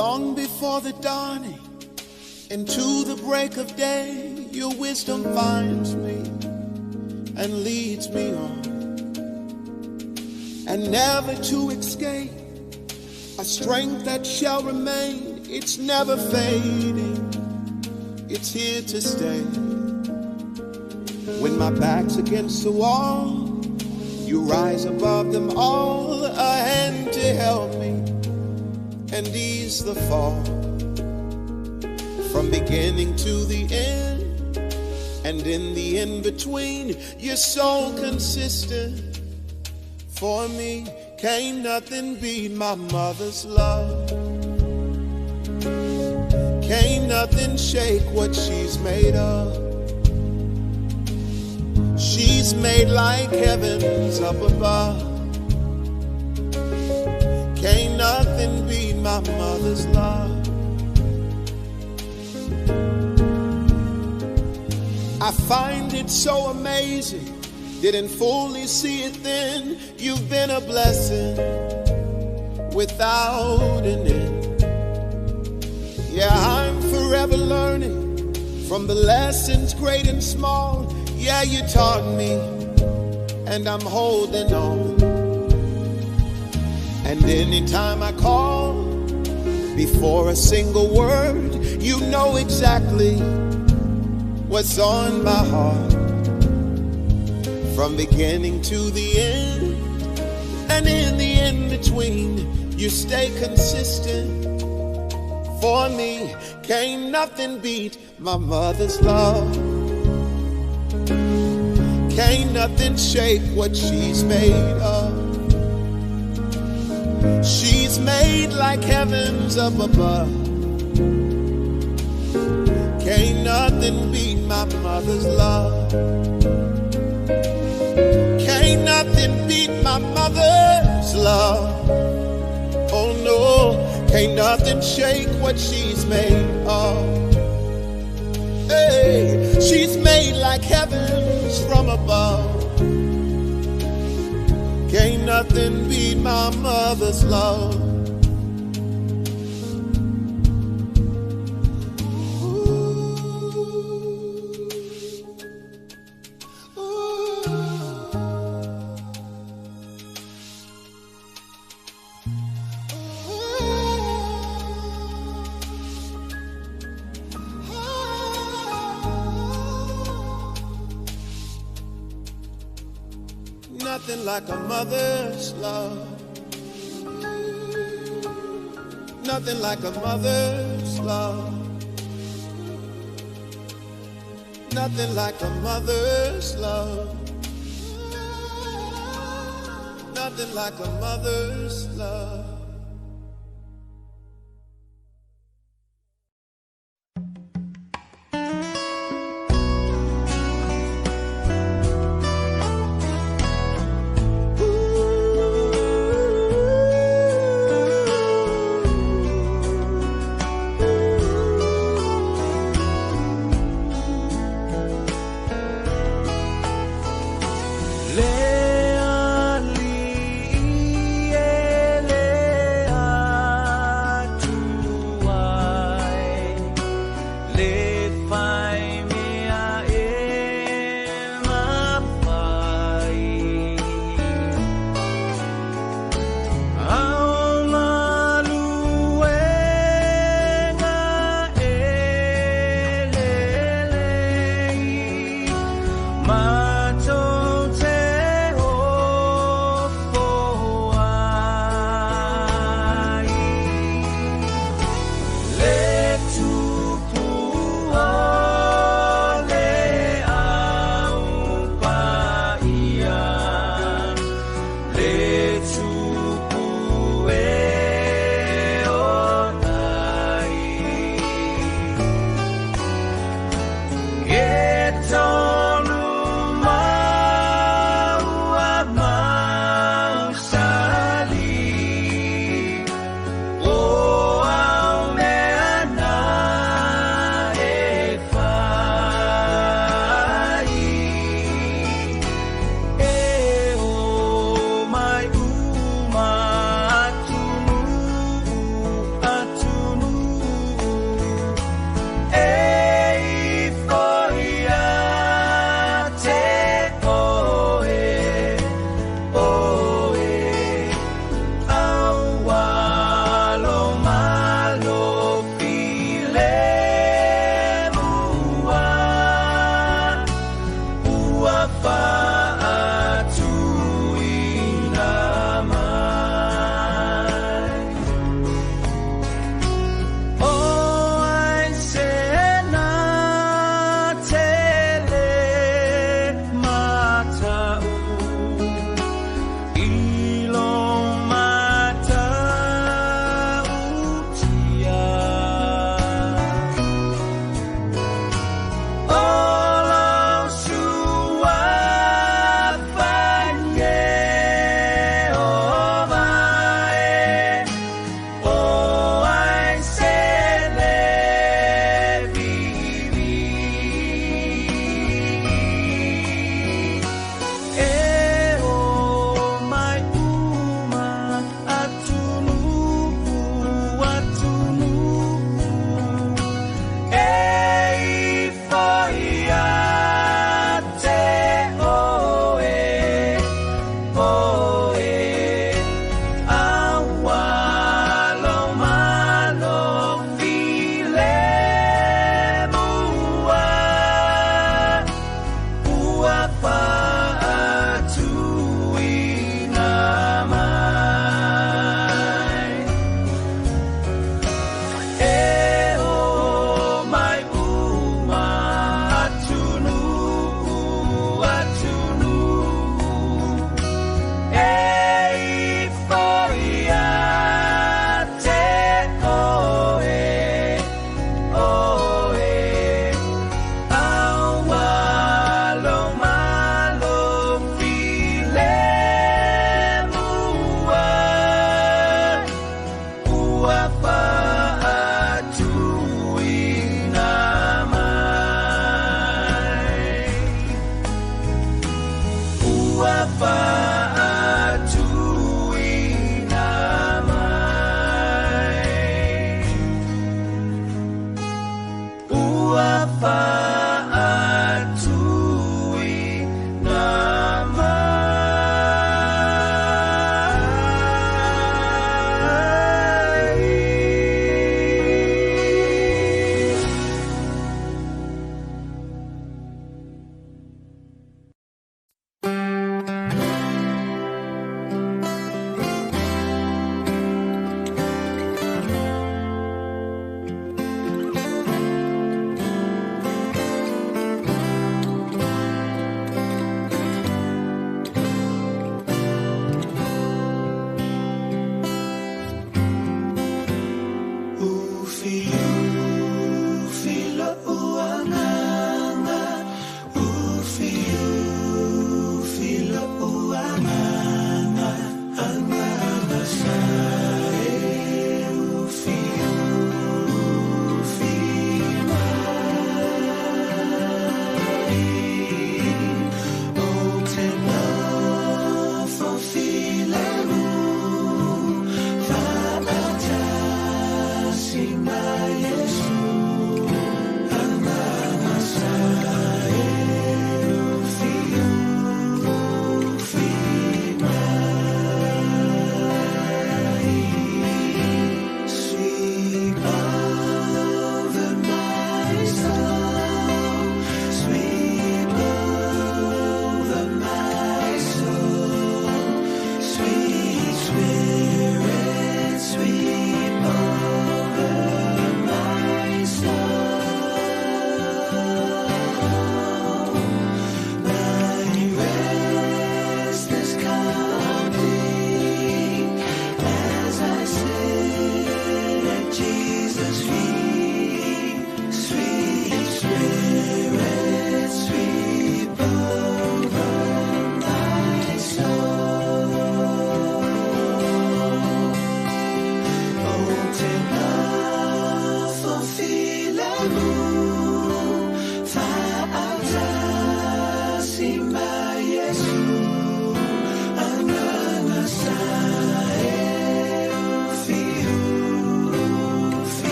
Long before the dawning, into the break of day, your wisdom finds me and leads me on. And never to escape a strength that shall remain, it's never fading, it's here to stay. When my back's against the wall, you rise above them all, a hand to help me and ease the fall. From beginning to the end, and in the in-between, you're so consistent. For me, can't nothing beat my mother's love. Can't nothing shake what she's made of. She's made like heavens up above. Can't nothing beat my mother's love. I find it so amazing. Didn't fully see it then. You've been a blessing without an end. Yeah, I'm forever learning from the lessons great and small. Yeah, you taught me, and I'm holding on. And anytime I call, before a single word, you know exactly what's on my heart. From beginning to the end, and in the in-between, you stay consistent. For me, can't nothing beat my mother's love. Can't nothing shake what she's made of. She's made like heavens up above. Can't nothing beat my mother's love. Can't nothing beat my mother's love. Oh no, can't nothing shake what she's made of. Hey, she's made like heavens from above. Can't nothing beat my mother's love. Nothing like a mother's love. Nothing like a mother's love. Nothing like a mother's love. Nothing like a mother's love. Le ali ele.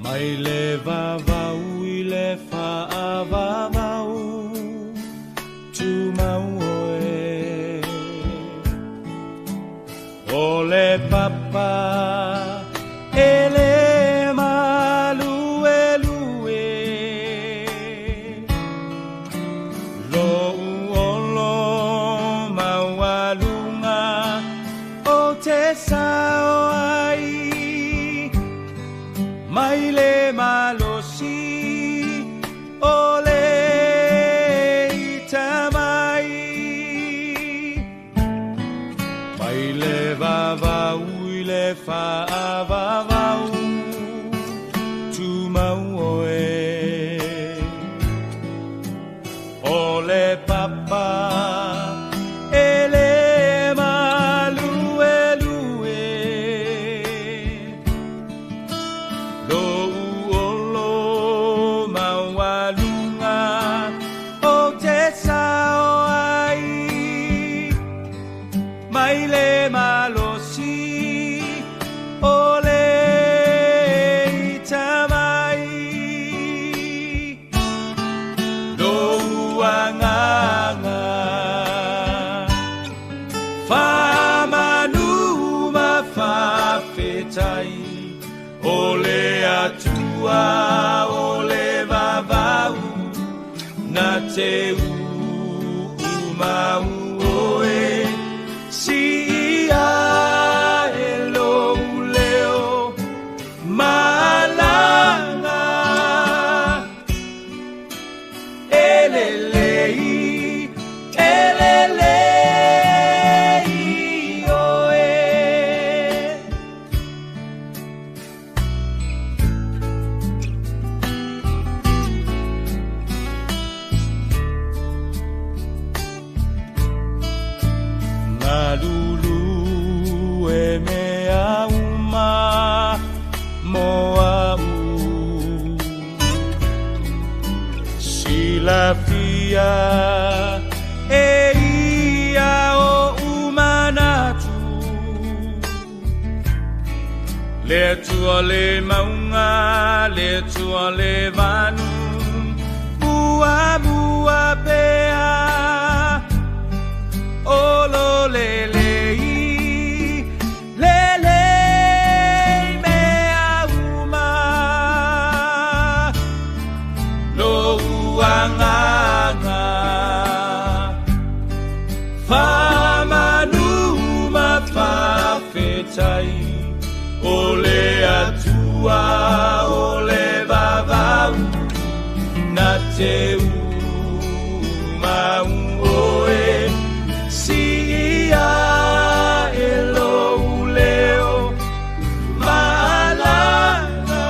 Mai le vavau i le faavavau, tumau oe. O le papa e le maluelue, lou olo maualuga o te sao ai, mai le malosi o le itamai. Mai le vavau i le faavavau, tumau oe. O le papa e le maluelue, lou olo maualuga o te sao ai, mai le malosi o le itamai. Lou agaga faamanu ma faafetai, o le Atua o le vavau na te uumau oe. Siia e lou leo malaga, e lelei, e lelei oe. Ngalulu e mea uma mo au, silafia e ia o umanatu. Le Atua le maunga, le Atua le vanu, muamua pea. O lo le lei, le lei mea uma. Lou agaga faamanu ma faafetai, o le Atua o le vavau na te umau oe. Siia e lou leo malaga,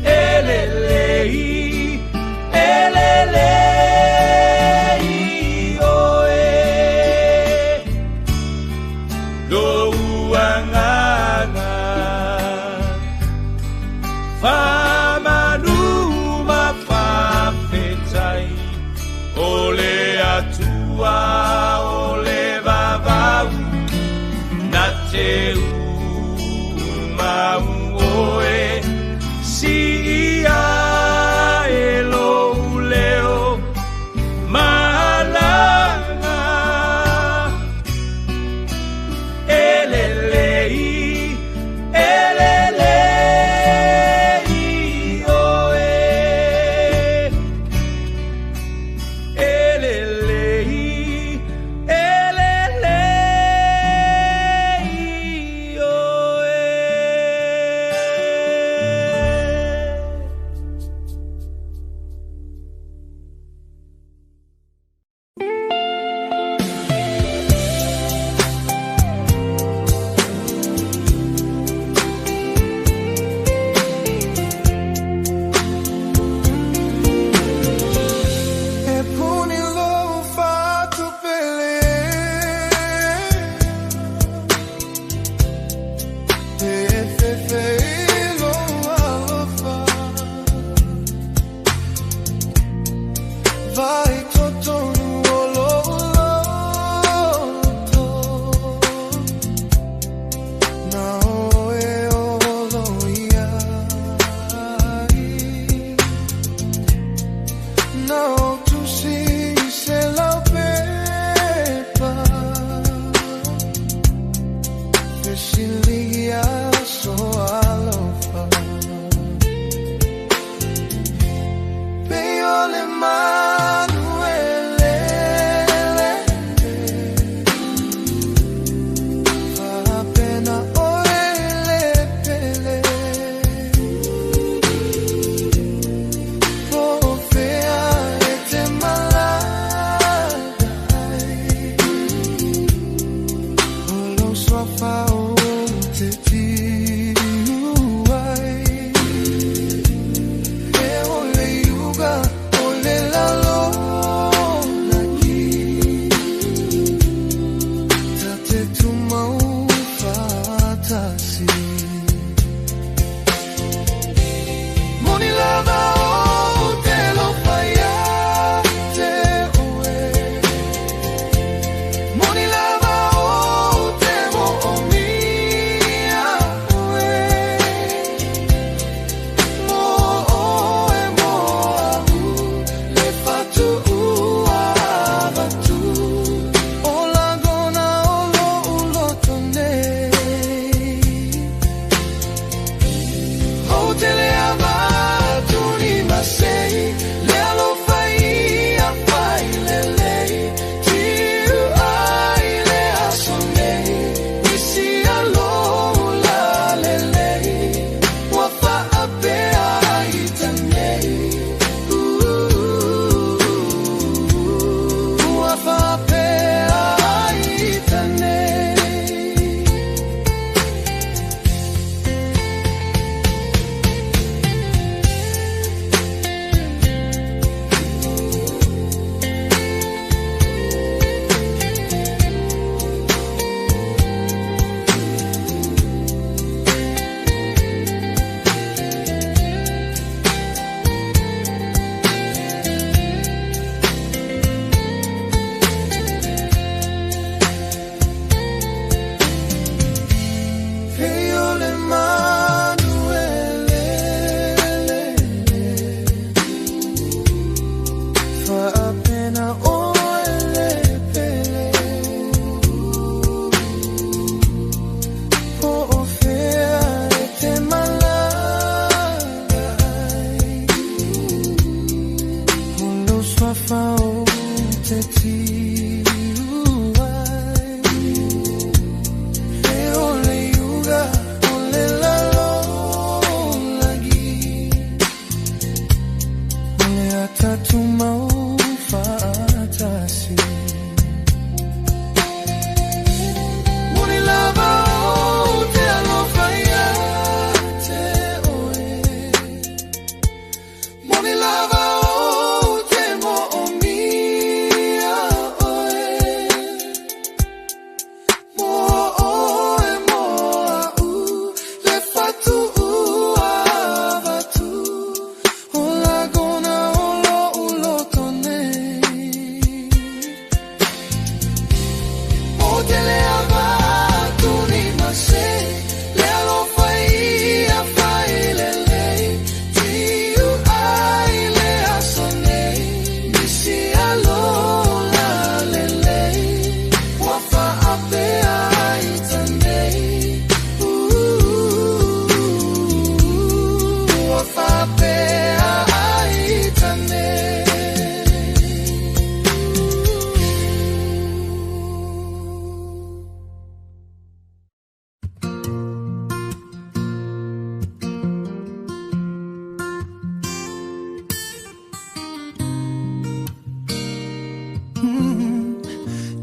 e lelei, e lelei oe. Lou agaga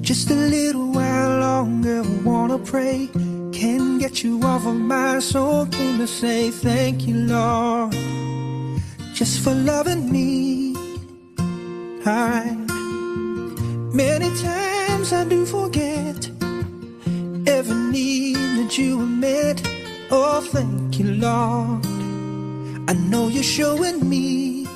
Just a little while longer, wanna pray. Can't get you off of my soul. Came to say thank you, Lord, just for loving me. I, many times I do forget every need that you have met. Oh, thank you, Lord. I know you're showing me.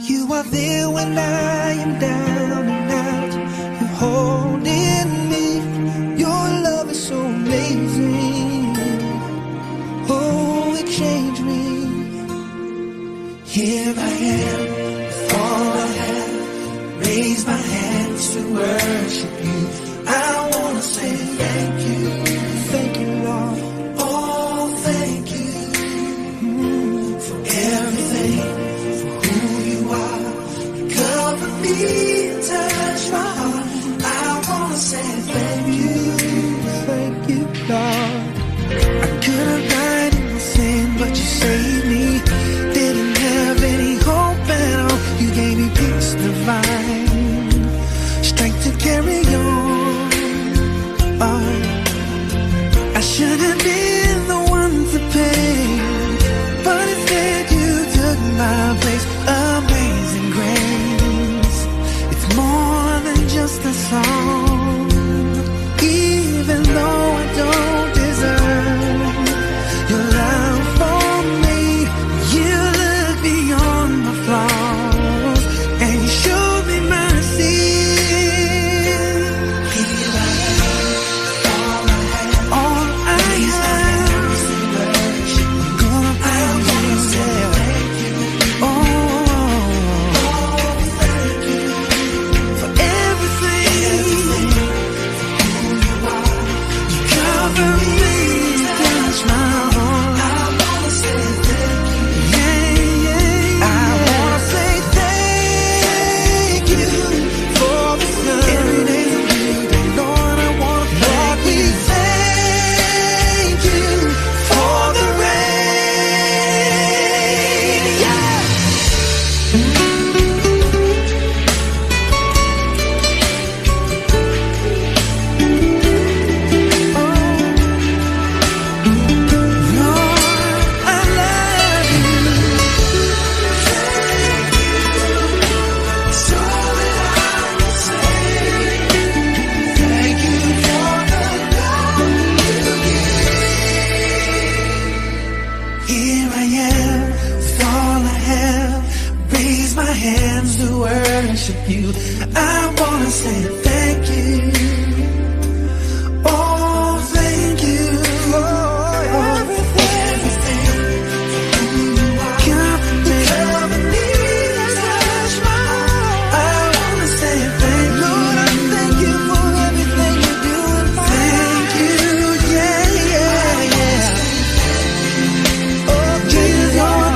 You are there when I am down and out. You're holding me. Your love is so amazing. Oh, it changed me. Here I am, with all I have. Raise my hands to worship you. I wanna say thank you. Thank you, Lord. Oh, thank you for everything, for who you are. You cover me, touch my heart. I wanna say thank you. Thank you, Lord. I could have died in my sin, but you saved me. Didn't have any hope at all. You gave me peace divine, strength to carry on. Here I am with all I have. Raise my hands to worship you. I wanna say thank you. Oh, thank you for everything. Cover me, touch my heart. I wanna say thank you. Lord, I thank you for everything you do. Thank you, yeah, yeah, yeah. Oh, Jesus, Lord,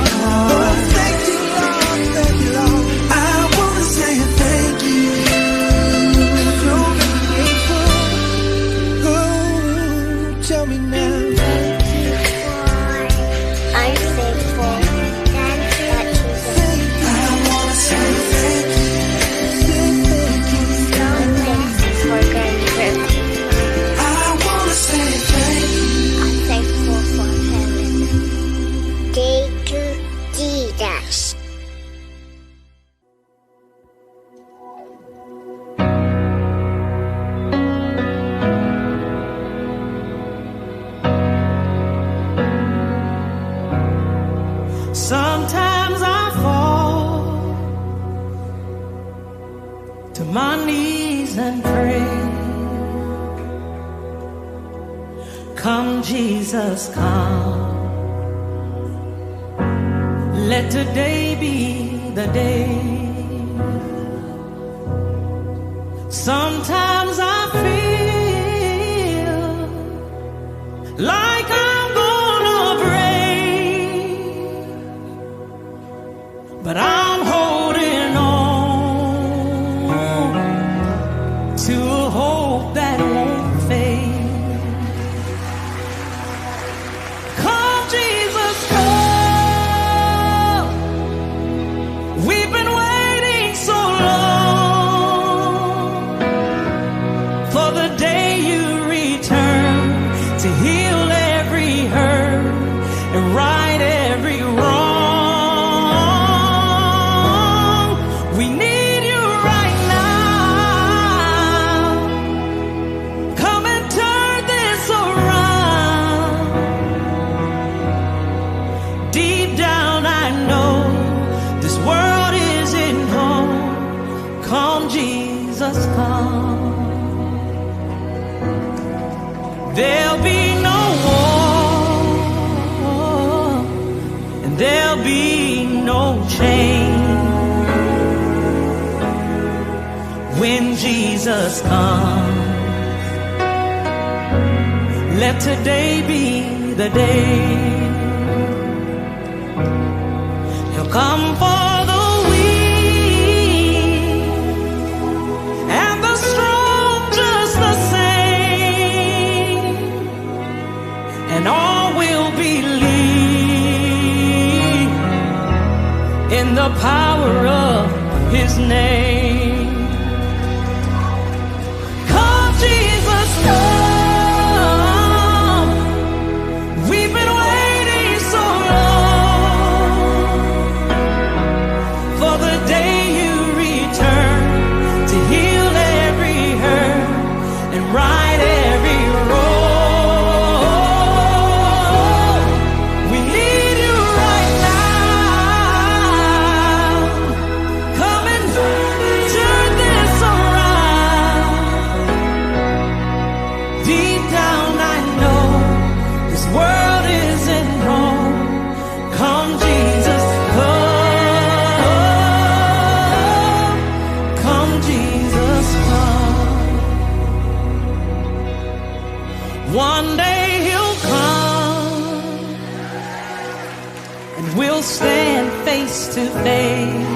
oh, thank you, Lord, thank you, Lord. I wanna say thank you. So grateful. Oh, tell me now. I'm thankful that Jesus. I wanna say thank you. Say thank you. So thankful for grandparents. I wanna say thank you. I'm thankful for heaven. Thank you, Jesus. Sometimes I fall to my knees and pray. Come, Jesus, come. Let today be the day. Sometimes I feel like I'm gonna break, but I'm holding on to a hope that won't fade. Come, Jesus, come. We've been waiting so long for the day you return to heal every hurt and right every wrong. We need you right now. Come and turn this around. Deep down I know this world isn't home. Come, Jesus, come. There'll be no war, and there'll be no change when Jesus comes. Let today be the day. He'll come for the weak and the strong just the same, and all will believe in the power of his name. Come, Jesus, come. We've been waiting so long for the day you return to heal every hurt and right every wrong. We need you right now. Come and turn this around. Deep down I know this world isn't home. Come, Jesus, come. Come, Jesus, come. One day he'll come, and we'll stand face to face.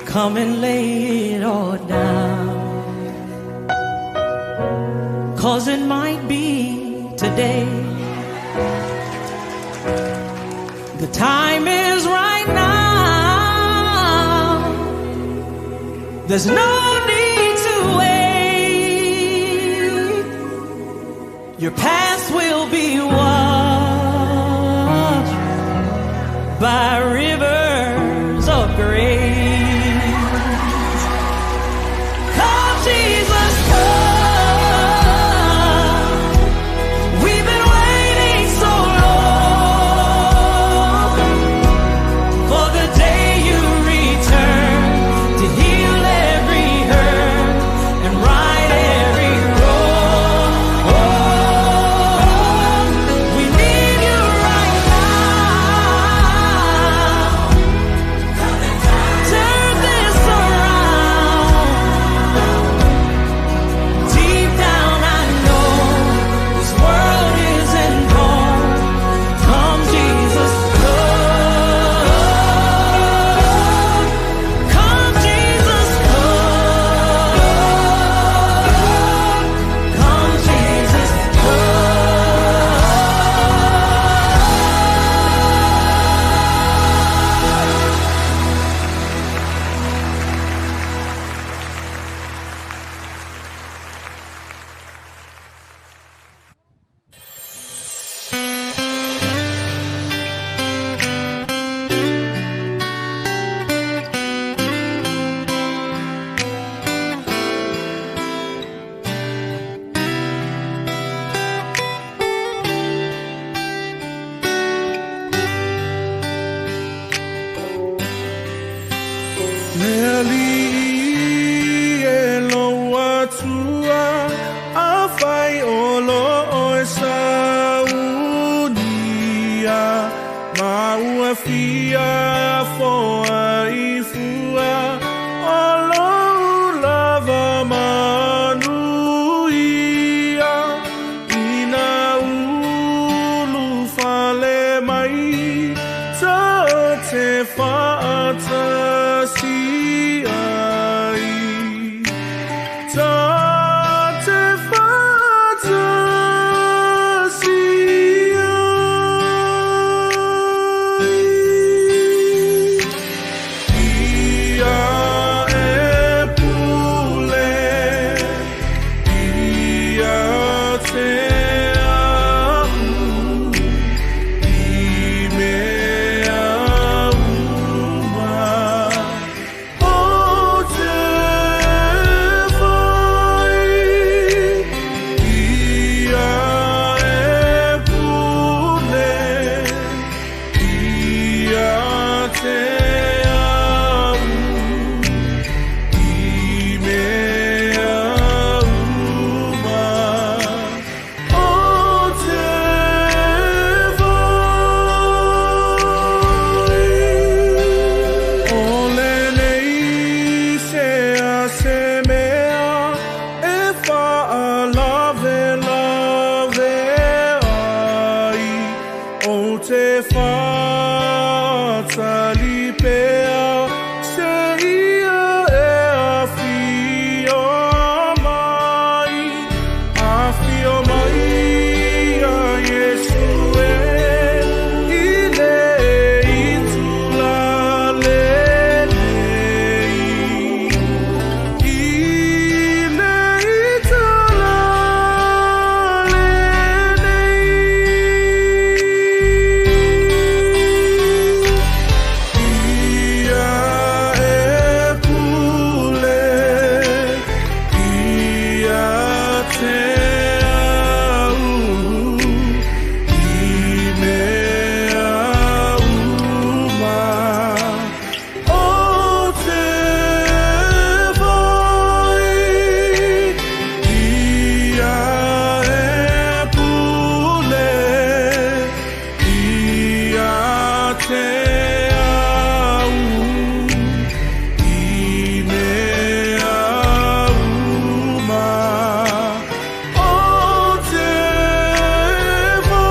Come and lay it all down, 'cause it might be today. The time is right now. There's no need to wait. Your past will be washed by rivers of grace. Come, Jesus, come. We've been waiting so Fia foa i fua o lou lava manuia ina ulu fale mai ta te faatasi ai ta te faatasi ai. Ia e pule ia te au i mea uma o te whai. Ia e pule ia te au i mea uma o te whai. O lenei se a se mea e whaalave lave ai o te whātalipea se ia e awhio mai, awhio mai a Yesu e i le itula lenei. I le itula lenei. Ia e pule ia te au i mea uma o te whai. Ia e pule ia te au i mea uma o te whai.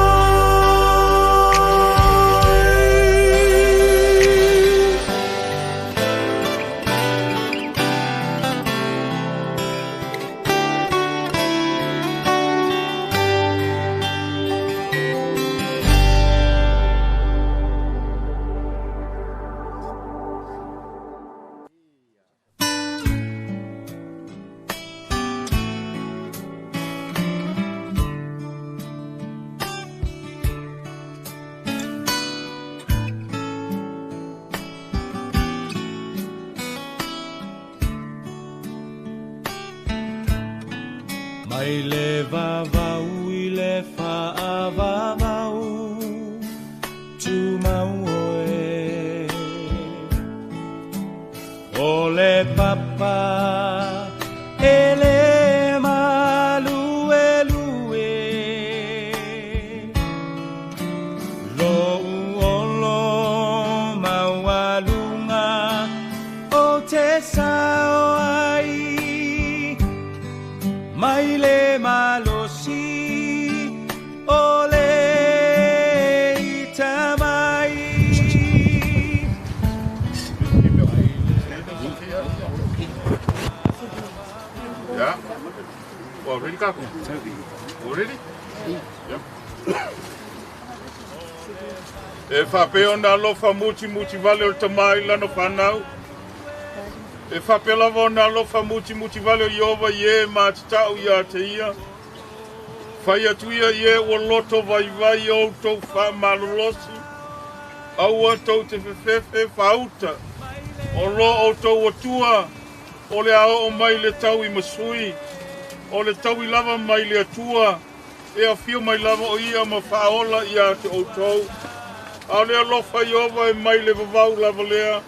Mai le vavau i le faavavau tumau oe o le papa e le maluelue lou olo maualuga o te sao ai mai le malosi o le itamai. Yeah. Well, ready, Kako? All ready? Yep. E whapea o nā lofa muti muti vale o tamai lano whanau. E whapea lava o nā lofa muti muti vale o Iova i e mā te tau ia te ia. Whai atu ia i e ua loto vai vai o tau wha malolosi. Aua tau te whewhewhe whauta. O lo o tau atua. O le ao o mai le tau i masui. O le tau i lava mai le atua. E a whio mai lava o ia ma whaola ia te o tau. A le alofa Iova e mai le vavau lava lea.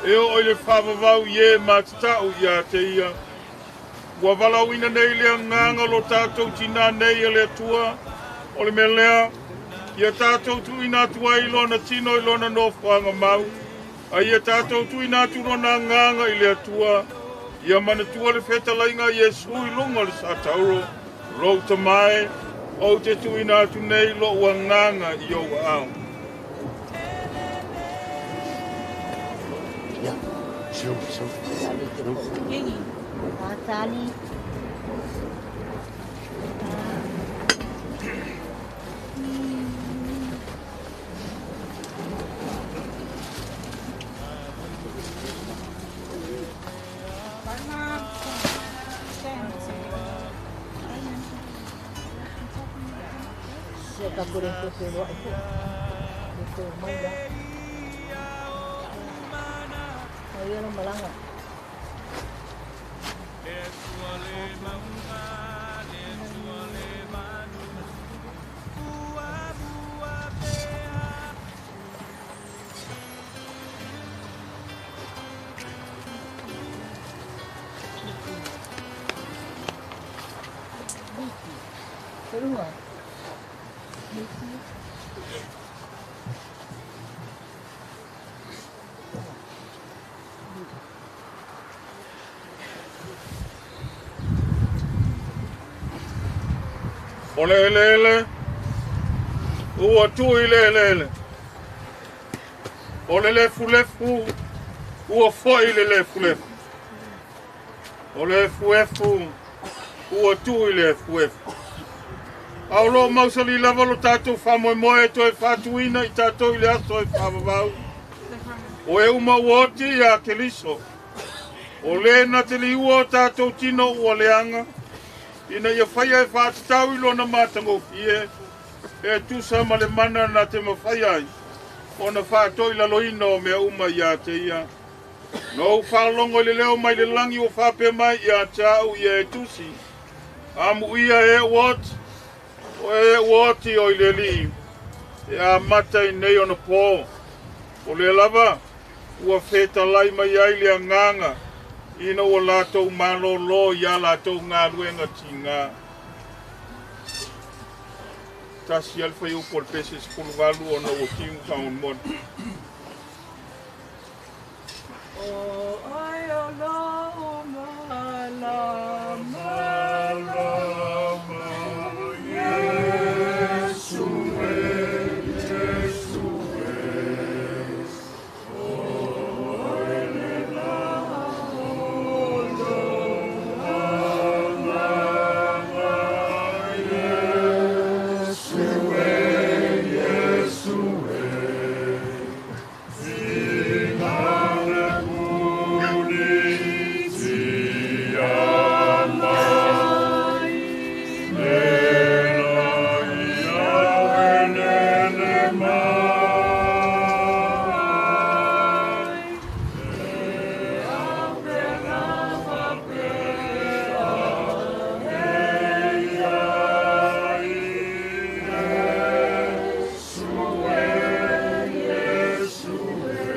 E o i le whavavau i e mā te tau ia te ia. Ua valauina nei le anganga lo tātou tina nei e le atua. O le mea lea, Ia tātou tuina atu ai lona tino i lona nofoaga mau. A ia tātou tuina atu lona agaga i le Atua. Ia manatua le fetalaiga a Iesu i luga o le satauro. Lou tamae, ou te tuina atu nei lou agaga i ou aao. O le eleele, ua tuu i le eleele. O le lefulefu, ua foi i le lefulefu. O le efuefu, ua tuu i le efuefu. A o loo mausali lava lo tatou faamoemoe e toe faatuina i tatou i le aso e faavavau. O e uma ua oti iā Keliso. O lē na te liua o tatou tino ua leaga, ina ia faia e faatatau i lona matagofie, e tusa ma le mana na te mafai ai, ona faatoilaloina o mea uma iā te ia. Na ou faalogo i le leo mai le lagi ua faapea mai iā te au ia e tusi. Amuia e ua oti, o e ua oti o i le Alii, e amata i nei ona pō. O lea lava, ua fetalai mai ai le agaga, ina ua latou malōlō iā latou galuega tigā. Tasi lava le fuaiupu o le pese 18 ona ua timu faamolemole. O ai o lou malama Iesu e, Iesu e, oe le Iesu e, Iesu e, tinane muli tia mai, nela ia venene mai.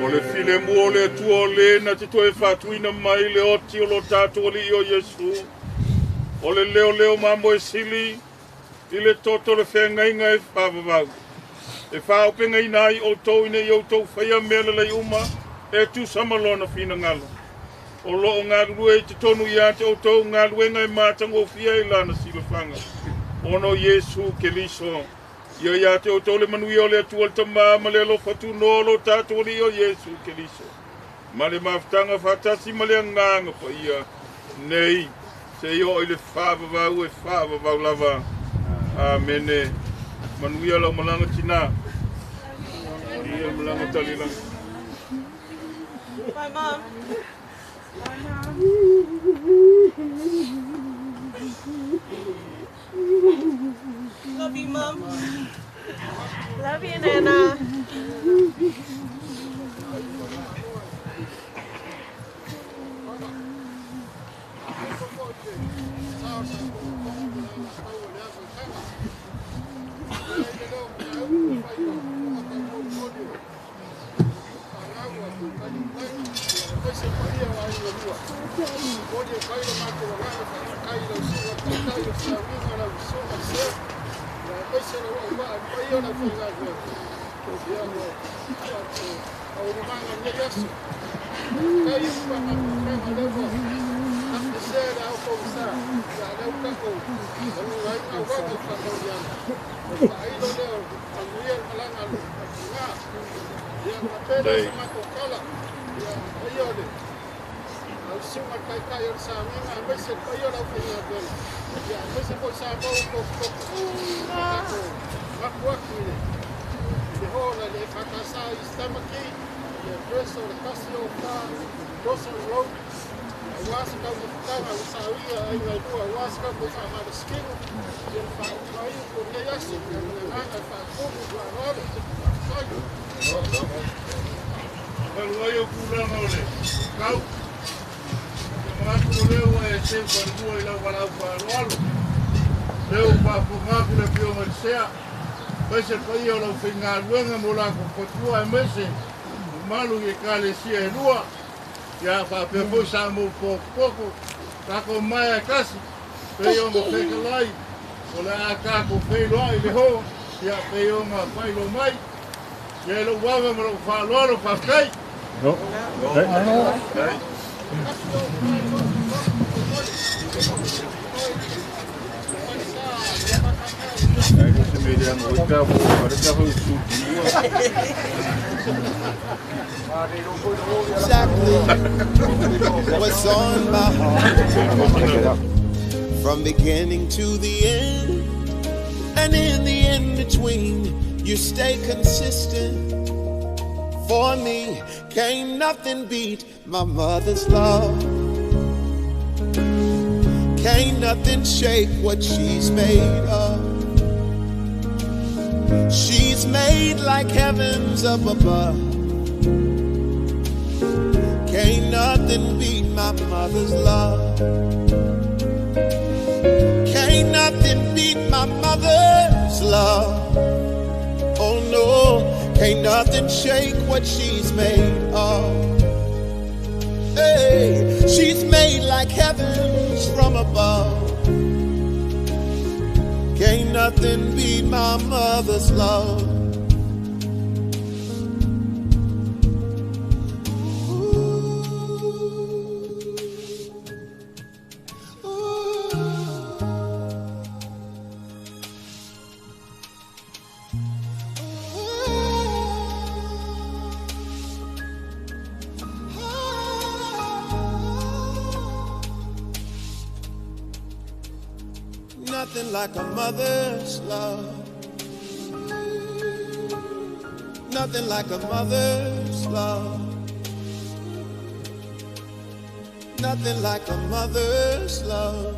O le filemu o le Atua o lē na te toe faatuina mai le oti o lo tatou Alii o Iesu. O le leoleo mamoe sili i le toto le feagaiga e faavavau. E faaopegaina ai outou ina ia outou faia mea lelei uma e tusa ma lona finagalo. O loo galulue i totonu iā te outou galuega e matagofie i lana silafaga. Ona o Iesu Keliso. Ia iā te outou le manuia o le Atua le Tamā ma le alofa tunoa o lo tatou Alii o Iesu Keliso. Ma le mafutaga faatasi ma le agaga paia nei, seia oo i le faavavau e faavavau lava. Amene. Manuia lau malaga tinā. Manuia le malaga talilaga. Bye, Mom. Bye, Mom. Love you, Mom. Love you, Nana. Aemaise lau auvaa le paia o le aufaigaluega. Ia mo taualumaga o lenei aso. Faafetai i le faamafanafanaga o lea ua tafiesea i le ao pogisa, ia a lea ua tatou lauina auauna i le faatauliaga. O le faailo lea o le manuia le malaga a le tina. Ia faapea lea o sa matou tala. Ia le paia o le lau susuga i le Taitai o le sauniga aemaise le paia o le aufaigaluega. Ia aemaise foi Samoa ua tofutofu ma tatou mapu atu i le hall a le EFKS i East Tamaki i le address o le 104 Dawson Road aua se taumafataga ua sauia e aiga e lua aua se tatou faamalosikino ia le faauigaina o lenei aso. Ia ma le agaga e faatumu i le faaaloalo. Faafetai. Talu ai o tulaga o le kau, e manatu o lea ua e seu falelua i lau valaau faaaloalo. Lea ua faafofoga atu le Afioga i le Sea, aemaise le paia o le aufaigaluega ma o latou faletua aemaise mamalu i Ekalesia e lua, ia faapea foi Samoa potopoto, tatou maea e tasi, pei ona fetalai, o le a tatou feiloai i le hoa, ia pei ona faailoa mai. Ia i lou ava ma lou faaaloalo, faafetai. Exactly what's on my heart. From beginning to the end, and in the in between, you stay consistent. For me, can't nothing beat my mother's love. Can't nothing shake what she's made of. She's made like heavens up above. Can't nothing beat my mother's love. Can't nothing beat my mother's love. Oh no, can't nothing shake what she's made of. Hey, she's made like heavens from above. Can't nothing beat my mother's love. Nothing like a mother's love. Nothing like a mother's love. Nothing like a mother's love.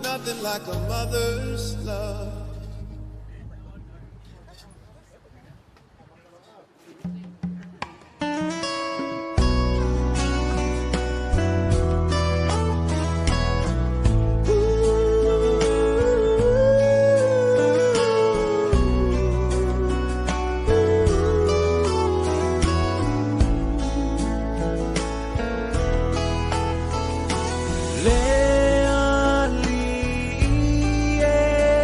Nothing like a mother's love. Le alii e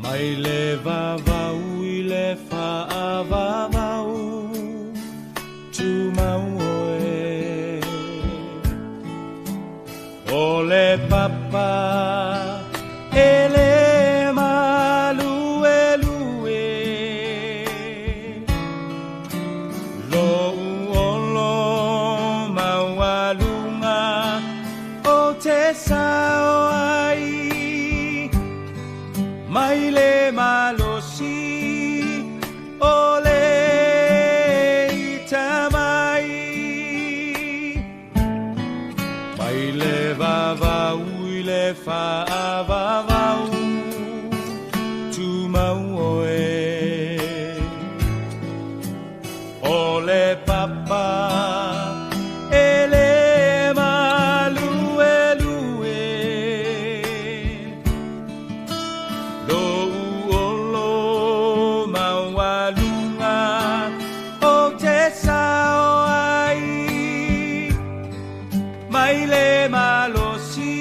Mai le vavau i le faavavau, tumau oe. O le papa e le maluelue, lou olo maualuga o te sao ai. Mai le malosi o le itamai, mai le vavau i le faavavau, tumau oe. O le papa e le maluelue, lou olo maualuga o te sao ai. Mai le malosi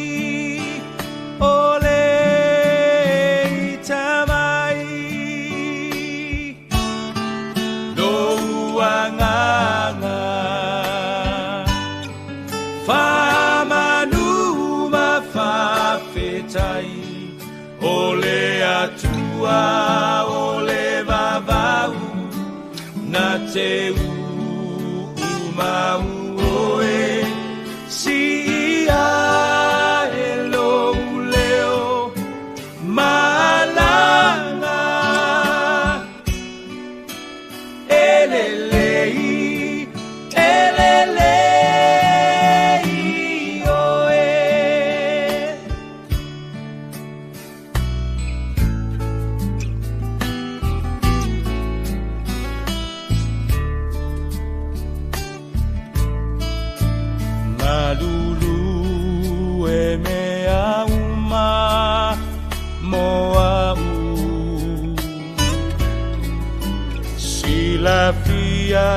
o le itamai, lou agaga faamanu ma faafetai, o le Atua o le vavau na te uumau oe. Siia e lou leo malaga, e lelei, e lelei oe. Malulu e mea uma mo au, silafia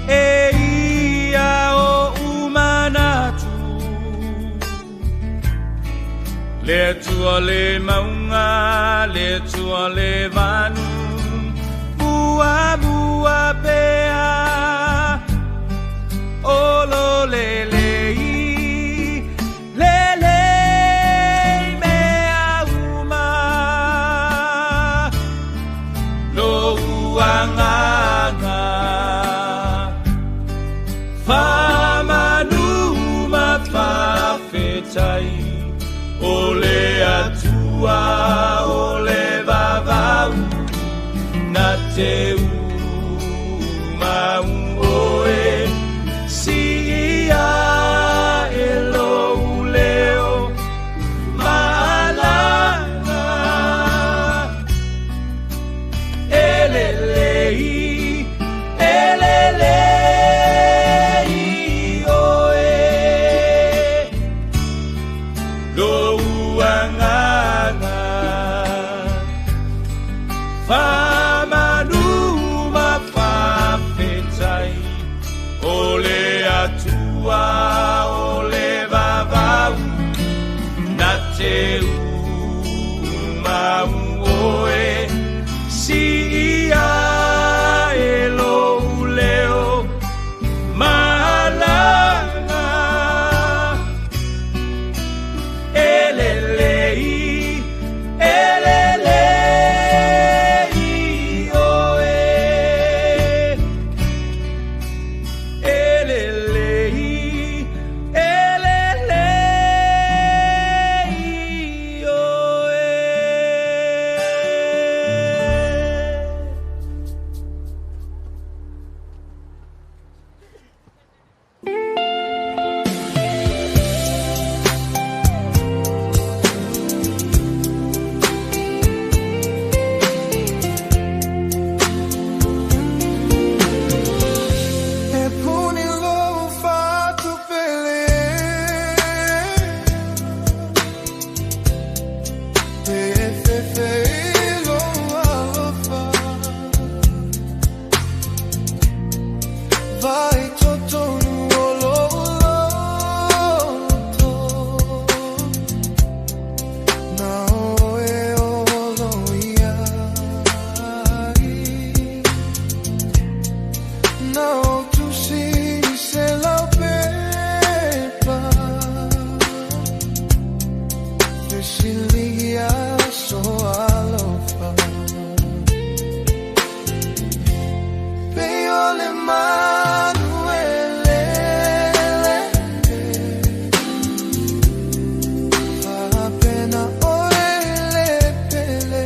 e ia o umanatu. Le Atua le maunga, le Atua le vanu, muamua pea. Olo le lei, le lei mea uma, lou agaga faamanu ma faafetai, o le Atua o le vavau na te umau oe. Siia e lou leo malaga, e lelei, e lelei oe. Lou agaga faamanu ma faafetai, o le Atua o le vavau na te umau oe. Siia e lou leo malaga, e lelei, e lelei oe. E lelei, Mai totonu o lou loto, na oe olo iai. Na o tusi se lau pepa, fesiligia so alofa. Pe o le manu e lele, faapena oe le pele.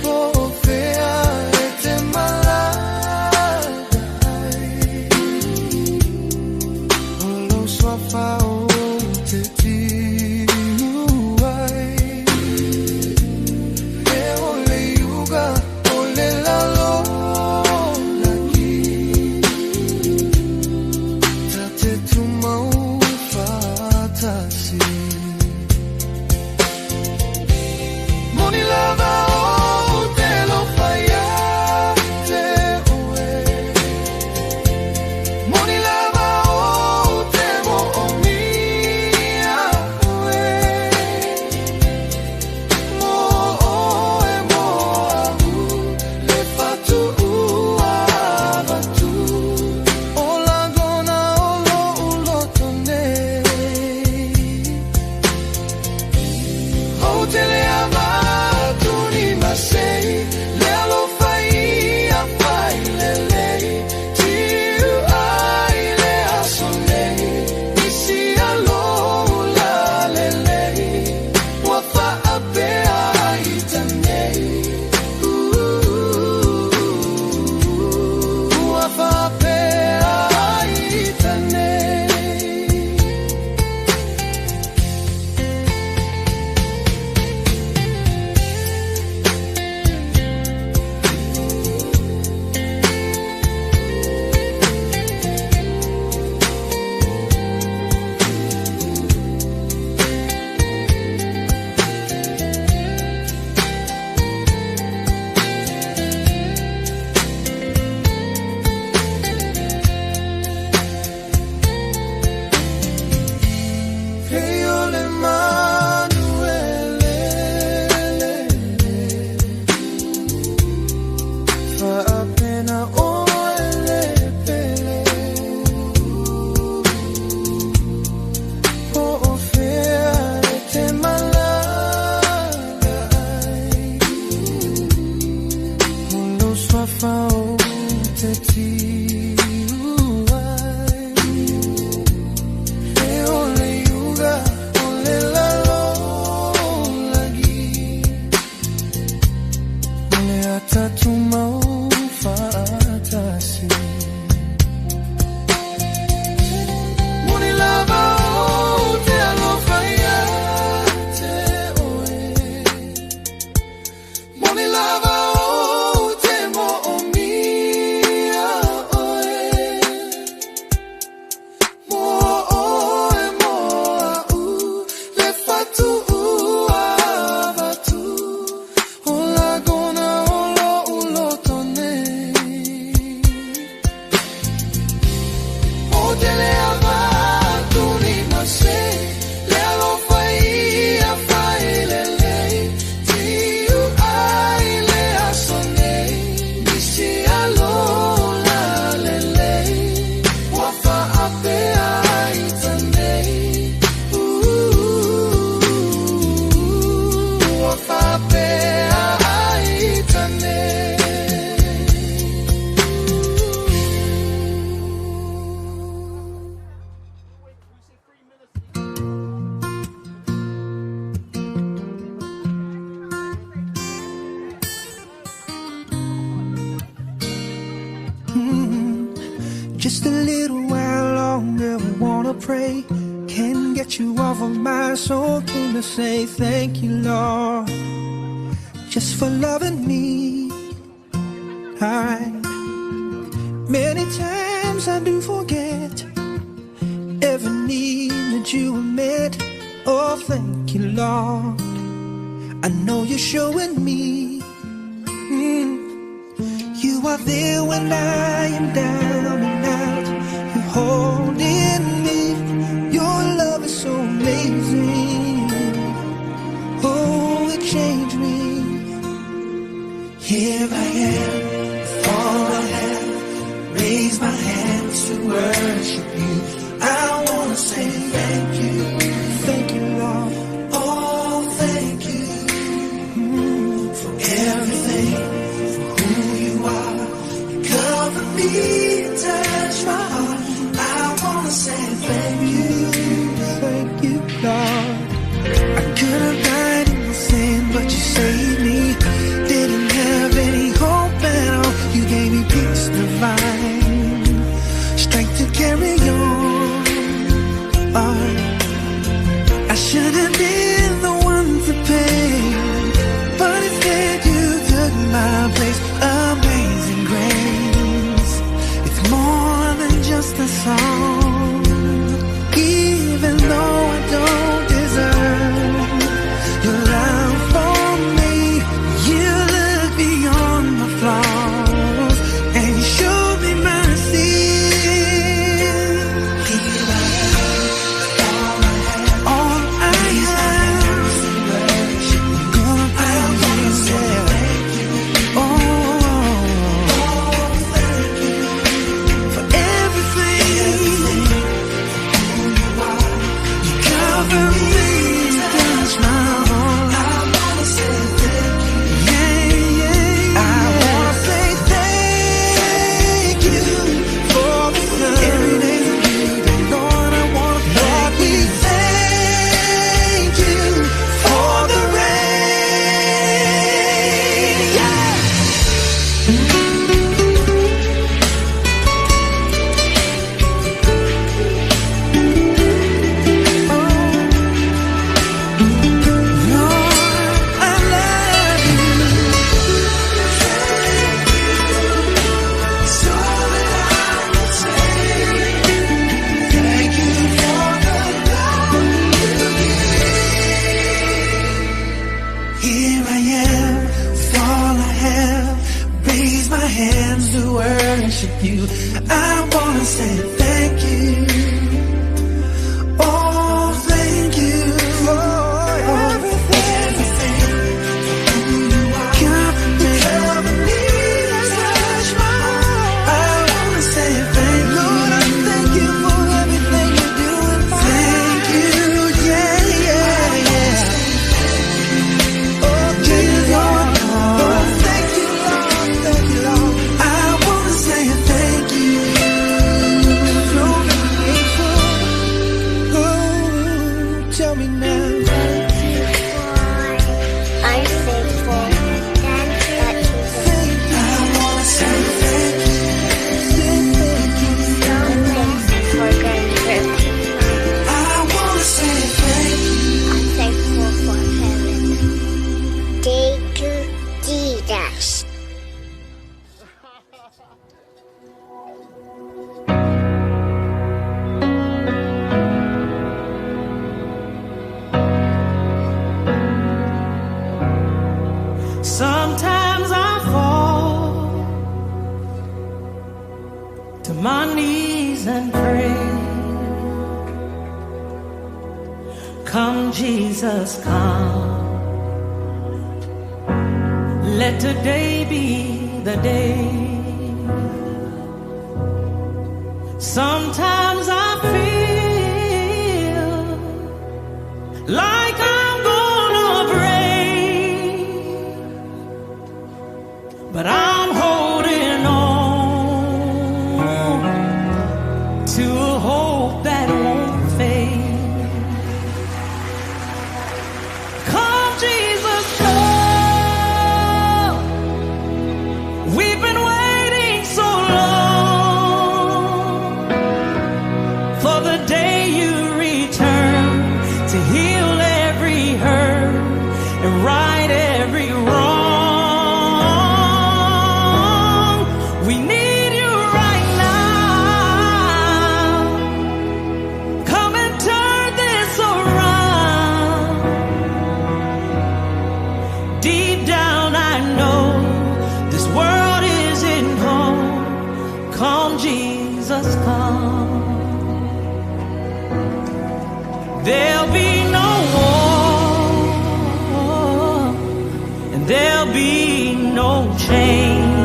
Po o fea e te malaga ai, o lou suafa ou te tiu ai. E o le iuga o le lalolagi, ta te tumau faatasi. Moni lava ou te alofa ia te oe, moni lava ou te moomia oe, mo oe mo a'u le fatuuavatu o lagona o lou loto nei. Ou te le avatu ni masei, le alofa ia fai lelei, tiu ai le aso nei, isi alo la lelei, ua faapea ai tanei. Ua faapea ai tanei. Hey, o le manu e lele, faapena oe le pele. Po o fea e te malaga ai, o lou suafa ou te tiu ai. E o le iuga o le lalolagi, o le ata tumau faatasi. Moni lava ou te alofa ia te oe, moni lava ou te moomia oe, mo oe mo a'u le fatuuavatu o lagona o lou loto nei. O te le avatu ni masei, le alofa ia fai lelei, tiu ai le aso nei, nisi alo la lelei, ua faapea ai tanei. Ua faapea ai tanei. Just a little while longer, I wanna pray. Can't get you off of my soul. Came to say thank you, Lord, just for loving me. I many times I do forget every need that you have met. Oh, thank you, Lord. I know you're showing me. You You are there when I am down and out. You're holding me. Your love is so amazing. Oh, it changed me. Here I am, with all I have. Raise my hands to worship you. I wanna say thank you. Thank you, Lord. Oh, thank you for everything, for who you are. You cover me, touch my heart. I wanna say thank you. Thank you, Lord. I could have died in my sin, but you saved me. Didn't have any hope at all. You gave me peace divine, strength to carry on. Oh, I should have been the one to pay, but instead you took my place. Amazing grace, it's more than just a song. Even though I don't deserve your love for me, you look beyond my flaws and you showed me mercy. Here I am, all I have. Gonna praise you, yeah. Oh, for everything. You cover me, touch my heart. I wanna say thank you. Yeah, yeah. I wanna say thank you for the sun. Every day's a new day, Lord. I wanna thank we thank you for the rain. Yeah. Lord, I love you. So that I can say thank you for the love you give. Here I am, with all I have. Raise my hands to worship you. I wanna say thank you. Oh, thank you for everything. Cover me, cover me, touch my heart. I wanna say thank you. Lord, I thank you for everything you're doing. Thank you, yeah, yeah, yeah. Oh, Jesus, Lord, oh, thank you, Lord, thank you, Lord. I wanna say thank you. So grateful. Oh, tell me now. I'm thankful that Jesus. I wanna say thank you. Say thank you. So thankful for going through. I wanna say thank you. I'm thankful for heaven. Thank you, Jesus. Sometimes I fall to my knees and pray. Come, Jesus, come. Let today be the day. Sometimes I feel like I'm gonna break, but I'm holding on to a hope that won't fade. Come, Jesus, come. We've been waiting so long. Jesus comes, there'll be no war, and there'll be no change.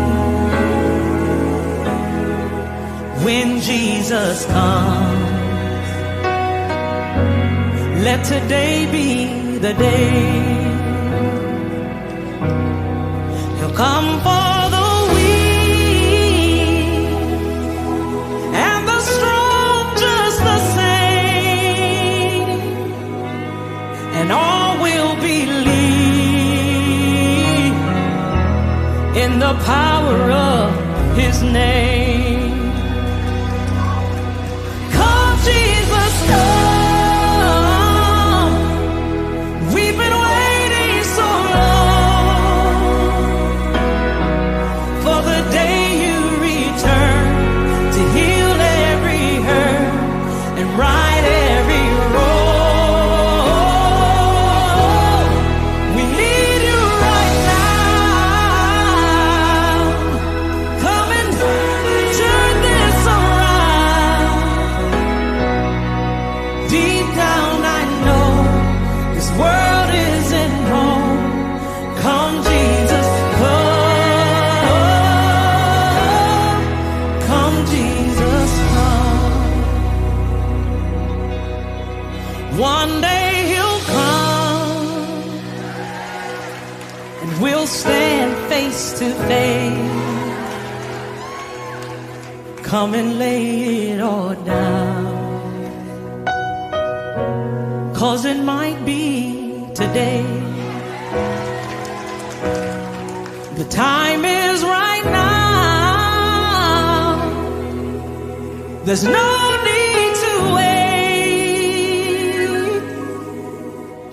When Jesus comes, let today be the day. He'll come for the weak and the strong just the same, and all will believe in the power of his name. Come, Jesus, come. We've been waiting so long for the day you return to heal every hurt and right every wrong. We need you right now. Come and turn this around. Deep down I know this world isn't home. Come, Jesus, come. Come, Jesus, come. One day he'll come, and we'll stand face to face. Come and lay it all down, 'cause it might be today. The time is right now. There's no need to wait.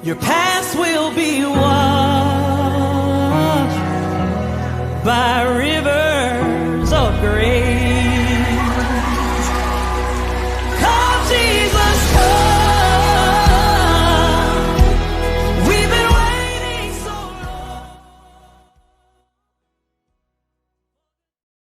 Your past will be washed by rivers of grace.